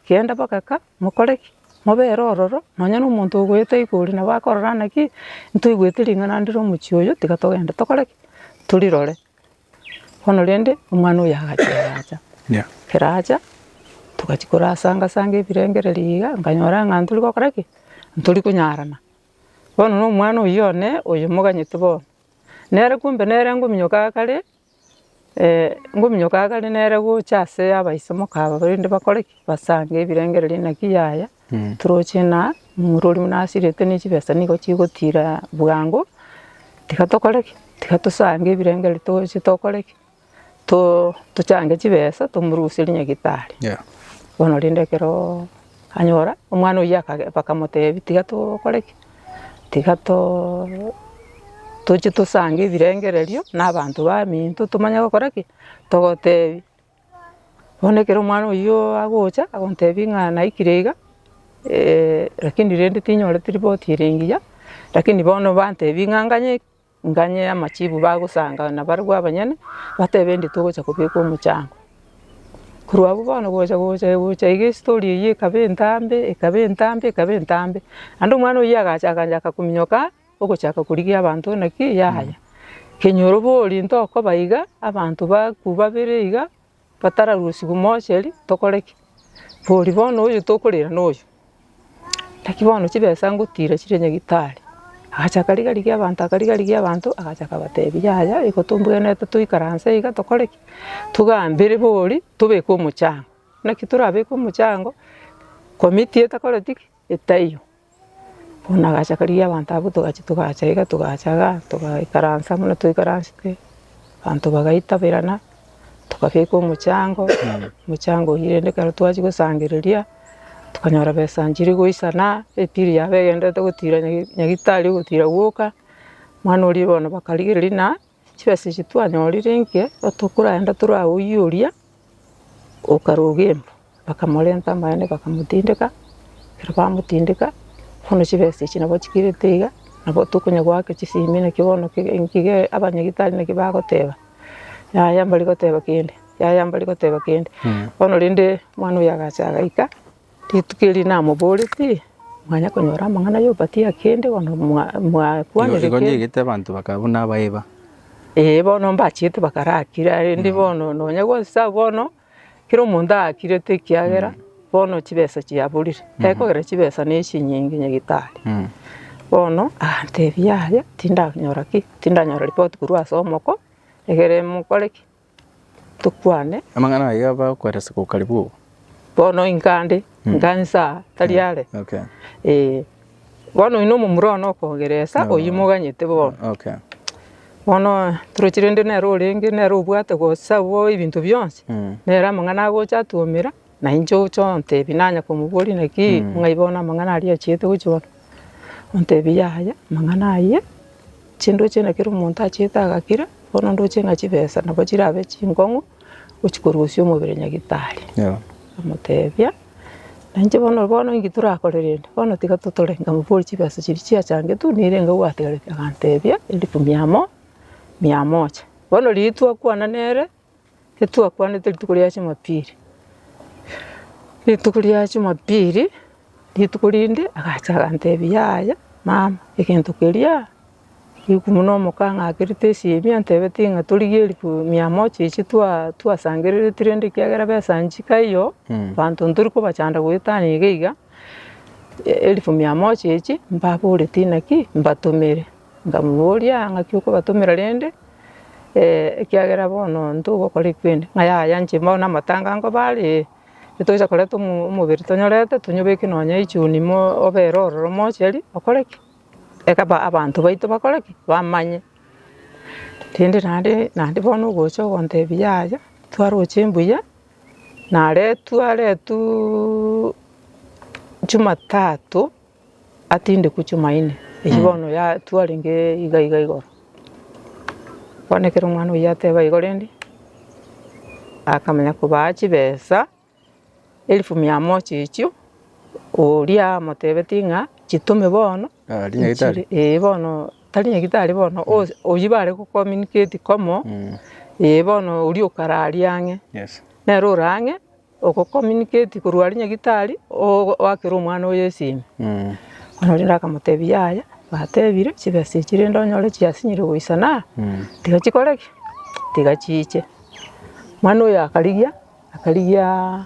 genda mpaka ka, mokore ki? Mobere ororo, nonya na omonto ogoeta igoro nabo akorora naki, ntoigwete ring'ana ndire omochie oyo, tiga togende tokore ki? Torirore. Bono rende, omwana oyo agachia agacha, Yeah. ekero acha, togachia korasanga sanga ebirengererio iga, nkanyora ng'a ntori gokora ki? Ntori konyarana. Bono na omwana oyio one, oyo moganyete bono, nere kumbe nere ngominyoka akare, ngominyoka akare nere gocha ase abaise moka aba rende bakore ki? Basange ebirengererio naki yaya, toroche na momura oria buna asirete ne chibesa nigo chigotira bwango, tiga tokore ki? Tiga tosange ebirengererio toche tokore ki? to tochange chibesa tomoruserie nyagitari. Bono rende ekeroo anyora, omwana oyio akage bakamotebia tiga tokore ki? Tiga too toche tosange ebirengererio na abanto baminto tomanye gokora ki? Togotebie. Bono ekero omwana oyio agocha, agontebia ng'a naikire iga, lakini rende tinyoreti ripoti ere engiya, lakini bono bantebia ng'a nganye nganye amachibu bagosanga nabarabwo abanyene, batebe ndi togocha kobeka omochango. Korwa abwo bono gocha gocha gocha iga estori eyio ekaba entambe ekaba entambe ekaba entambe, naende omwana oyio agacha aganchaka kominyoka. Ogochaka korigia abanto naki yaya, kenyoro bori ntokoba iga, abanto bakwo babere iga, batararusigwa mocheri tokore ki? Bori bono oyo tokorera noyo. Naki bono chibesa ngotira chire nyagitari, agacha akariga rigia abanto akariga rigia abanto, agacha akabatebia yaya igo tombwenerete toikaranse iga tokore ki? Togambere bori tobeke omochango, naki torabeke omochango, committee etakoreti ki? Etaiyo. Bono agacha karigia abanto abwo togachia togacha iga togacha igaa togaikaransa buna toikaransete, abanto bagaitaberana, tokabeka omochango, omochango oyio rende ekero twachia gosangereria, tokanyora besa nchiri goisana, epiri yabo egenderete gotira nyagi nyagitari ogotira gwoka, omwana oria bono bakarigereria na chibesa echi twanyorire inke, tokoraenda toraoyie oria, okaroga embu. Bakamorenta amaene bakamotindeka, ekero bamotindeka, bono chibesa echi nabo chikirete iga, nabo tokonya goaka chisimi naki bono nkige abanyagitari naki bagoteba, yaya mbari goteba kende, yaya mbari goteba kende. Bono rende omwana oyo agacha agaika, rituko eri namoboretie, mwanya konyora amang'ana ya obatia kende bono mwa mwakwanire Igo kende. nyaigete abanto bakaba buna abaeba. Eeh bono mbachiete bakarakira rende bono nonya gose bono. Kera omonto aakirete ekiagera bono chibesa chiaborire, ekogera chibesa ne chinyinge nyagetari. Bono agantebia yaya tindanyora ki, tindanyora ripoti korwa ase omoko, egere mokore ki, tokwane. Amang'ana ayio abakoeresa karibu obo. Bono inkande, nka inse aa, tari are. Okay. Eh, bono oyio na omomura one okongeresa, oyio moganyete bono. Okay. Bono torochi rende nere orenge, nere obwate gocha abwo ebinto bionsi, nere amang'ana agocha atuomera, na inche oche ontebie nanya komoboria naki ng'ai bono amang'ana aria achiete gochia bono. Ontebia yaya amang'ana ayio, inche ndoche ng'a kera omonto achiete agakira, bono ndoche ng'a chibesa nabo chirabe chinkong'u, gochia korusia omobere nyagetari. Nkamotebia. Na inche bono bono inki torakore rende? Bono tiga totore, nkamoboria chibesa chiria chiachangetwe nirenga gwatigarete? Agantebia elifu mia mo mia moja. Bono riria twakwana nere, etwakwanete rituko ria jumapili, rituko ria jumapili, rituko rinde agacha agantebia yaya mama egento keria. Riku buna omokang'akerete esimi antebetie ng'a torigie elifu mia moja echi twa twasangereretie rende ekiagera besa nchikaiyo, abanto ntori kobachanda goetania iga iga, elifu mia moja echi mbaboretie naki mbatomere. Nkamoboria ng'aki okobatomera rende, ekiagera bono ntogokora ekwende, ng'a yaya inche bono amatanga nkoba are, etogocha koreta omo omobere tonyorete tonyobeke nonya echuni mo obere ororo mocheri okore ki? Ekaba abanto baito bakore ki? Bamanye. Rende naende naende bono ogocha ogontebia yaya, twaroche mbuya, naretwa aretwuuuu jumatatu, atindekwe jumaine, eywo bono ya twarenge iga iga igoro. Bono ekero omwana oyio ateba igo rende, akamanya kobaa chibesa. Elifu mia moja echio, oria amotebetie ng'a chitome bono, Ah, ri nyagetari? nchire eh bono tari nyagetari bono, ose oyio bare go communicate komo, eh bono oria okare aria ang'e, Yes. nere ore ang'e, ogo communicate korwa aria nyagetari, ogo oakere omwana oyo esimi. Bono rende akamotebia yaya, batebire chibesa echi rende onyore chiasinyire goisana, tiga chikore ki? Tiga chiche. Omwana oyo akarigia. Akarigia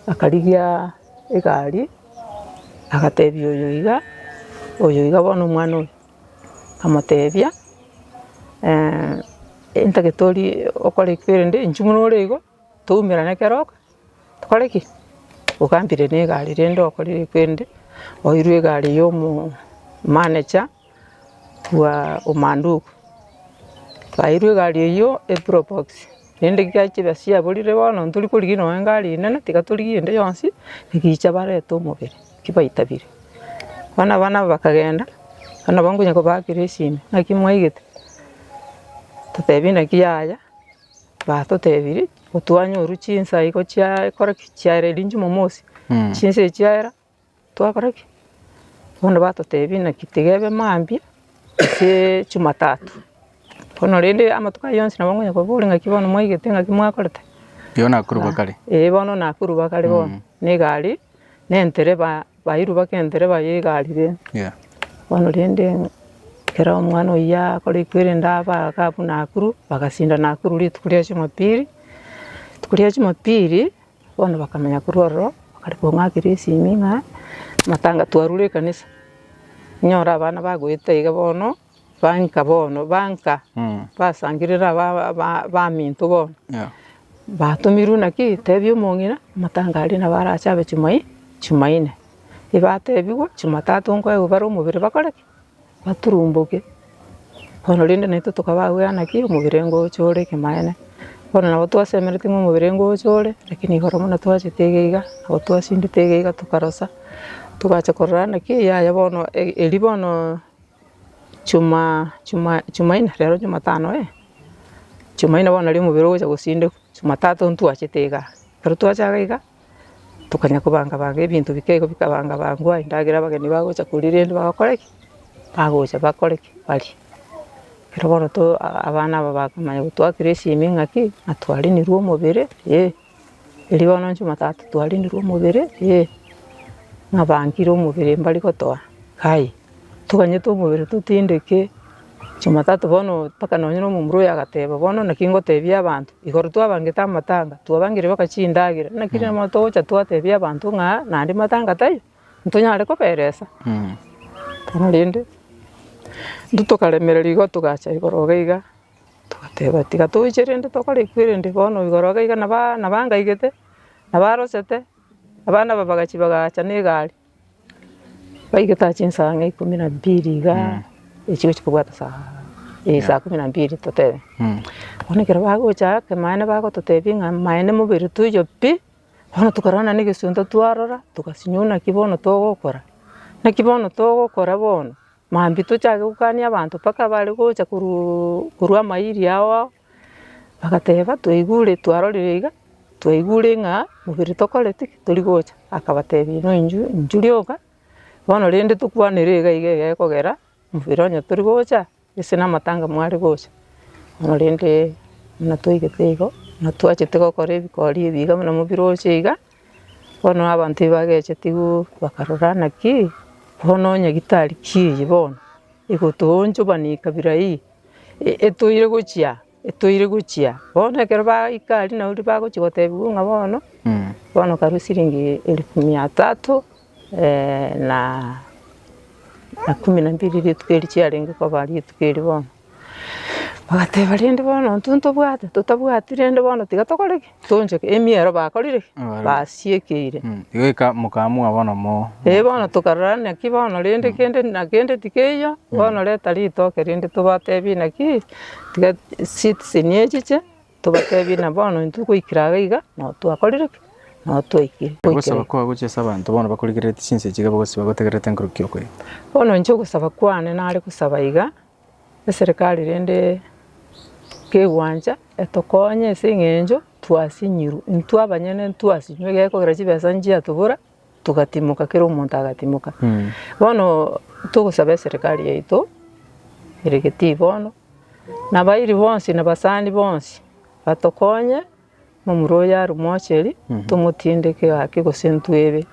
akarigia egari, agatebia oyo iga, oyo iga bono omwana oyo, akamotebia ntagete orie okore ekende inchuo buna ore igo, toumerane keroka, tokore ki? Ogambire na egari rende okorire ekende, oirwe egari ya omo manager bwa omanduku, bairwe egari eywo eprobox. Rende ekiagera chibesa chiaborire bono ntori korigia nonya egari enene, tiga torigie ende yonsi, egicha barete omobere, ki baitabire. Bono abana aba bakagenda, bono nabo nkonya kobaakera esimi, naki mwaigete? Totebie naki yaya, batotebirie, gotwanyorwa chinsa igo chiakora ki? Chiaera erio jumamosi, chinsa echi chiaera. Twakora ki? Bono batotebia naki tiga ebe mambia ase jumatatu. Bono rende amatuko ayio onsi nabo nkonya koboria ng'aki bono mwaigete ng'aki mwakorete. Igo nakuru bakare. Eeh bono nakuru bakare bono, na egari, na entereba bairwe baka entereba ya egari rende. Yeah. Bono rende ekero omwana oyio akora ekwerende aba iga abwo Nakuru, bagasinda Nakuru rituko ria jumapili, rituko ria jumapili. Bono bakamanya korwa ororo, bakare kong'akera esimi ng'a amatanga twarure ekanisa, nyore abana bagoeta iga bono, banka bono banka, basangirire aba aba baminto bono, batomirwe naki, tebia omong'ina amatanga aria nabo arache abe chumai chumaine. Ebatebiwa chumatatu nkoegwa bare omobere bakore ki? Baturumboke. Bono rende naintwe tokabagwera naki omobere ngocha ore ekemanyeene. Bono nabo twasemeretie ng'a omobere ngocha ore, lakini igoro buna twachete iga iga, nabo twasindete iga iga tokarosa, togacha korora naki yaya bono erio bono chuma chuma chumaine rero jumatano eh, chumaine bono nario omobere ogocha gosindekwa, jumatatu ntwachete igaa. Ekero twacha iga iga. Tokanya kobanga banga ebinto bike igo bikabanga bangwa endagera abageni bagocha koria rende bagakora ki? Bagocha bakore ki? Barie. Ekero bono to abana aba bakamanya gotwakera esimi ng'aki, ng'a twarinirwe omobere eh, erio bono jumatatu twarinirwe omobere eh, ng'a bankire omobere mbari gotoa, kai. Toganyete omobere totindeke, jumatatu bono mpaka nonye na omomura oyo agateba bono naki ngotebia abanto, igoro twabangete amatanga, twabangire mpaka chindagera, naki rende bono togocha twatebia abanto ng'a naende matanga taiyo, ntonyare koberesa. Bono rende, intwe tokaremereria igo togacha igoro iga iga, togateba tiga toche rende tokore ekwe rende bono igoro iga iga naba nabangaigete, nabarosete, abana aba bagachia bagacha na egari. Baigete aa chinsa ang'e ikomi na mbili igaa, echi gochia kobwata saa eh saa kumi na mbili totebe. Bono ekero bagocha aa ekemanyeene bagototebia ng'a maene mobere toiyo pi, bono tokarora naende egesunte twarora, togasinywa naki bono togokora, naki bono togokora bono, mambia tochake gokania abanto mpaka bare gocha korwa korwa amairi ao ao. Bagateba, Twaigure, twarorire iga, twaigure ng'a mobere tokoreti ki? Tori gocha. Akabatebia, Inwe inchu inchu rioka, bono rende tokwanere iga iga iga ekogera mobere onye tori gocha, gese na amatanga mware gocha. Bono rende buna twaigete igo, buna twachete gokora ebikori ebi iga buna mobiroche iga, bono abanto ebagechetigwe bakarora naki, bono onye gitari ki eye bono, egotoonchobania ekabira eye. Etoire gochia, etoire gochia. Bono ekero baika aria nario bagochia gotebiwa ng'a bono, bono karue siringi elfu mia tatu na na kumi na mbili rituko erio chiarenge koba rituko erio bono. Bagateba rende bono intwe ntobwate, totabwati rende bono tiga tokore ki? Toonchoke, emiero bakorire ki? Basiekeire. Igo eka mokaamua bono mo. Ee bono tokarora naki bono rende kende na kende tikeiyo, bono reta ritoke rende tobatebie naki, tiga citizen echiche, tobatebie na bono intwe goikera iga iga, noo twakorire ki? Noo twaikire. Ogosaba kwao gochia ase abanto bono bakorigerereti chinsa echi iga bagosiba gotegererete nkorokia okoyia. Bono inche ogosaba kwane nare gosaba iga, Eserekari rende kegwancha etokonye ase eng'encho twasinyirwe, intwe abanyene ntwasinywe gekogera chibesa nchiatobora togatimoka kera omonto agatimoka. Bono togosaba eserekari yaito ere getii bono, na abairi bonsi na abasani bonsi batokonye momura oyo arwe mocheri tomotindeke gaki gose ntwebe,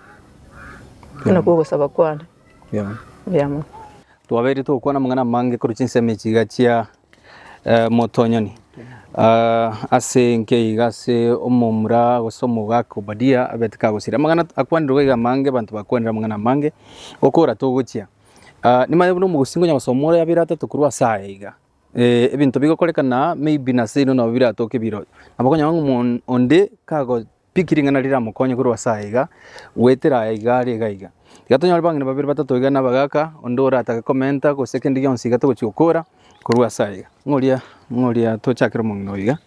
okwo nakwo ogosaba kwane. Mbuya mono. Twabeire togokwana amang'ana amange korwa chinsemo echi iga chia Motonyoni, ase enka iga ase omomura gose omogaka Obadia abete kagosira. Amang'ana akwanirwe iga amange abanto bakwanire amang'ana amange, okora togochia. Nimanye buna omogusii ngonya gosoma ore abere atato korwa ase aya iga. Ebinto bigokorekana maybe nase inwe nabo biratoke bire. Nabo okonyora ng'a omonto onde kago Piki ring'ana riramokonye korwa ase aya iga, goetera aya iga are iga iga. Tiga tonyore bang'ina babere batato iga na abagaka, onde oratake komenta gose kende gionsi iga togochia gokora korwa ase aya iga. Ng'oria ng'oria tochakere omong'ina oyo iga.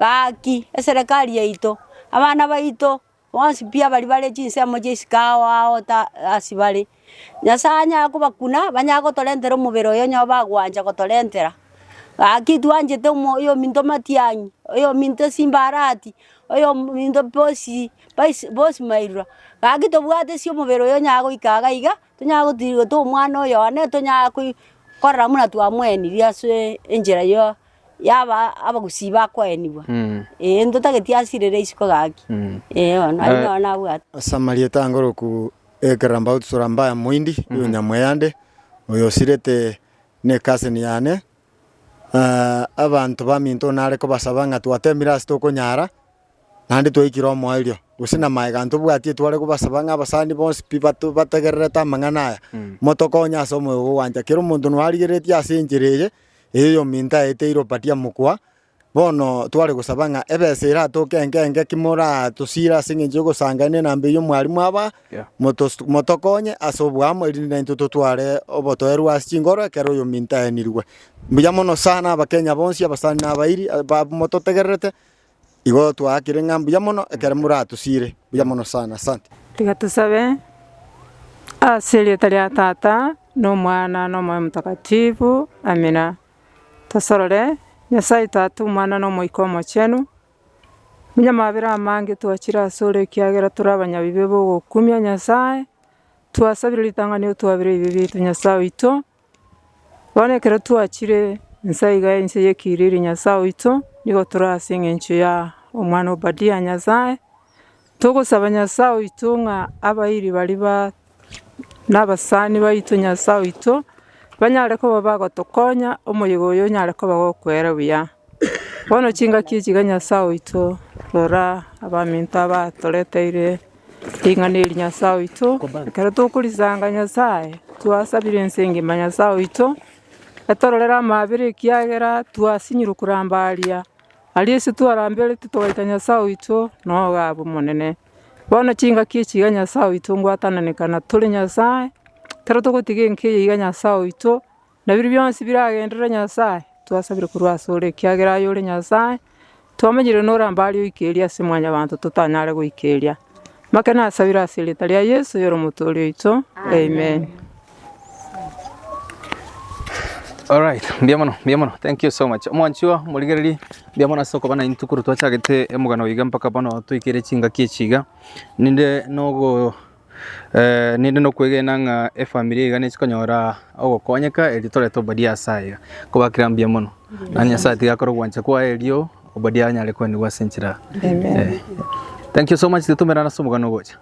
Gaki eserekari yaito, abana baito bonsi pi abaria bare chinsemo chia isiko ao ao ta ase bare, Nyasaye anyare kobakuna, banyare gotorentera omobere oyo onye bagwancha gotorentera. Gaki twanchete omo oyominto Matiang'i, oyominto Simba Arati, oyominto bosi baisi bosi Mairura, gaki tobwate ase omobere oyo onyare goika iga iga, tonyare gotiga omwana oyo one tonyare koi korora buna twamoenirie ase enchera ya yaba abagusii bakoenigwa, ee ntotageti asirere isiko gaki, ee bono ayio naro nabwate. Ase amarieta angoroku ekerambau sura mbaya moindi oyo nyamweyande oyo osirete ne cousin yane abanto baminto nare kobasaba ng'a twatemire ase tokonyara naende twaikire omoerio gose na magega ntobwatie tware kobasaba ng'a abasani bonsi pi bato bategererete amang'ana aya motokonye ase omoyo bwa ogwancha kera omonto nwarigereretie ase enchera eye eye oyominto aeteire Obadia mokwa. Bono tware gosaba ng'a ebesa eratoke enke enke ki moratosire ase eng'encho y'ogosangania enamba eyio mwarimu aba, Yeah. motos motokonye ase oboamo erinde naintwe totware obotoeru ase chingoro ekero oyominto aenirwe. Mbuya mono sana abakenya bonsi abasani na abairi ba mototegererete, igo twaakire ng'a mbuya mono ekero moratosire, mbuya mono sana asante. Tiga tosabe ase erieta ria Tata, na Omwana, na Omoyo Omotakatifu. Amina. Tosorore, Nyasae Tata, Omwana, na Omoika Omochenu, omonye amabera amange twachire asore ekiagera tore abanyabibe b'ogokumia Nyasae, twasabire ritang'ani otwabere ebibe biaito Nyasae oito, bono ekero twachire inse iga inse y'ekiriri Nyasae oito, nigo tore ase eng'encho ya omwana Obadia Nyasae, togosaba Nyasae oito ng'a abairi baria ba na abasani baito Nyasae oito, banyare koba bagotokonya omoyega oyo onyare koba gokwera buya. Bono chingaki echi iga Nyasae oito, rora abaminto aba toreteire ring'ana eri Nyasae oito, ekero tokorisanga Nyasae, twasabire ense engima Nyasae oito, etororere amaabera ekiagera twasinyirwe koramba aria, aria ase twaramberete togaika Nyasae oito, nogo abwo Omonene. Bono chingaki echi iga Nyasae oito ngwatananekana tore Nyasae, ekero togotiga enka eye iga Nyasae oito, na biria bionsi biragenderere Nyasae, twasabire korwa asore ekiagera aye ore Nyasae, twamanyire noramba aria oike eria ase mwanyabanto totanyare goika eria. Make nasabire ase erieta ria Yeso oyore omotoori oito, Amen. Alright, mbuya mono, mbuya mono. Thank you so much. Omwanchwa omorigereri, mbuya mono ase okoba naintwe korwa twachagete omogano oyo iga mpaka bono toikere chingaki echi iga. Ninde nogo eh, ninde nokwegena ng'a efamiri iga nechi konyora ogokonyeka erio torete Obadia ase aya iga. Kobakera mbuya mono. Na Nyasaye tiga akore ogwancha kwaye erio Obadia anyare koenigwa ase enchera. Eh. Thank you so much, totomerane ase omogano ogocha.